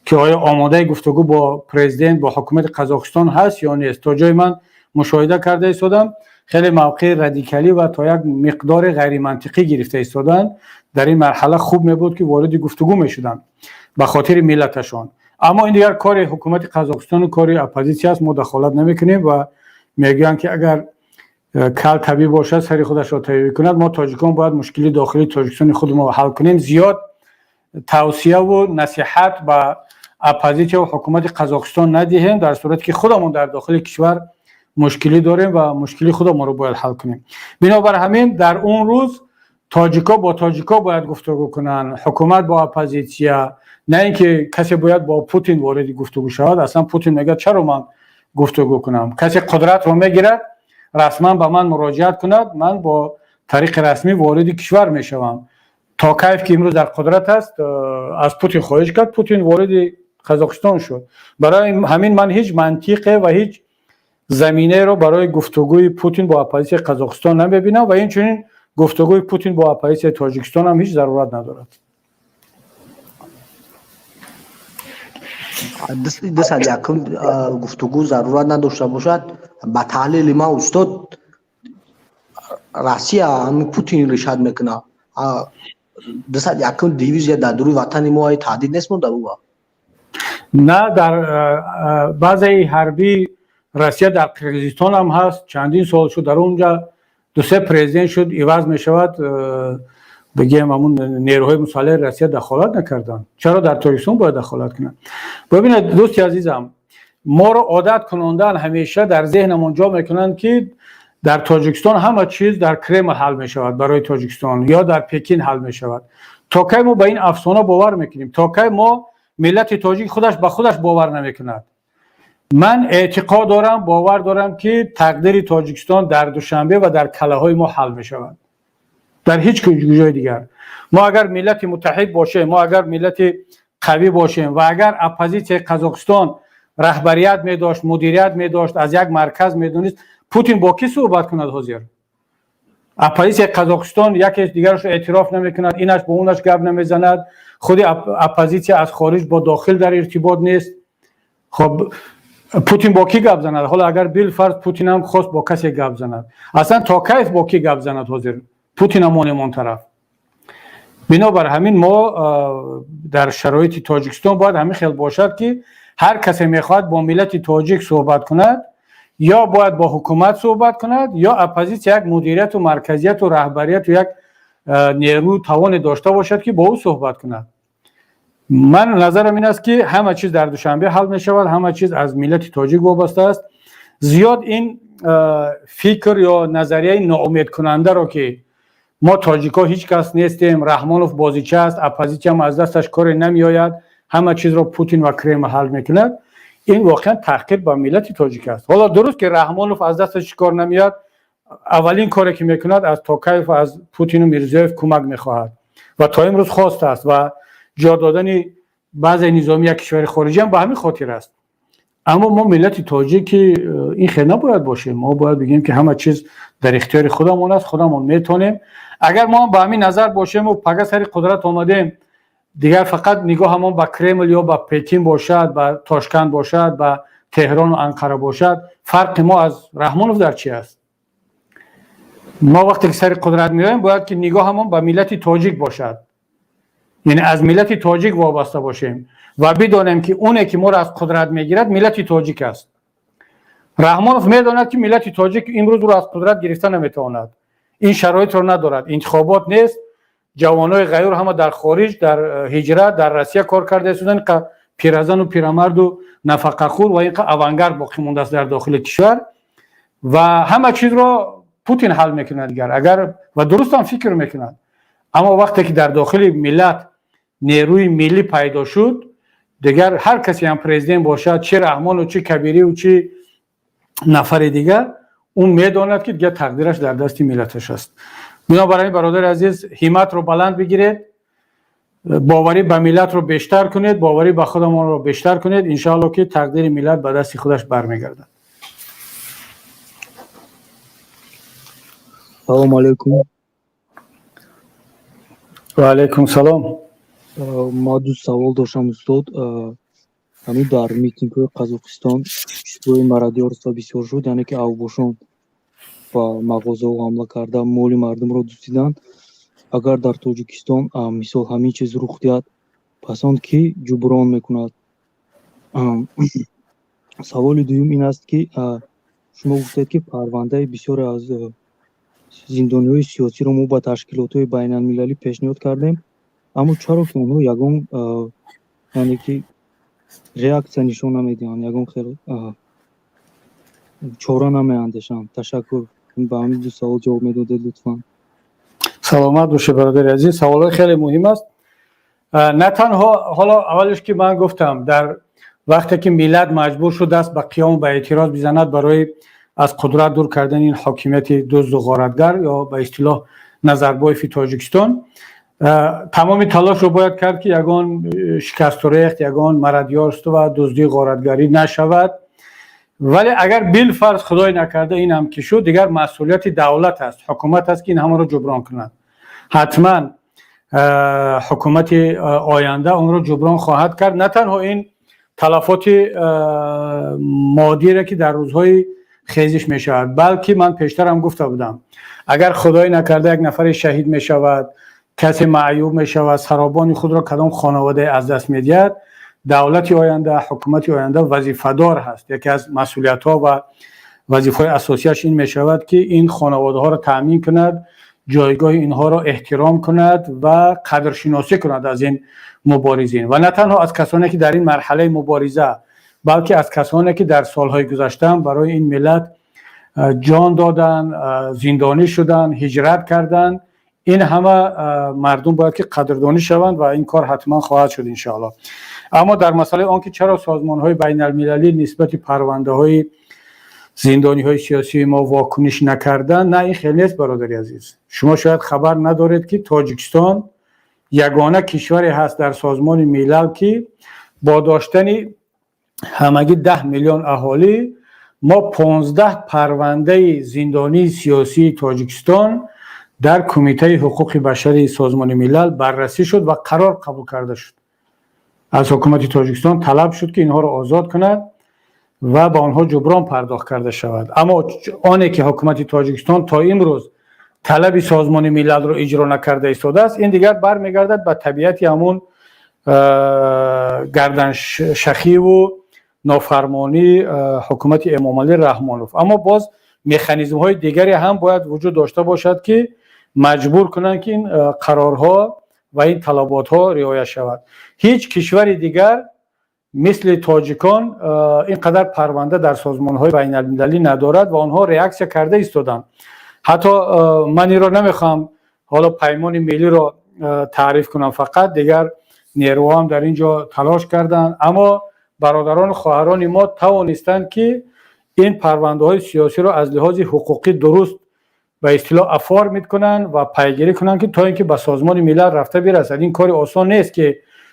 ки оё омодаи гуфтугӯ бо президент, бо ҳукумати Қазоқистон ҳаст ё нест. То ҷои ман мушоҳида карда истодам, хеле мавқеи радикалӣ ва то як миқдори ғайримантиқӣ гирифта истоданд. Дар ин марҳала хуб мебуд, ки вориди гуфтугӯ мешуданд ба хотири миллаташон. Аммо ин дигар кори ҳукумати Қазоқистону кори оппозитсия аст, мо дахолат намекунем. Ва мегӯянд, ки агар кал табиб бошад, сари худашро табиб кунад. Мо, тоҷикон, бояд мушкили дохилии Тоҷикистони худро ҳал кунем. Зиёд тавсияву насиҳат ба оппозитсия ва ҳукумати Қазоқистон надиҳем, дар сурате ки худамон дар дохили кишвар мушкилӣ дорем ва мушкили худамонро бояд ҳал кунем. Бинобар ҳамин, дар он рӯз тоҷико бо тоҷико бояд гуфтугӯ кунанд, ҳукумат бо оппозитсия, на ин ки касе бояд бо Путин вориди гуфтугӯ шавад. Аслан Путин мегӯяд: «Чаро ман гуфтугӯ кунам? Касе қудратро мегирад, расман ба ман муроҷиат кунад, ман бо тариқи расмӣ вориди кишвар мешавам». Токаев, ки имрӯз дар қудрат аст, аз Путин хоҳиш кард, Путин вориди Қазоқистон шуд. Барои ҳамин ман ҳеҷ мантиқе ва ҳеҷ заминаеро барои гуфтугӯи Путин бо оппозитсияи Қазоқистон намебинам ва инчунин гуфтугӯи Путин бо оппозитсияи Тоҷикистон ҳам ҳеҷ зарурат надорад. 201-ум гуфтугӯ зарурат надошта бошад, ба таҳлили ман, устод, Россия ҳамин Путин решат мекунад. 201-ум дивизия дар дуруи ватани мо таҳдид нест монда ӯ? На, дар базаи ҳарбии Россия дар Қирғизистон ҳам ҳаст, чандин сол шуд. Дар онҷа дусе президент шуд, иваз мешавад, бигем, ҳамун нерӯҳои мусаллаҳи Россия дахолат накарданд. Чаро дар Тоҷикистон бояд дахолат кунанд? Бибинед, дӯсти азизам, моро одат кунондан, ҳамеша дар зеҳнамон ҷо мекунанд, ки дар Тоҷикистон ҳама чиз дар Кремл ҳал мешавад барои Тоҷикистон ё дар Пекин ҳал мешавад. То кай мо ба ин афсона бовар мекунем? То кай мо, миллати тоҷик, худаш ба худаш бовар намекунад? Ман эътиқод дорам, бовар дорам, ки тақдири Тоҷикистон дар Душанбе ва дар калаҳои мо ҳал мешавад, дар ҳеҷ ҷои дигар. Мо агар миллати муттаҳид бошем, мо агар миллати қавӣ бошем ва агар оппозитсияи Қазоқистон раҳбарият медошт, мудирият медошт, аз як марказ медонист, Путин бо кӣ суҳбат кунад? Ҳозир оппозитсияи Қазоқистон яке дигарашро эътироф намекунад, инаш бо унаш гап намезанад, худи оппозитсия аз хориҷ бо дохил дар иртибот нест. Хоб, Путин бо кӣ гап занад? Ҳоло агар билфарз Путинам хост бо касе гап занад, аслан Токаев бо кӣ гап занад ҳозир? Путинам онем он тараф. Бинобар ҳамин, мо дар шароити Тоҷикистон бояд ҳамин хел бошад, ки ҳар касе мехоҳад бо миллати тоҷик суҳбат кунад, ё бояд бо ҳукумат суҳбат кунад, ё оппозитсия як мудирияту марказияту раҳбарияту як нерӯ тавоне дошта бошад, ки бо ӯ суҳбат кунад. Ман назарам ин аст, ки ҳама чиз дар Душанбе ҳал мешавад, ҳама чиз аз миллати тоҷик вобаста аст. Зиёд ин фикр ё назарияи ноумедкунандаро, ки мо, тоҷикҳо, ҳеҷ кас нестем, Раҳмонов бозича аст, оппозитсиям аз дасташ коре намеояд, ҳама чизро Путин ва Кремл ҳал мекунад, ин воқеан таҳқир ба миллати тоҷик аст. Ҳоло дуруст, ки Раҳмонов аз дасташ чӣ кор намеояд, аввалин коре ки мекунад, аз Токаев, аз Путину Мирзиёев кӯмак мехоҳад ва то имрӯз хостааст ва ҷо додани баъзе низоми як кишвари хориҷӣ ҳам ба ҳамин хотир аст. Аммо мо, миллати тоҷик, ки ин хел набояд бошем. Мо бояд бигӯем, ки ҳама чиз дар ихтиёри худамон аст, худамон метавонем. Агар мо ба ҳамин назар бошему пага сари қудрат омадем, дигар фақат нигоҳамон ба Кремл ё ба Пекин бошад, ба Тошканд бошад, ба Теҳрону Анқара бошад, фарқи мо аз Раҳмонов дар чи аст? Мо вақте ки сари қудрат меоем, бояд ки нигоҳамон ба миллати тоҷик бошад, яъне аз миллати тоҷик вобаста бошем ва бидонем, ки оне ки моро аз қудрат мегирад, миллати тоҷик аст. Раҳмонов медонад, ки миллати тоҷик имрӯз ӯро аз қудрат гирифта наметавонад, ин шароитро надорад, интихобот нест, ҷавонои ғайюр ҳама дар хориҷ, дар ҳиҷрат, дар Россия кор карда истоданд, инқа пиразану пирамарду нафақахӯр ва инқа авангард боқӣ мондааст дар дохили кишвар ва ҳама чизро Путин ҳал мекунад дигар агар ва дурустам фикр мекунад. Аммо вақте ки дар дохили миллат нерӯи миллӣ пайдо шуд, дигар ҳар касе ҳам президент бошад, чи Раҳмону, чи Кабирию, чи Нафари дигар ӯ медонад, ки дигар тақдираш дар дасти миллаташ аст. Бинобар ин, бародари азиз, ҳимматро баланд бигиред, боварӣ ба миллатро бештар кунед, боварӣ ба худамонро бештар кунед. Иншоалло, ки тақдири миллат ба дасти худаш бармегардад. Салому алейкум. Ва алейкум салом. Ма ду савол доштам, устод. Ҳамин дар митингҳои Қазоқистон иштибоҳи мародёрство бисёр шуд, яъне ки авбошон ба мағозаҳо ҳамла карда, моли мардумро дуздиданд. Агар дар Тоҷикистон, мисол, ҳамин чиз рух диҳад, пас он кӣ ҷуброн мекунад? Саволи дуюм ин аст, ки шумо гуфтед, ки парвандаи бисёре аз зиндониҳои сиёсиро мо ба ташкилотҳои байналмилалӣ пешниҳод кардем, аммо чаро ки онҳо ягон, яъне ки, реаксия нишон намедиҳанд, ягон хел чора намеандешанд? Ташаккур. Ба ҳамин ду савол ҷавоб медодед, лутфан. Саломат бошед, бародари азиз. Саволҳои хеле муҳим аст. На танҳо ҳоло аввалеш, ки ман гуфтам, дар вақте ки миллат маҷбур шуд даст ба қиём, ба эътироз бизанад барои аз қудрат дур кардани ин ҳокимияти дузду ғоратгар ё ба истилоҳ Назарбоеви Тоҷикистон, тамоми талошро бояд кард, ки ягон шикасту рехт, ягон мародёрство ва дуздии ғоратгарӣ нашавад. Вале агар билфарз, худой накарда, ин ҳам ки шуд, дигар масъулияти давлат аст, ҳукумат аст, ки ин ҳамаро ҷуброн кунад. Ҳатман ҳукумати оянда онро ҷуброн хоҳад кард. На танҳо ин талафоти моддире, ки дар рӯзҳои хезиш мешавад, балки ман пештарам гуфта будам, агар худой накарда як нафаре шаҳид мешавад, касе маъюб мешавад, саробони худро кадом хонаводае аз даст медиҳад, давлати оянда, ҳукумати оянда вазифадор ҳаст. Яке аз масъулиятҳо ва вазифаҳои асосияш ин мешавад, ки ин хонаводаҳоро таъмин кунад, ҷойгоҳи инҳоро эҳтиром кунад ва қадршиносӣ кунад аз ин муборизин ва на танҳо аз касоне, ки дар ин марҳалаи мубориза, балки аз касоне, ки дар солҳои гузашта барои ин миллат ҷон доданд, зиндонӣ шуданд, ҳиҷрат карданд. Ин ҳама мардум бояд ки қадрдонӣ шаванд ва ин кор ҳатман хоҳад шуд, иншоалло. Аммо дар масъалаи он ки чаро созмонҳои байналмилалӣ нисбати парвандаҳои зиндониҳои сиёсии мо вокуниш накарданд, на, ин хел нест, бародари азиз. Шумо шояд хабар надоред, ки Тоҷикистон ягона кишваре ҳаст дар Созмони Милал, ки бо доштани ҳамагӣ 10 миллион аҳолӣ мо 15 парвандаи зиндонии сиёсии Тоҷикистон дар Кумитаи ҳуқуқи башари Созмони Милал баррасӣ шуд ва қарор қабул карда шуд. Аз ҳукумати Тоҷикистон талаб шуд, ки инҳоро озод кунад ва ба онҳо ҷуброн пардохт карда шавад. Аммо оне ки ҳукумати Тоҷикистон то имрӯз талаби Созмони Милалро иҷро накарда истодааст, ин дигар бармегардад ба табиати ҳамун гарданшахиву нофармонии ҳукумати Эмомалӣ Раҳмонов. Аммо боз механизмҳои дигаре ҳам бояд вуҷуд дошта бошад, ки маҷбур кунанд, ки ин қарорҳо ва ин талаботҳо риоя шавад. Ҳеҷ кишвари дигар мисли тоҷикон ин қадар парванда дар созмонҳои байналмилалӣ надорад ва онҳо реаксия карда истоданд. Ҳатто ман инро намехоҳам ҳоло Паймони миллиро таъриф кунам фақат, дигар нерӯҳоам дар ин ҷо талош карданд, аммо бародарону хоҳарони мо тавонистанд, ки ин парвандаҳои сиёсиро аз лиҳози ҳуқуқӣ дуруст, ба истилоҳ, оформить кунанд ва пайгирӣ кунанд, ки то ин ки ба Созмони Милал рафта бирасад. Ин кори осон нест, ки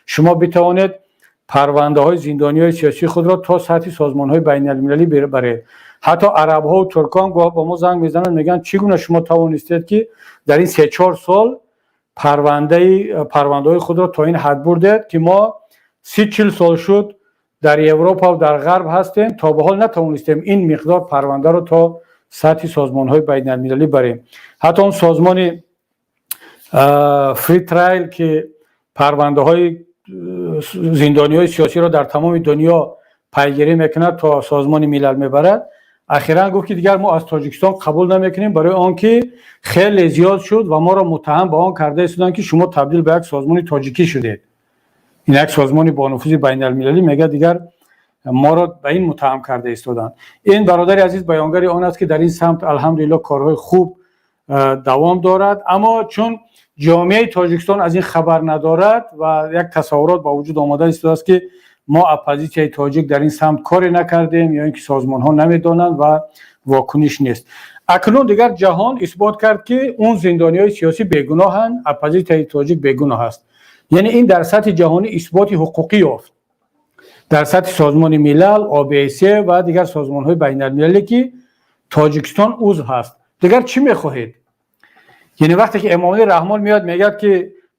шумо битавонед парвандаҳои зиндониҳои сиёсии худро то сатҳи созмонҳои байналмилалӣ баред. Ҳатто арабҳову туркҳоам гоҳ ба мо занг мезананд, мегӯянд: «Чӣ гуна шумо тавонистед, ки дар ин 3-4 сол парвандаҳои худро то ин ҳад бурдед, ки мо 30-40 сол шуд дар Европа ва дар Ғарб ҳастем, то ба ҳол натавонистем ин миқдор парвандаро то сатҳи созмонҳои байналмилалӣ барем?» Ҳатто он созмони Free Trial, ки парвандаҳои зиндониҳои сиёсиро дар тамоми дунё пайгирӣ мекунад, то Созмони Милал мебарад, ахиран гуфт, ки дигар мо аз Тоҷикистон қабул намекунем, барои он ки хеле зиёд шуд ва моро муттаҳам ба он карда истоданд, ки шумо табдил ба як созмони тоҷикӣ шудед. Ин як созмони бонуфузи байналмилалӣ мегӯяд, дигар моро ба ин муттаҳам карда истоданд. Ин, бародари азиз, баёнгари он аст, ки дар ин самт, алҳамдулилло, корҳои хуб давом дорад. Аммо чун ҷомеаи Тоҷикистон аз ин хабар надорад ва як тасаввурот ба вуҷуд омода истодааст, ки Мо оппозитсияи тоҷик дар ин самт коре накардем ё ин ки созмонҳо намедонанд ва вокуниш нест. Акнун дигар ҷаҳон исбот кард, ки он зиндониҳои сиёсӣ бегуноҳанд, оппозитсияи тоҷик бегуноҳ аст. Яъне ин дар сатҳи ҷаҳонӣ исботи ҳуқуқӣ ёфт, дар сатҳи Созмони Милал, ОБСЕ ва дигар созмонҳои байналмилалӣ, ки Тоҷикистон узв ҳаст. Дигар чӣ мехоҳед? Яъне вақте ки Эмомалӣ Раҳмон меояд, мегӯяд, ки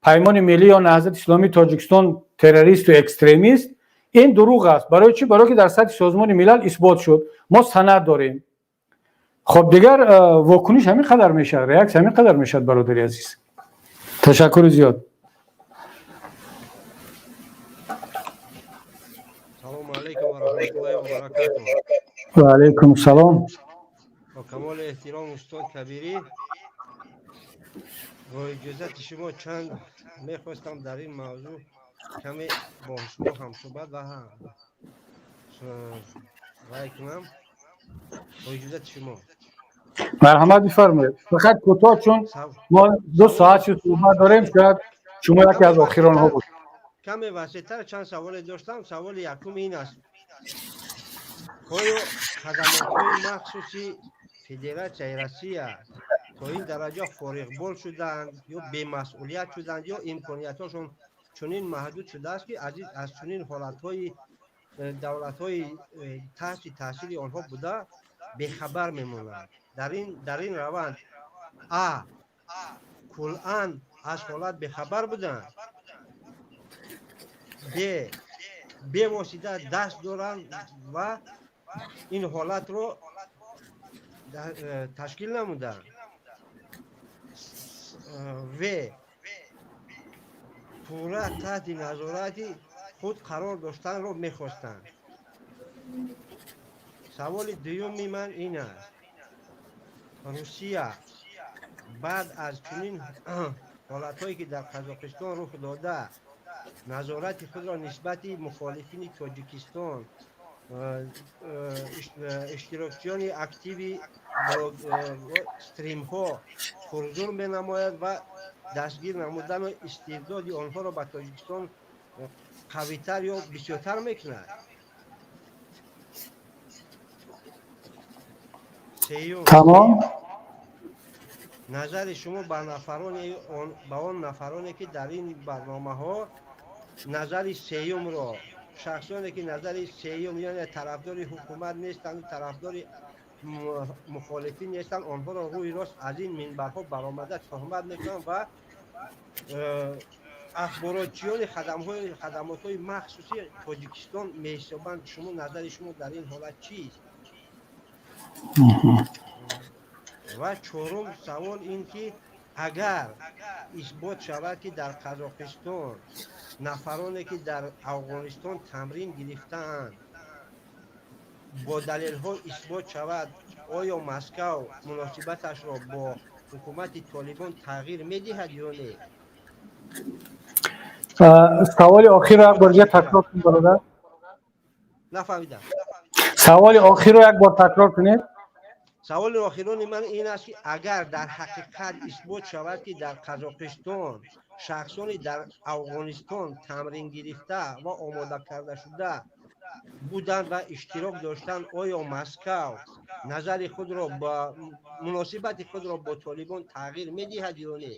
Паймони Миллӣ ё Наҳзати Исломии Тоҷикистон террористу экстремист, ин дурӯғ аст. Барои чӣ? Барое ки дар сатҳи Созмони Милал исбот шуд, мо санад дорем. Хоб, дигар вокуниш ҳамин қадар мешавад, реаксия ҳамин қадар мешавад. Бародари азиз, ташаккури зиёд. Салому алайкум ва раҳматуллоҳи ва баракатуҳ. Ва алайкум салом. Бо камоли эҳтиром, устод Кабирӣ, бо иҷозати шумо чанд мехостам дар ин мавзӯъ каме бо шумо ҳамсӯҳбат ва рай кунам, бо иҷозати шумо. Марҳамат, бифармоед, фақат кӯтоҳ, чун мо 2 соат шуд суҳбат дорем, шояд шумо яке аз охиронҳо бошед. Каме васеътар чанд саволе доштам. Саволи якум ин аст: оё хадамотҳои махсуси Федератсияи Россия то ин дараҷа фориғбол шуданд ё бемасъулият шуданд, ё имкониятҳошон чунин маҳдуд шудааст, ки аз чунин ҳолатҳои давлатҳои таҳти таъсири онҳо буда бехабар мемонанд? Дар ин раванд а куллан аз ҳолат бехабар буданд, б бевосита даст доранд ва ин ҳолатро ташкил намуданд, в пурра таҳти назорати худ қарор доштанро мехостанд. Саволи дуюми ман ин аст: Русия баъд аз чунин ҳолатҳое, ки дар Қазоқистон рух дода, назорати худро нисбати мухолифини Тоҷикистон, иштирокчиёни активи стримҳо пурзур менамояд ва дастгир намудану истирдоди онҳоро ба Тоҷикистон қавитар ё бисёртар мекунад. Сеюм, тамом. Назари шумо ба он нафароне, ки дар ин барномаҳо назари сеюмро, шахсоне, ки назари сеюм, яъне тарафдори ҳукумат нестанду тарафдори мухолифин нестанд, онҳоро рӯи рост аз ин минбарҳо баромада туҳмат мекунанд ва ахборотчиёни хадамотҳои махсуси Тоҷикистон меҳисобанд. Шумо, назари шумо дар ин ҳолат чист? Ва чорум савол ин ки агар исбот шавад, ки дар Қазоқистон нафароне, ки дар Афғонистон тамрин гирифтаанд, бо далелҳо исбот шавад, оё Москав муносибаташро бо ҳукумати Толибон тағйир медиҳад ё не? Саволи охирро як бор дига такрор кун, бародар. Нафаҳмидам. Саволи охирро як бор такрор кунед. Саволи охирони ман ин аст, ки агар дар ҳақиқат исбот шавад, ки дар Қазоқистон шахсони дар Афғонистон тамрин гирифта ва омода карда шуда буданд ва иштирок доштанд, оё Москав назари худро ба муносибати худро бо Толибон тағйир медиҳад ё не?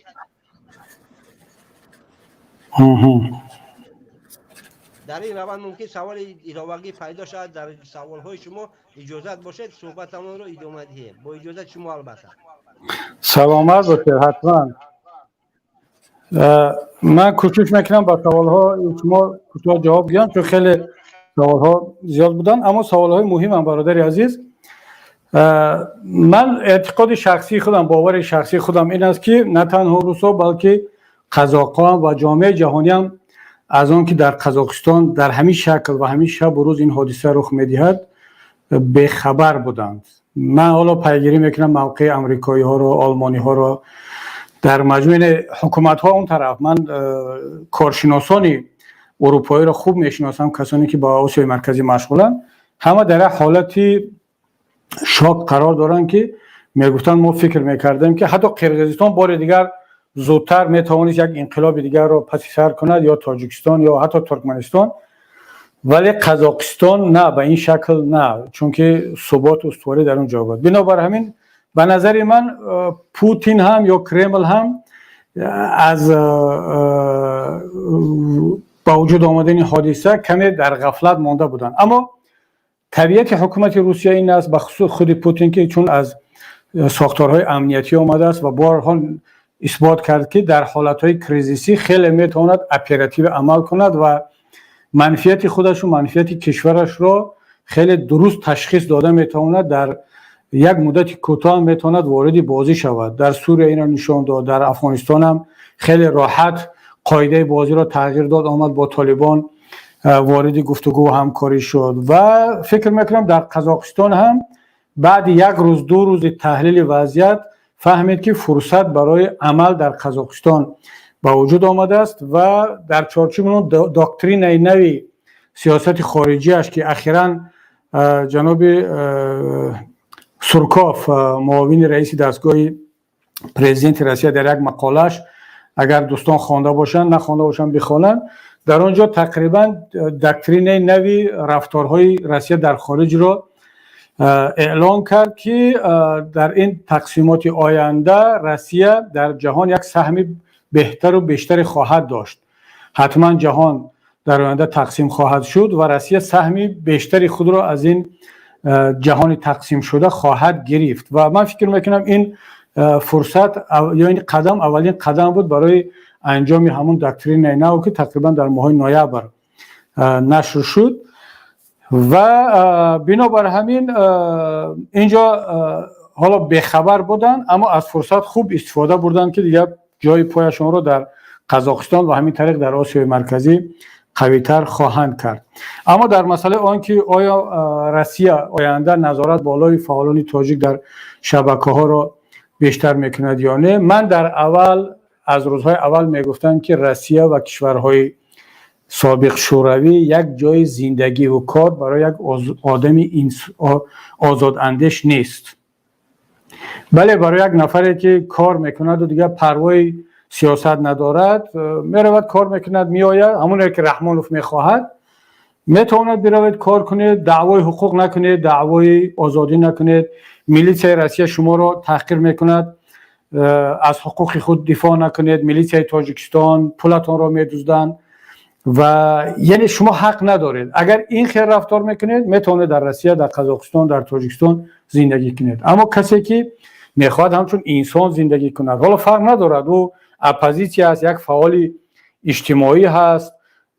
Дар ин раванд мумкин саволи иловагӣ пайдо шавад дар саволҳои шумо. Иҷозат бошед, суҳбатамонро идома диҳем, бо иҷозати шумо, албатта. Саломат бошед. Ҳатман ман кӯшиш мекунам ба саволҳои шумо кӯтоҳ ҷавоб диҳам, чун хеле саволҳо зиёд буданд, аммо саволҳои муҳимам. Бародари азиз, ман эътиқоди шахсии худам, бовари шахсии худам ин аст, ки на танҳо русо, балки қазоқҳоам ва ҷомеаи ҷаҳониам аз он ки дар Қазоқистон дар ҳамин шакл ва ҳамин шабу рӯз ин ҳодиса рух медиҳад, бехабар буданд. Ман ҳоло пайгирӣ мекунам мавқеи амрикоиҳоро, олмониҳоро, дар маҷмӯи ҳукуматҳо он тараф. Ман коршиносони урупоиро хуб мешиносам, касоне ки ба Осиёи Марказӣ машғуланд. Ҳама дар як ҳолати шок қарор доранд, ки мегуфтанд, мо фикр мекардем, ки ҳатто Қирғизистон бори дигар зудтар метавонист як инқилоби дигарро паси сар кунад, ё Тоҷикистон, ё ҳатто Туркманистон. Вале Қазоқистон на, ба ин шакл на, чунки суботу устуворӣ дар он ҷо буд. Бинобар ҳамин, ба назари ман, Путин ҳам ё Кремл ҳам аз ба вуҷуд омадани ҳодиса каме дар ғафлат монда буданд. Аммо табиати ҳукумати Русия ин аст, бахусус худи Путин, ки чун аз сохторҳои амниятӣ омадааст ва борҳо исбот кард, ки дар ҳолатҳои кризисӣ хеле метавонад оперативно амал кунад ва манфиати худашу манфиати кишварашро хеле дуруст ташхис дода метавонад, дар як муддати кӯтоҳ метавонад вориди бозӣ шавад. Дар Сурия инро нишон дод, дар Афғонистонам хеле роҳат қоидаи бозиро тағйир дод, омад, бо Толибон вориди гуфтугӯ ва ҳамкорӣ шуд. Ва фикр мекунам, дар Қазоқистон ҳам баъди як рӯз, 2 рӯзи таҳлили вазъият фаҳмид, ки фурсат барои амал дар Қазоқистон ба вуҷуд омадааст ва дар чорчӯби он доктринаи нави сиёсати хориҷиаш, ки ахиран ҷаноби Сурков, муовини раиси дастгоҳи президенти Россия, дар як мақолааш, агар дӯстон хонда бошанд, нахонда бошанд, бихонанд, дар он ҷо тақрибан доктринаи нави рафторҳои Россия дар хориҷро эълон кард, ки дар ин тақсимоти оянда Россия дар ҷаҳон як саҳми беҳтару бештаре хоҳад дошт. Ҳатман ҷаҳон дар оянда тақсим хоҳад шуд ва Россия саҳми бештари худро аз ин ҷаҳони тақсимшуда хоҳад гирифт. Ва ман фикр мекунам, ин фурсат ё ин қадам аввалин қадам буд барои анҷоми ҳамун доктринаи нав, ки тақрибан дар моҳои ноябр нашр шуд. Ва бинобар ҳамин инҷо ҳоло бехабар буданд, аммо аз фурсат хуб истифода бурданд, ки дигар ҷои пояшонро дар Қазоқистон ва ҳамин тариқ дар Осиёи Марказӣ қавитар хоҳанд кард. Аммо дар масъалаи он ки оё Россия оянда назорат болои фаъолони тоҷик дар шабакаҳоро бештар мекунад ё не, ман дар аввал, аз рӯзҳои аввал мегуфтам, ки Россия ва кишварҳои собиқ Шӯравӣ як ҷои зиндагиву кор барои як одами озодандеш нест. Бале, барои як нафаре ки кор мекунаду дигар парвои сиёсат надорад, меравад, кор мекунад, меояд, ҳамоне ки Раҳмонов мехоҳад, метавонад биравед, кор кунед, даъвои ҳуқуқ накунед, даъвои озодӣ накунед, милитсияи Россия шуморо таҳқир мекунад, аз ҳуқуқи худ дифоъ накунед, милитсияи Тоҷикистон пулатонро медузданд ва яъне шумо ҳақ надоред. Агар ин хел рафтор мекунед, метавонед дар Россия, дар Қазоқистон, дар Тоҷикистон зиндагӣ кунед. Аммо касе ки мехоҳад ҳамчун инсон зиндагӣ кунад, ҳоло фарқ надорад, ӯ оппозитсия аст, як фаъоли иҷтимоӣ ҳаст,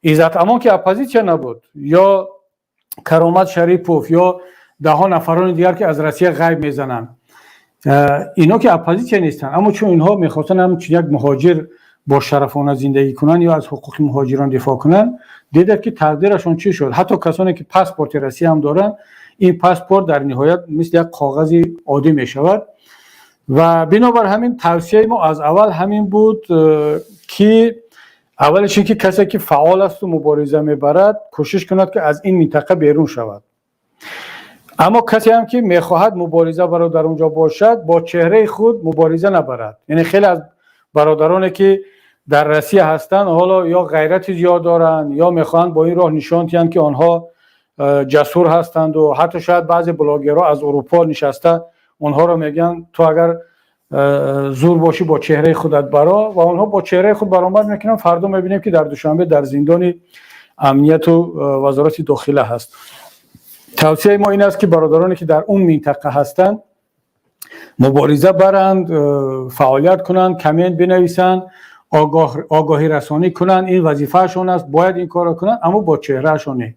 Иззат Амон ки оппозитсия набуд, ё Каромат Шарипов, ё даҳо нафарони дигар, ки аз Россия ғайб мезананд, ино ки оппозитсия нестанд, аммо чун инҳо мехостанд ҳамчун як муҳоҷир бо шарафона зиндагӣ кунанд ё аз ҳуқуқи муҳоҷирон дифоъ кунанд, дидед, ки тақдирашон чӣ шуд. Ҳатто касоне ки паспорти Россия ҳам доранд, ин паспорт дар ниҳоят мисли як коғази оддӣ мешавад. Ва бинобар ҳамин тавсияи мо аз аввал ҳамин буд, ки аввалеш ин ки касе ки фаъол асту мубориза мебарад, кӯшиш кунад, ки аз ин минтақа берун шавад. Аммо касе ҳам ки мехоҳад мубориза барад, дар он ҷо бошад, бо чеҳраи худ мубориза набарад. Яъне хеле аз бародароне ки дар Россия ҳастанд, ҳоло ё ғайрати зиёд доранд, ё мехоҳанд бо ин роҳ нишон диҳанд, ки онҳо ҷасур ҳастанду ҳатто шояд баъзе блогерҳо аз Урупо нишаста онҳоро мегӯянд: «Ту агар зур бошӣ, бо чеҳраи худат баро», ва онҳо бо чеҳраи худ баромад мекунанд. Фардо мебинем, ки дар Душанбе дар зиндони амнияту вазорати дохила ҳаст. Тавсияи мо ин аст, ки бародароне ки дар он минтақа ҳастанд, мубориза баранд, фаъолият кунанд, коммент бинависанд, огоҳӣ расонӣ кунанд, ин вазифаашон аст, бояд ин корро кунанд, аммо бо чеҳраашон не.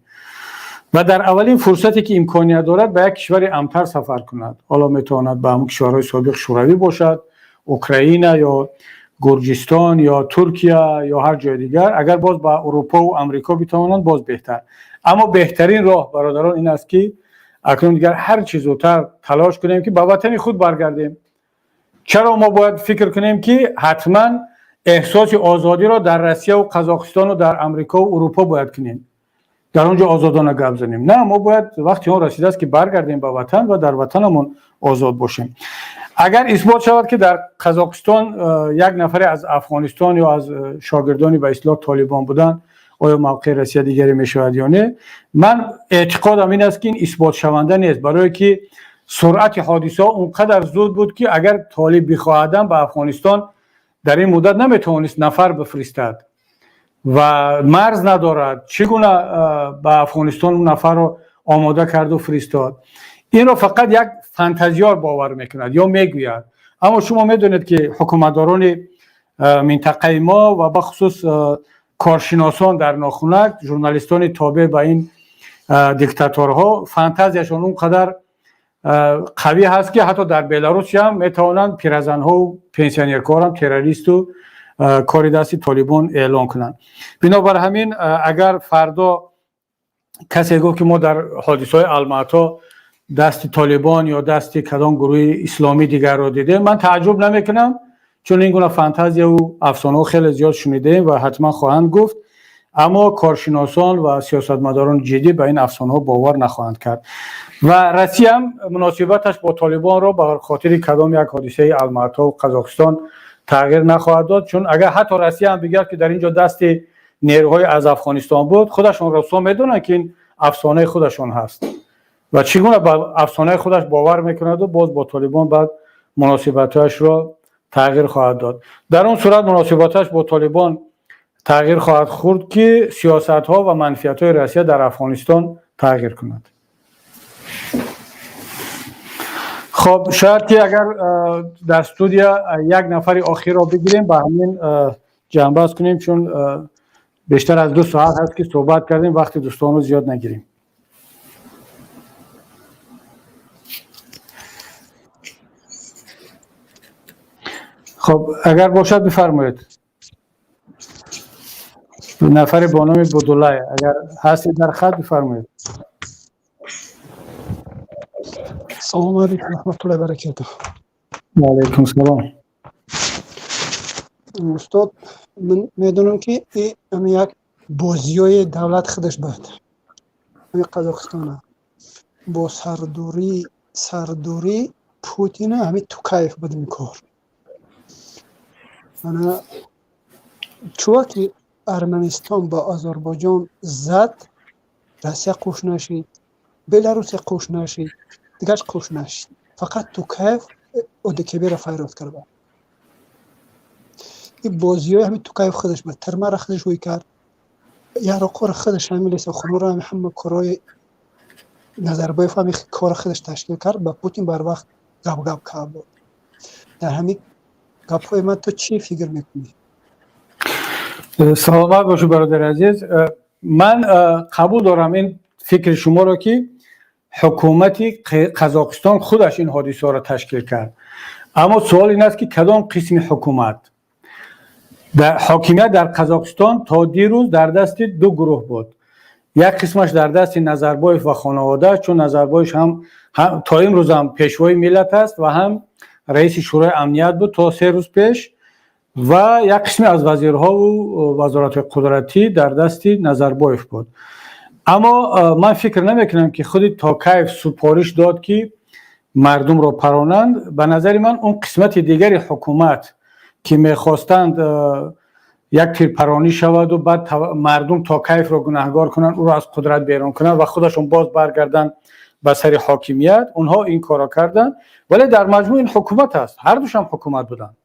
Ва дар аввалин фурсате ки имконият дорад, ба як кишвари амнтар сафар кунад. Ҳоло метавонад ба ҳамон кишварҳои собиқ Шӯравӣ бошад, Украина ё Гурҷистон ё Туркия ё ҳар ҷои дигар. Агар боз ба Урупо Амрико битавонанд, боз беҳтар. Аммо беҳтарин роҳ, бародарон, ин аст, ки акнун дигар ҳар чӣ зудтар талош кунем, ки ба ватани худ баргардем. Чаро мо бояд фикр кунем, ки ҳатман эҳсоси озодиро дар Россияву Қазоқистону дар Амрикову Урупо бояд кунем, дар он ҷо озодона гап занем? На, мо бояд, вақти он расидааст, ки баргардем ба ватан ва дар ватанамон озод бошем. Агар исбот шавад, ки дар Қазоқистон як нафаре аз Афғонистон ё аз шогирдони ба истилоҳ Толибон буданд. Оё мавқеи Россия дигаре мешавад ё не? Ман эътиқодам ин аст, ки ин исботшаванда нест, барое ки суръати ҳодисаҳо он қадар зуд буд, ки агар Толиб бихоҳадам, ба Афғонистон дар ин муддат наметавонист нафар бифиристад ва марз надорад. Чӣ гуна ба Афғонистон он нафарро омода карду фиристод? Инро фақат як фантазиёр бовар мекунад ё мегӯяд. Аммо шумо медонед, ки ҳукуматдорони минтақаи мо ва бахусус коршиносон дар нохунак, журналистони тобеъ ба ин диктаторҳо, фантазияшон он қадар қавӣ ҳаст, ки ҳатто дар Беларусия ҳам метавонанд пиразанҳоу пенсионеркорам террористу кори дасти Толибон эълон кунанд. Бинобар ҳамин, агар фардо касе гуфт, ки мо дар ҳодисаҳои Алмато дасти Толибон ё дасти кадом гурӯҳи исломӣ дигарро дидем, ман тааҷҷуб намекунам, чун ин гуна фантазияву афсонаҳо хеле зиёд шунидаем ва ҳатман хоҳанд гуфт. Аммо коршиносон ва сиёсатмадорони ҷиддӣ ба ин афсонаҳо бовар нахоҳанд кард. Ва Россия ҳам муносибаташ бо Толибонро ба хотири кадом як ҳодисаи Алматову Қазоқистон тағйир нахоҳад дод, чун агар ҳатто Россия ҳам бигӯяд, ки дар ин ҷо дасти нерӯҳои аз Афғонистон буд, худашон росто медонанд, ки ин афсонаи худашон ҳаст. Ва чӣ гуна ба афсонаи худаш бовар мекунаду боз бо Толибон баъд муносибатҳояшро тағйир хоҳад дод? Дар он сурат муносибаташ бо Толибон тағйир хоҳад хӯрд, ки сиёсатҳо ва манфиатҳои Россия дар Афғонистон тағйир кунад. Хоб, шояд ки агар дар студия як нафари охирро бигирем, ба ҳамин ҷамъбаст кунем, чун бештар аз 2 соат ҳаст, ки суҳбат кардем. Вақти дӯстонро зиёд нагирем. Хоб, агар бошад, бифармоед. Нафаре бо номи Будулай, агар ҳастед дар хат, бифармоед. Салому алейкум, раҳматуллоҳи баракатуҳ. Ва алейкум салом. Устод, ман медонам, ки ами як бозиёи давлат худаш буд, ами Қазоқистона бо сардорӣ Путина ҳами Тукаев буд ин кор. Ана чува ки Арманистон ба Озарбойҷон зад, Россия қуш нашид, Беларусия қуш нашид, дигарш қуш нашид, фақат Тукаев ОДКБ-ро файрод карда. Ин бозиҳои ҳами Тукаев худаш буд. Тирмаро худаш ӯй кард, яроқоро худаш, ҳами лесохонаро, ҳами ҳама корҳои Назарбоев, ҳами кори худаш ташкил кард. Ба Путин барвақт гап-гап кард буд. Дар ҳамин гапҳои ман ту чӣ фикр мекунӣ? Саломат бошед, бародари азиз. Ман қабул дорам ин фикри шуморо, ки ҳукумати Қазоқистон худаш ин ҳодисаро ташкил кард. Аммо суол ин аст, ки кадом қисми ҳукумат? Ҳокимият дар Қазоқистон то дирӯз дар дасти ду гурӯҳ буд. Як қисмаш дар дасти Назарбоев ва хонаводааш, чун Назарбоев ҳам то имрӯзам пешвои миллат аст ва ҳам раиси Шӯрои амният буд то 3 рӯз пеш, ва як қисме аз вазирҳову вазоратҳои қудратӣ дар дасти Назарбоев буд. Аммо ман фикр намекунам, ки худи Токаев супориш дод, ки мардумро паронанд. Ба назари ман, он қисмати дигари ҳукумат, ки мехостанд як тирпаронӣ шаваду баъд мардум Токаевро гунаҳгор кунанд, ӯро аз қудрат берун кунанд ва худашон боз баргарданд ба сари ҳокимият, онҳо ин корро карданд. Вале дар маҷмӯъ ин ҳукумат аст, ҳардушам ҳукумат буданд.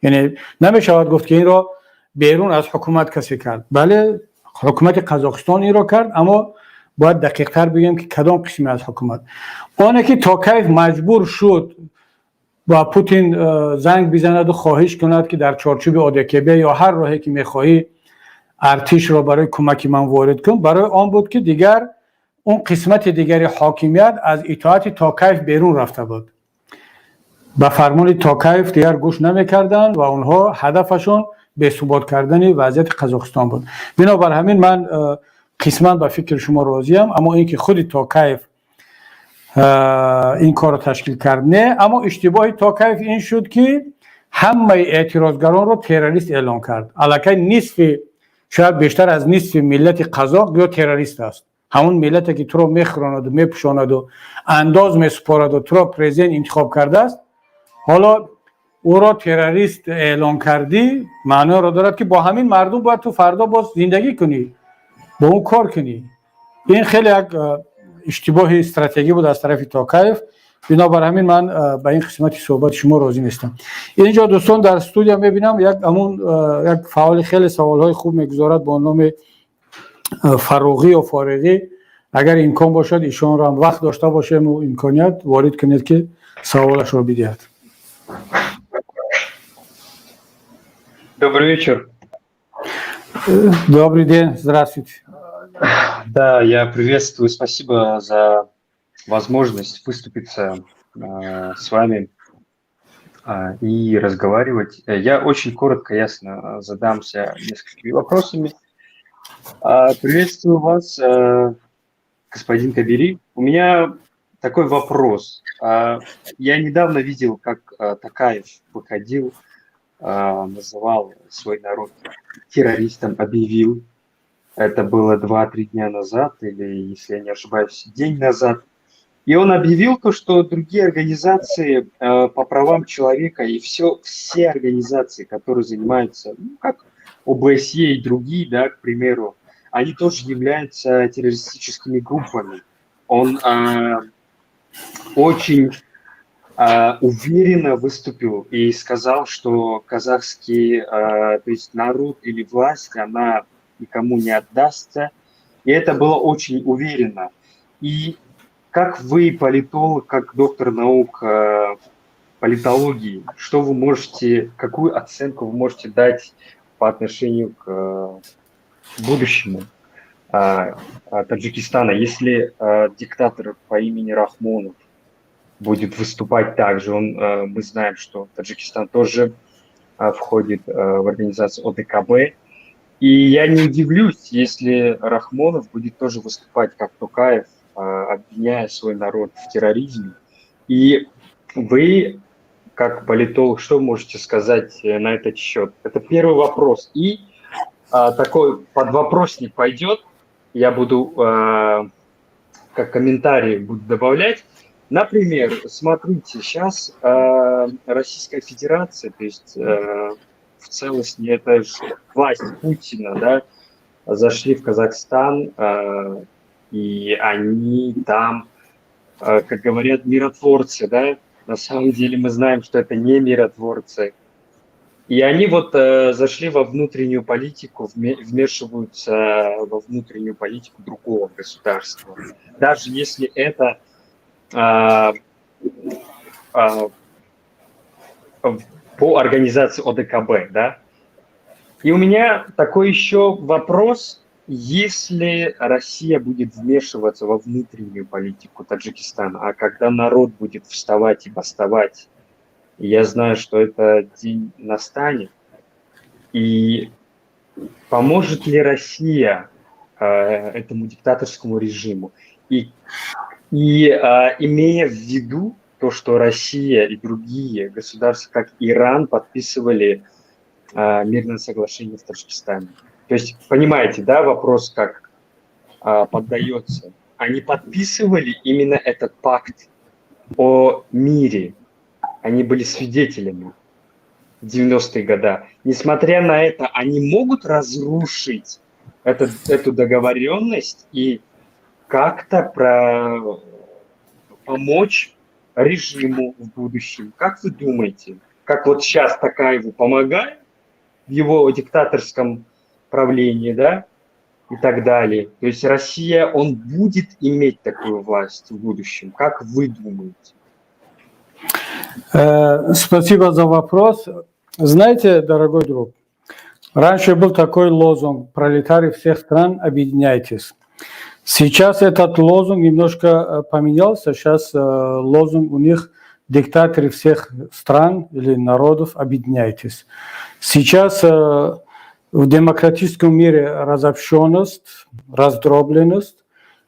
Яъне намешавад гуфт, ки инро берун аз ҳукумат касе кард. Бале, ҳукумати Қазоқистон инро кард, аммо бояд дақиқтар бигӯем, ки кадом қисме аз ҳукумат. Оне ки Токаев маҷбур шуд ба Путин занг бизанаду хоҳиш кунад, ки дар чорчӯби ОДКБ ё ҳар роҳе ки мехоҳӣ артишро барои кӯмаки ман ворид кун, барои он буд, ки дигар он қисмати дигари ҳокимият аз итоати Токаев берун рафта буд, ба фармони Токаев дигар гӯш намекарданд ва онҳо ҳадафашон бесубот кардани вазъияти Қазоқистон буд. Бинобар ҳамин ман қисман ба фикри шумо розиям, аммо ин ки худи Токаев ин корро ташкил кард, не. Аммо иштибоҳи Токаев ин шуд, ки ҳамаи эътирозгаронро террорист эълон кард. Аллакай нисфи, шояд бештар аз нисфи миллати қазоқ ё террорист аст. Ҳамон миллате, ки туро мехӯронаду мепӯшонаду андоз месупораду туро президент интихоб кардааст, ҳоло ӯро террорист эълон кардӣ, маъноро дорад, ки бо ҳамин мардум бояд ту фардо боз зиндагӣ кунӣ. Бо ӯ кор кунӣ. Ин хеле як иштибоҳи стратегӣ буд аз тарафи Токаев. Бинобар ҳамин ман ба ин қисмати суҳбати шумо розӣ нестам. Инҷо, дӯстон, дар студия мебинам, як ҳамун як фаъоли хеле саволҳои хуб мегузорад бо номи Фаруғӣ ё Фориғӣ. Агар имкон бошад, ишонро ҳам вақт дошта бошему имконият ворид кунед, ки саволашро бидиҳад. Добрый вечер. Добрый день, здравствуйте. Да, я приветствую, спасибо за возможность выступиться с вами и разговаривать. Я очень коротко, ясно задамся несколькими вопросами. Приветствую вас, господин Кабири. У меня такой вопрос. Я недавно видел, как Токаев выходил, называл свой народ террористом, объявил. Это было 2-3 дня назад, или, если я не ошибаюсь, день назад. И он объявил то, что другие организации по правам человека и все организации, которые занимаются, ну, как ОБСЕ и другие, да, к примеру, они тоже являются террористическими группами. Он очень уверенно выступил и сказал, что казахский, то есть народ или власть, она никому не отдастся. И это было очень уверенно. И как вы, политолог, как доктор наук политологии, что вы можете, какую оценку вы можете дать по отношению к будущему Таджикистана, если диктатор по имени Рахмонов будет выступать также? Мы знаем, что Таджикистан тоже входит в организацию ОДКБ. И я не удивлюсь, если Рахмонов будет тоже выступать как Токаев, обвиняя свой народ в терроризме. И вы, как политолог, что можете сказать на этот счет? Это первый вопрос. И такой подвопросник пойдет. Я буду как комментарий буду добавлять. Например, смотрите, сейчас Российская Федерация, то есть в целости это же власть Путина, да, зашли в Казахстан, и они там, как говорят, миротворцы, да, на самом деле мы знаем, что это не миротворцы. И они вот зашли во внутреннюю политику, вмешиваются во внутреннюю политику другого государства. Даже если это по организации ОДКБ, да. И у меня такой еще вопрос: если Россия будет вмешиваться во внутреннюю политику Таджикистана, а когда народ будет вставать и бастовать, и я знаю, что этот день настанет, и поможет ли Россия этому диктаторскому режиму? И имея в виду то, что Россия и другие государства, как Иран, подписывали мирное соглашение в Таджикистане. То есть, понимаете, да, вопрос как поддается. Они подписывали именно этот пакт о мире. Они были свидетелями в 90-е годы. Несмотря на это, они могут разрушить эту договоренность и как-то помочь режиму в будущем. Как вы думаете, как вот сейчас Токаеву помогает в его диктаторском правлении, да, и так далее? То есть Россия, он будет иметь такую власть в будущем? Как вы думаете? Спасибо за вопрос. Знаете, дорогой друг, раньше был такой лозунг: «Пролетарии всех стран, объединяйтесь». Сейчас этот лозунг немножко поменялся. Сейчас лозунг у них: «Диктаторы всех стран или народов, объединяйтесь». Сейчас в демократическом мире разобщенность, раздробленность,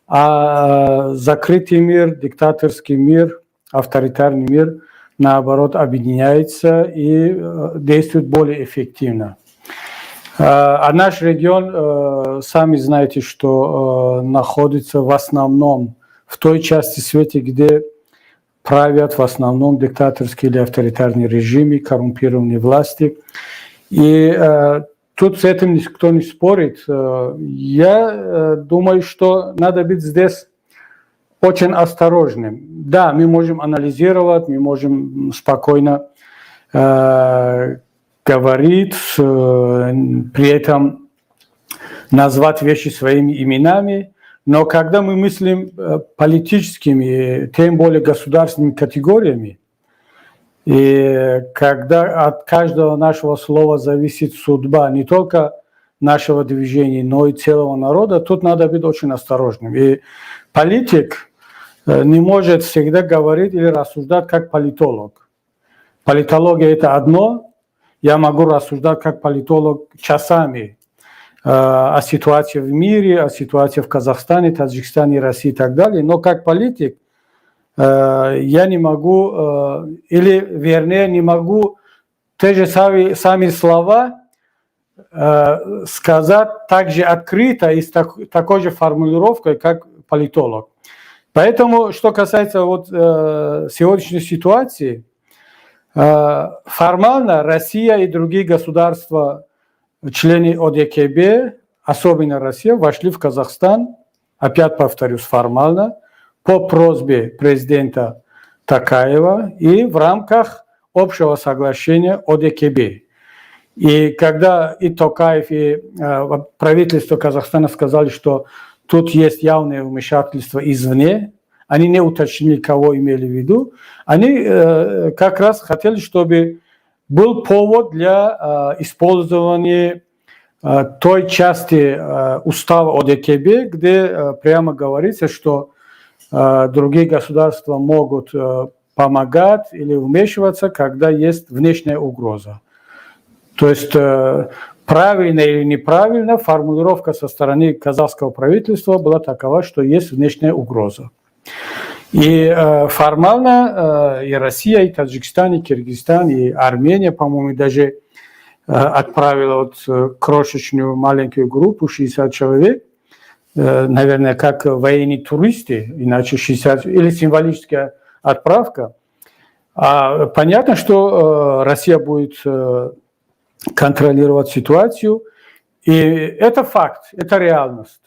а закрытый мир, диктаторский мир, авторитарный мир, наоборот, объединяется и действует более эффективно. А наш регион, сами знаете, что находится в основном в той части света, где правят в основном диктаторские или авторитарные режимы, коррумпированные власти. И Тут с этим никто не спорит. Я думаю, что надо быть здесь очень осторожным. Да, мы можем анализировать, мы можем спокойно говорить, при этом назвать вещи своими именами, но когда мы мыслим политическими, тем более государственными категориями, и когда от каждого нашего слова зависит судьба не только нашего движения, но и целого народа, тут надо быть очень осторожным. И политик не может всегда говорить или рассуждать как политолог. Политология – это одно, я могу рассуждать как политолог часами о ситуации в мире, о ситуации в Казахстане, Таджикистане, России и так далее, но как политик я не могу, или, вернее, не могу те же сами слова сказать так же открыто и с такой же формулировкой, как политолог. Поэтому, что касается вот сегодняшней ситуации, формально Россия и другие государства, члены ОДКБ, особенно Россия, вошли в Казахстан, опять повторюсь, формально, по просьбе президента Токаева и в рамках общего соглашения ОДКБ. И когда и Токаев, и правительство Казахстана сказали, что тут есть явное вмешательство извне, они не уточнили, кого имели в виду, они как раз хотели, чтобы был повод для использования той части устава ОДКБ, где прямо говорится, что другие государства могут помогать или вмешиваться, когда есть внешняя угроза. То есть правильно или неправильно, формулировка со стороны казахского правительства была такова, что есть внешняя угроза. И формально и Россия, и Таджикистан, и Киргизстан, и Армения, по-моему, даже отправила вот крошечную маленькую группу, 60 человек, наверное, как военные туристы, иначе 60, или символическая отправка. А понятно, что Россия будет контролировать ситуацию, и это факт, это реальность.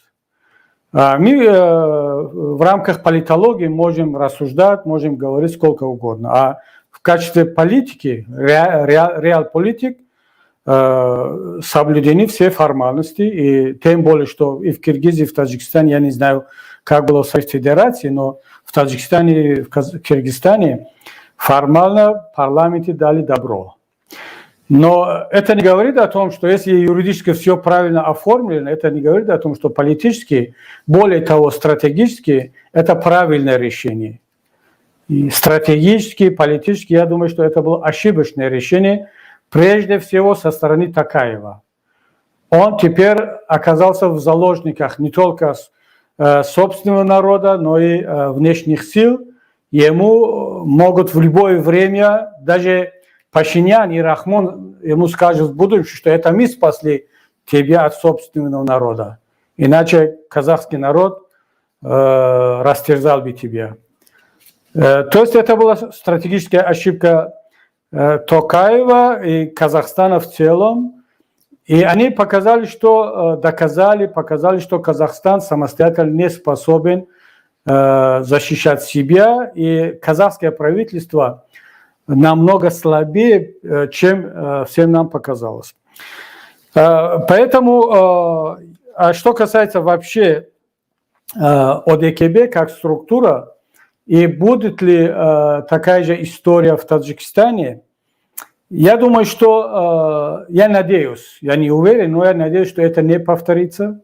Мы в рамках политологии можем рассуждать, можем говорить сколько угодно. А в качестве политики, реал-политик, соблюдены все формальности, и тем более, что и в Киргизии, и в Таджикистане, я не знаю, как было в Советской Федерации, но в Таджикистане и в Киргизстане формально парламенте дали добро. Но это не говорит о том, что если юридически все правильно оформлено, это не говорит о том, что политически, более того, стратегически, это правильное решение. И стратегически, политически, я думаю, что это было ошибочное решение, прежде всего со стороны Токаева. Он теперь оказался в заложниках не только собственного народа, но и внешних сил. Ему могут в любое время, даже Пашинян и Рахмон ему скажут в будущем, что это мы спасли тебя от собственного народа. Иначе казахский народ растерзал бы тебя. То есть это была стратегическая ошибка Токаева и Казахстана в целом. И они показали, что доказали, показали, что Казахстан самостоятельно не способен защищать себя. И казахское правительство намного слабее, чем всем нам показалось. Поэтому, а что касается вообще ОДКБ как структура, и будет ли такая же история в Таджикистане, я думаю, что, я надеюсь, я не уверен, но я надеюсь, что это не повторится.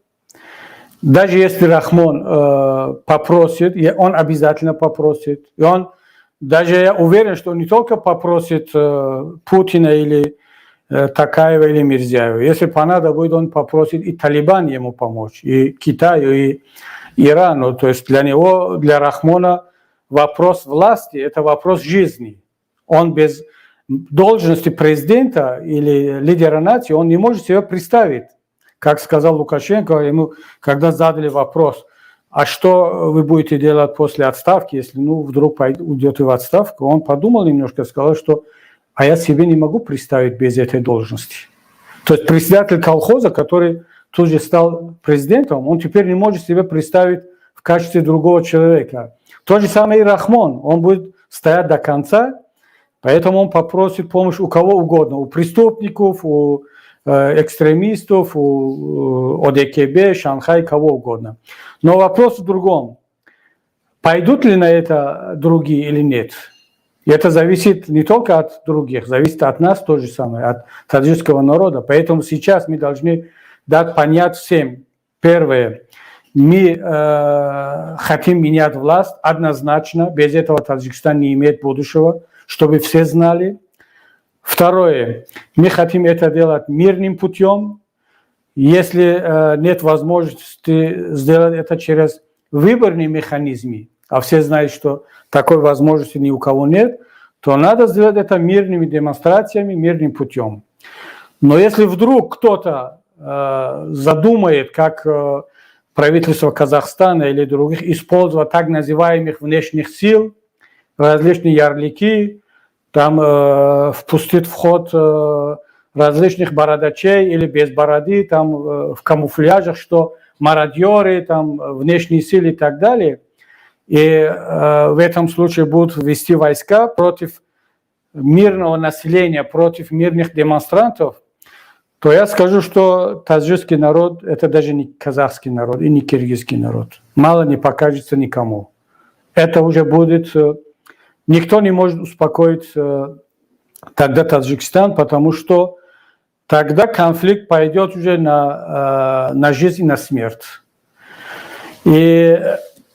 Даже если Рахмон попросит, он обязательно попросит, и он даже, я уверен, что он не только попросит Путина или Токаева или Мирзиёева. Если понадобится будет, он попросит и Талибан ему помочь, и Китаю, и Ирану. То есть для него, для Рахмона вопрос власти – это вопрос жизни. Он без должности президента или лидера нации, он не может себе представить. Как сказал Лукашенко, ему, когда задали вопрос, а что вы будете делать после отставки, если, ну, вдруг уйдете в отставку, он подумал немножко, сказал, что а я себе не могу представить без этой должности. То есть председатель колхоза, который тут же стал президентом, он теперь не может себе представить в качестве другого человека. То же самое и Рахмон. Он будет стоять до конца, поэтому он попросит помощь у кого угодно, у преступников, у экстремистов, у ОДКБ, Шанхай, кого угодно. Но вопрос в другом. Пойдут ли на это другие или нет? И это зависит не только от других, зависит от нас то же самое, от таджикского народа. Поэтому сейчас мы должны дать понять всем. Первое, мы хотим менять власть однозначно, без этого Таджикистан не имеет будущего, чтобы все знали. Второе, мы хотим это делать мирным путем. Если нет возможности сделать это через выборные механизмы, а все знают, что такой возможности ни у кого нет, то надо сделать это мирными демонстрациями, мирным путем. Но если вдруг кто-то задумает, как правительство Казахстана или других, использовать так называемых внешних сил, различные ярлыки, там впустить в ход различных бородачей или без бороды, там в камуфляжах, что мародеры, там внешние силы и так далее. И в этом случае будут вести войска против мирного населения, против мирных демонстрантов, то я скажу, что таджикский народ – это даже не казахский народ и не киргизский народ. Мало не покажется никому. Это уже будет. Никто не может успокоить тогда Таджикистан, потому что тогда конфликт пойдет уже на жизнь и на смерть. И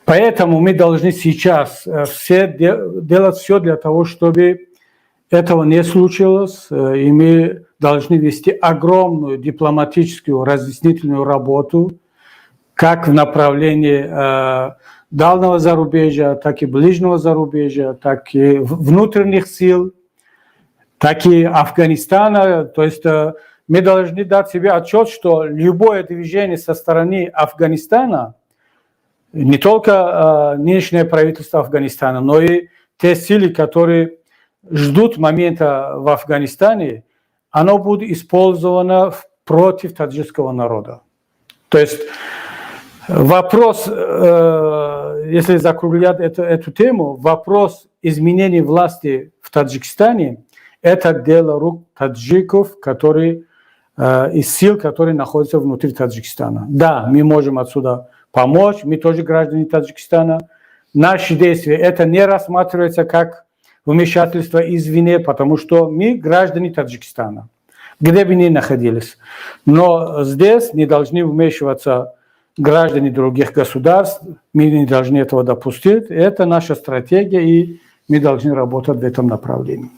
поэтому мы должны сейчас все делать все для того, чтобы этого не случилось, и мы должны вести огромную дипломатическую разъяснительную работу, как в направлении дальнего зарубежья, так и ближнего зарубежья, так и внутренних сил, так и Афганистана. То есть мы должны дать себе отчет, что любое движение со стороны Афганистана, не только нынешнее правительство Афганистана, но и те силы, которые ждут момента в Афганистане, оно будет использовано против таджикского народа. То есть вопрос, если закруглять эту тему, вопрос изменения власти в Таджикистане – это дело рук таджиков, которые, из сил, которые находятся внутри Таджикистана. Да, мы можем отсюда помочь, мы тоже граждане Таджикистана. Наши действия – это не рассматривается как вмешательство извне, потому что мы граждане Таджикистана, где бы ни находились. Но здесь не должны вмешиваться граждане других государств, мы не должны этого допустить. Это наша стратегия, и мы должны работать в этом направлении.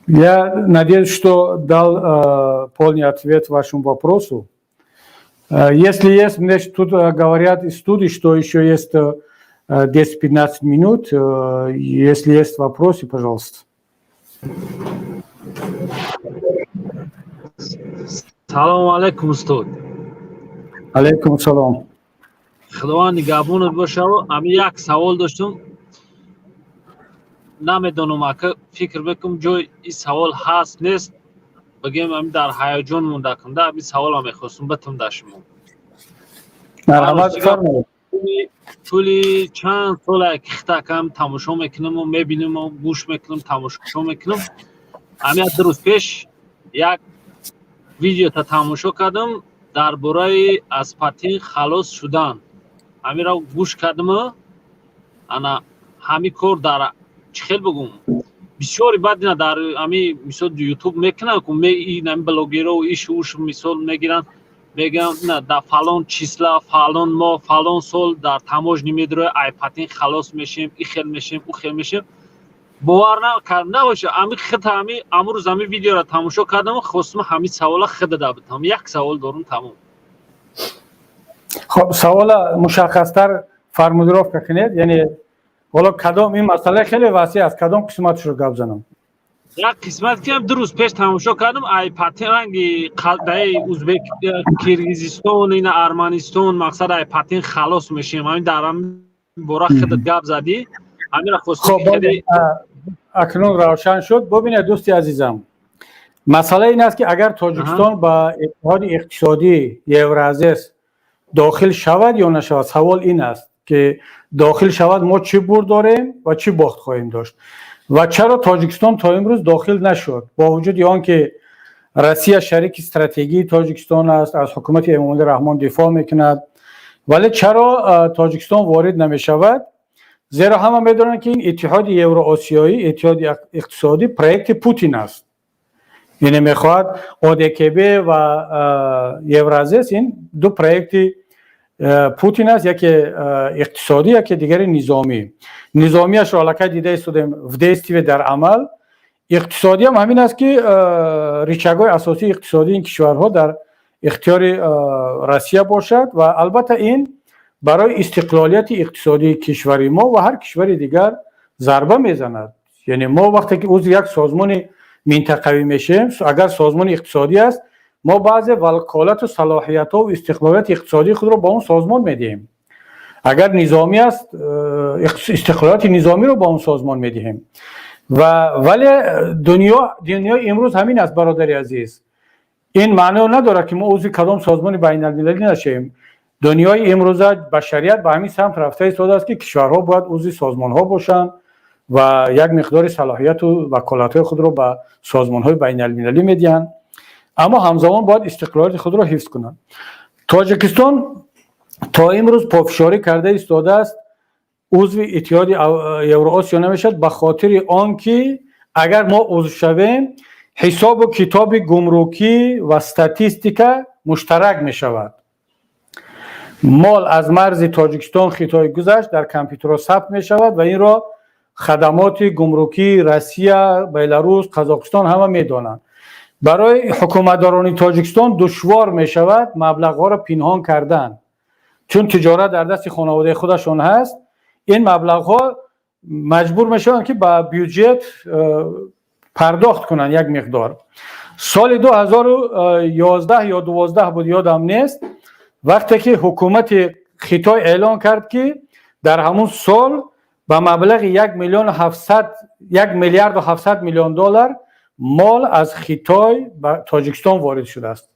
Я надеюсь, что дал полный ответ вашему вопросу. Если есть, мне тут говорят из студии, что еще есть 10-15 минут. Если есть вопросы, пожалуйста. Салому алайкум, устод. Алайкум салом. Худованд нигаҳбонат бошад. Ами як савол доштум, намедонам, ака, фикр бикун, ҷои ин савол ҳаст, нест, бигем, ами дар ҳаяҷон мондакум да, ами савола мехостум битум да шумо. Марҳамат, фармоед. Тӯли чанд сола ки хитакам тамошо мекунаму мебинаму гӯш мекунам, тамошо мекунам. Ами як 2 рӯз пеш як видеота тамошо кардам дар бораи аз патент халос шудан. Ҳамиро гӯш кардаму ана ҳами кор дар чӣ хел бигӯм, бисёри баъд ина дар ами мисол Ютуб мекунанд ку, ами блогеро ишу уш мисол мегиранд, мегӯянд, на дар фалон числа, фалон моҳ, фалон сол дар таможня медроя, ай патент халос мешем, и хел мешем, ӯ хел мешем. Бовар накардам набоша, ами хит ами амрӯз ами видеоро тамошо кардам, хостум ҳами савола хида да битам. Як савол дорум, тамом. Хоб, савола мушаххастар формулировка кунед, яъне ҳоло кадом, ин масъала хеле васеъ аст, кадом қисматашро гап занам? Як қисмат ки 2 рӯз пеш тамошо кардам, ай патент ранги даи Узбек, Киргизистон, ина Арманистон, мақсад ай патент халос мешем, ҳамин дар ҳамин бора худат гап задӣ, ҳаминро хостум. Акнун равшан шуд. Бубинед, дӯсти азизам. Масъала ин аст, ки агар Тоҷикистон ба Иттиҳоди иқтисодии ЕврАзЭС дохил шавад ё нашавад, савол ин аст, ки дохил шавад, мо чӣ бурд дорем ва чӣ бохт хоҳем дошт ва чаро Тоҷикистон то имрӯз дохил нашуд, бо вуҷуди он ки Россия шарики стратегии Тоҷикистон аст, аз ҳукумати Эмомалӣ Раҳмон дифоъ мекунад, вале чаро Тоҷикистон ворид намешавад? Зеро ҳама медонанд, ки ин Иттиҳоди Евроосиёӣ, Иттиҳоди иқтисодӣ проекти Путин аст. Яъне мехоҳад ОДКБ ва ЕврАзЭС, ин ду проекти Путин аст, яке иқтисодӣ, яке дигари низомӣ. Низомиашро аллакай дида истодем в действие, дар амал. Иқтисодиам ҳамин аст, ки рычагҳои асосии иқтисодии ин кишварҳо дар ихтиёри Россия бошад ва албатта ин барои истиқлолияти иқтисодии кишвари мо ва ҳар кишвари дигар зарба мезанад. Яъне мо вақте ки узви як созмони минтақавӣ мешавем, агар созмони иқтисодӣ аст, мо баъзе ваколату салоҳиятҳо истиқлолияти иқтисодии худро ба он созмон медиҳем. Агар низомӣ аст, истиқлолияти низомиро ба он созмон медиҳем. Ва вале дунёи имрӯз ҳамин аст, бародари азиз. Ин маъно надорад, ки мо узви кадом созмони байналмилалӣ нашавем. Дунёи имрӯза, башарият ба ҳамин самт рафта истодааст, ки кишварҳо бояд узви созмонҳо бошанд ва як миқдори салоҳияту ваколатҳои худро ба созмонҳои байналмилалӣ медиҳанд, аммо ҳамзамон бояд истиқлолияти худро ҳифз кунанд. Тоҷикистон то имрӯз пофишорӣ карда истодааст, узви Иттиҳоди Евроосиё намешавад, ба хотири он ки агар мо узв шавем, ҳисобу китоби гумрукӣ ва статистика муштарак мешавад. Мол аз марзи Тоҷикистон Хитой гузашт, дар компютерҳо сабт мешавад ва инро хадамоти гумрукии Россия, Беларус, Қазоқистон ҳама медонанд. Барои ҳукуматдорони Тоҷикистон душвор мешавад маблағҳоро пинҳон кардан, чун тиҷорат дар дасти хонаводаи худашон ҳаст. Ин маблағҳо маҷбур мешаванд, ки ба бюҷет пардохт кунанд як миқдор. Соли 2011 ё 12 буд, ёдам нест, вақте ки ҳукумати Хитой эълон кард, ки дар ҳамун сол ба маблағи 1 миллиону 700, 1 миллиарду 700 миллион доллар мол аз Хитой ба Тоҷикистон ворид шудааст.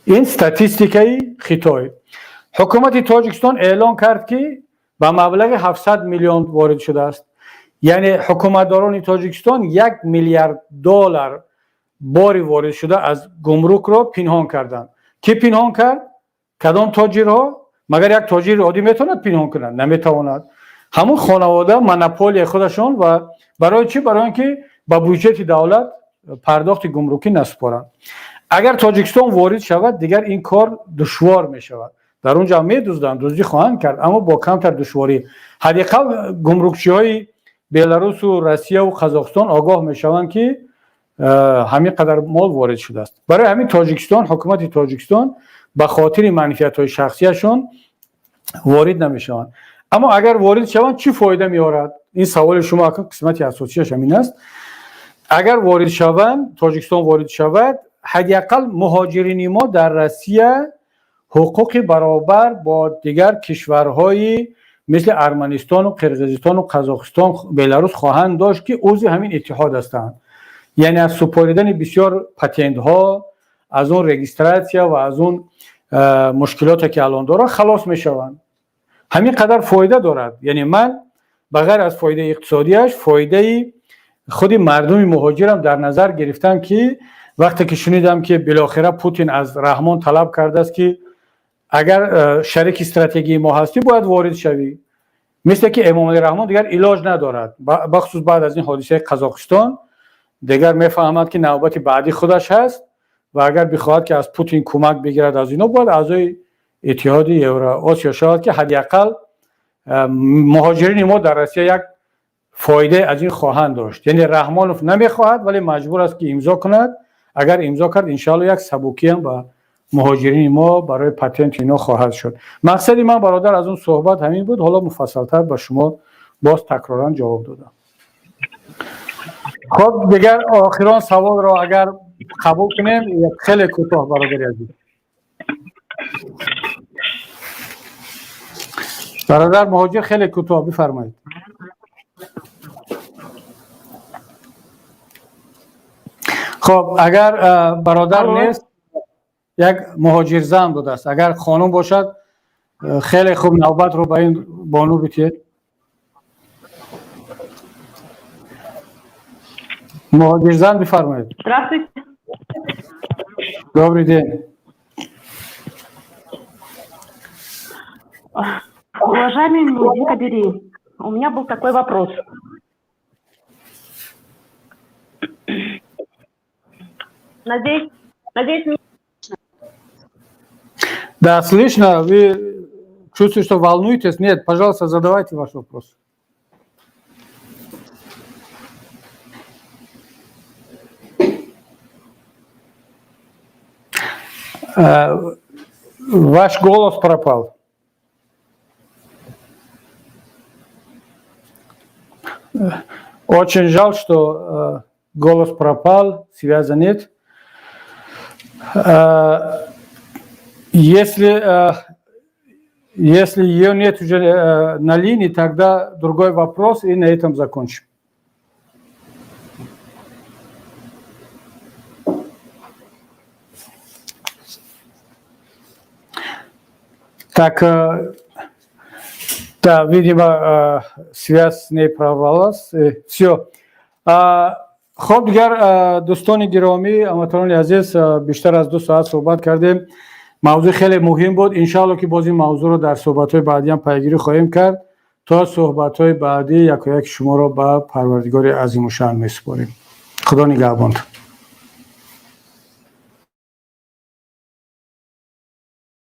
Ин статистикаи Хитой. Ҳукумати Тоҷикистон эълон кард, ки ба маблағи 700 миллион ворид шудааст. Яъне ҳукуматдорони Тоҷикистон 1 миллиард доллар бори ворид шуда аз гумрукро пинҳон карданд. Кӣ пинҳон кард? Кадом тоҷирҳо? Магар як тоҷири оддӣ метавонад пинҳон кунад? Наметавонад. Ҳамун хонавода монополияи худашон. Ва барои чӣ? Барои он ки ба буҷети давлат пардохти гумрукӣ насупоранд. Агар Тоҷикистон ворид шавад, дигар ин кор душвор мешавад. Дар он ҷо медузданд, дуздӣ хоҳанд кард, аммо бо камтар душворӣ. Ҳадди ақал гумрукчиҳои Беларусу Россияву Қазоқистон огоҳ мешаванд, ки ҳамин қадар мол ворид шудааст. Барои ҳамин Тоҷикистон, ҳукумати Тоҷикистон ба хотири манфиатҳои шахсияшон ворид намешаванд. Аммо агар ворид шаванд, чӣ фоида меорад? Ин саволи шумо акн қисмати асосияш ҳамин аст. Агар ворид шаванд, Тоҷикистон ворид шавад, ҳадди ақал муҳоҷирини мо дар Россия ҳуқуқи баробар бо дигар кишварҳои мисли Арманистону Қирғизистону Қазоқистон, Беларус хоҳанд дошт, ки узви ҳамин иттиҳод ҳастанд. Яъне аз супоридани бисёр патентҳо, аз он регистрация ва аз он мушкилоте, ки алон доранд, халос мешаванд. Ҳамин қадар фоида дорад. Яъне ман ба ғайр аз фоидаи иқтисодиаш, фоидаи худи мардуми муҳоҷирам дар назар гирифтам, ки вақте ки шунидам, ки билохира Путин аз Раҳмон талаб кардааст, ки агар шарики стратегии мо ҳастӣ, бояд ворид шавӣ, мисле ки Эмомалӣ Раҳмон дигар илоҷ надорад. Бахусус баъд аз ин ҳодисаи Қазоқистон дигар мефаҳмад, ки навбати баъдӣ худаш ҳаст ва агар бихоҳад, ки аз Путин кӯмак бигирад, аз ино бояд аъзои Иттиҳоди Евроосиё шавад, ки ҳадди ақал муҳоҷирини мо дар Россия як фоидае аз ин хоҳанд дошт. Яъне Раҳмонов намехоҳад, вале маҷбур аст, ки имзо кунад. Агар имзо кард, иншоалло, як сабукиам ба муҳоҷирини мо барои патенти ино хоҳад шуд. Мақсади ман, бародар, аз он суҳбат ҳамин буд. Ҳоло муфассалтар ба шумо боз такроран ҷавоб додам. Хоб, дигар охирон саволро агар қабул кунем, хеле кӯтоҳ, бародари азиз. Бародар муҳоҷир, хеле кӯтоҳ бифармоед. Хуб, агар бародар нест, як муҳоҷирзан будааст. Агар хонум бошад, хеле хуб, навбатро ба ин бону битиҳед. Муҳоҷирзан, бифармоед. Здравствуйте. Добрый день. Уважаемый Муҳиддин Кабири, у меня был такой вопрос. Надеюсь, меня Да, слышно. Вы чувствуете, что волнуетесь? Нет, пожалуйста, задавайте ваш вопрос. Ваш голос пропал. Очень жаль, что голос пропал, связи нет. Если ее нет уже на линии, тогда другой вопрос, и на этом закончим. Так, да, видимо, связь с ней прорвалась. Все. Хуб, дигар дӯстони гиромӣ, ҳамватанони азиз, бештар аз 2 соат суҳбат кардем. Мавзӯъ хеле муҳим буд. Иншоалло, ки боз ин мавзӯъро дар суҳбатҳои баъдӣ ҳам пайгирӣ хоҳем кард. То суҳбатҳои баъдӣ якояки шуморо ба Парвардигори азимушаън месупорем. Худо нигаҳбонтон.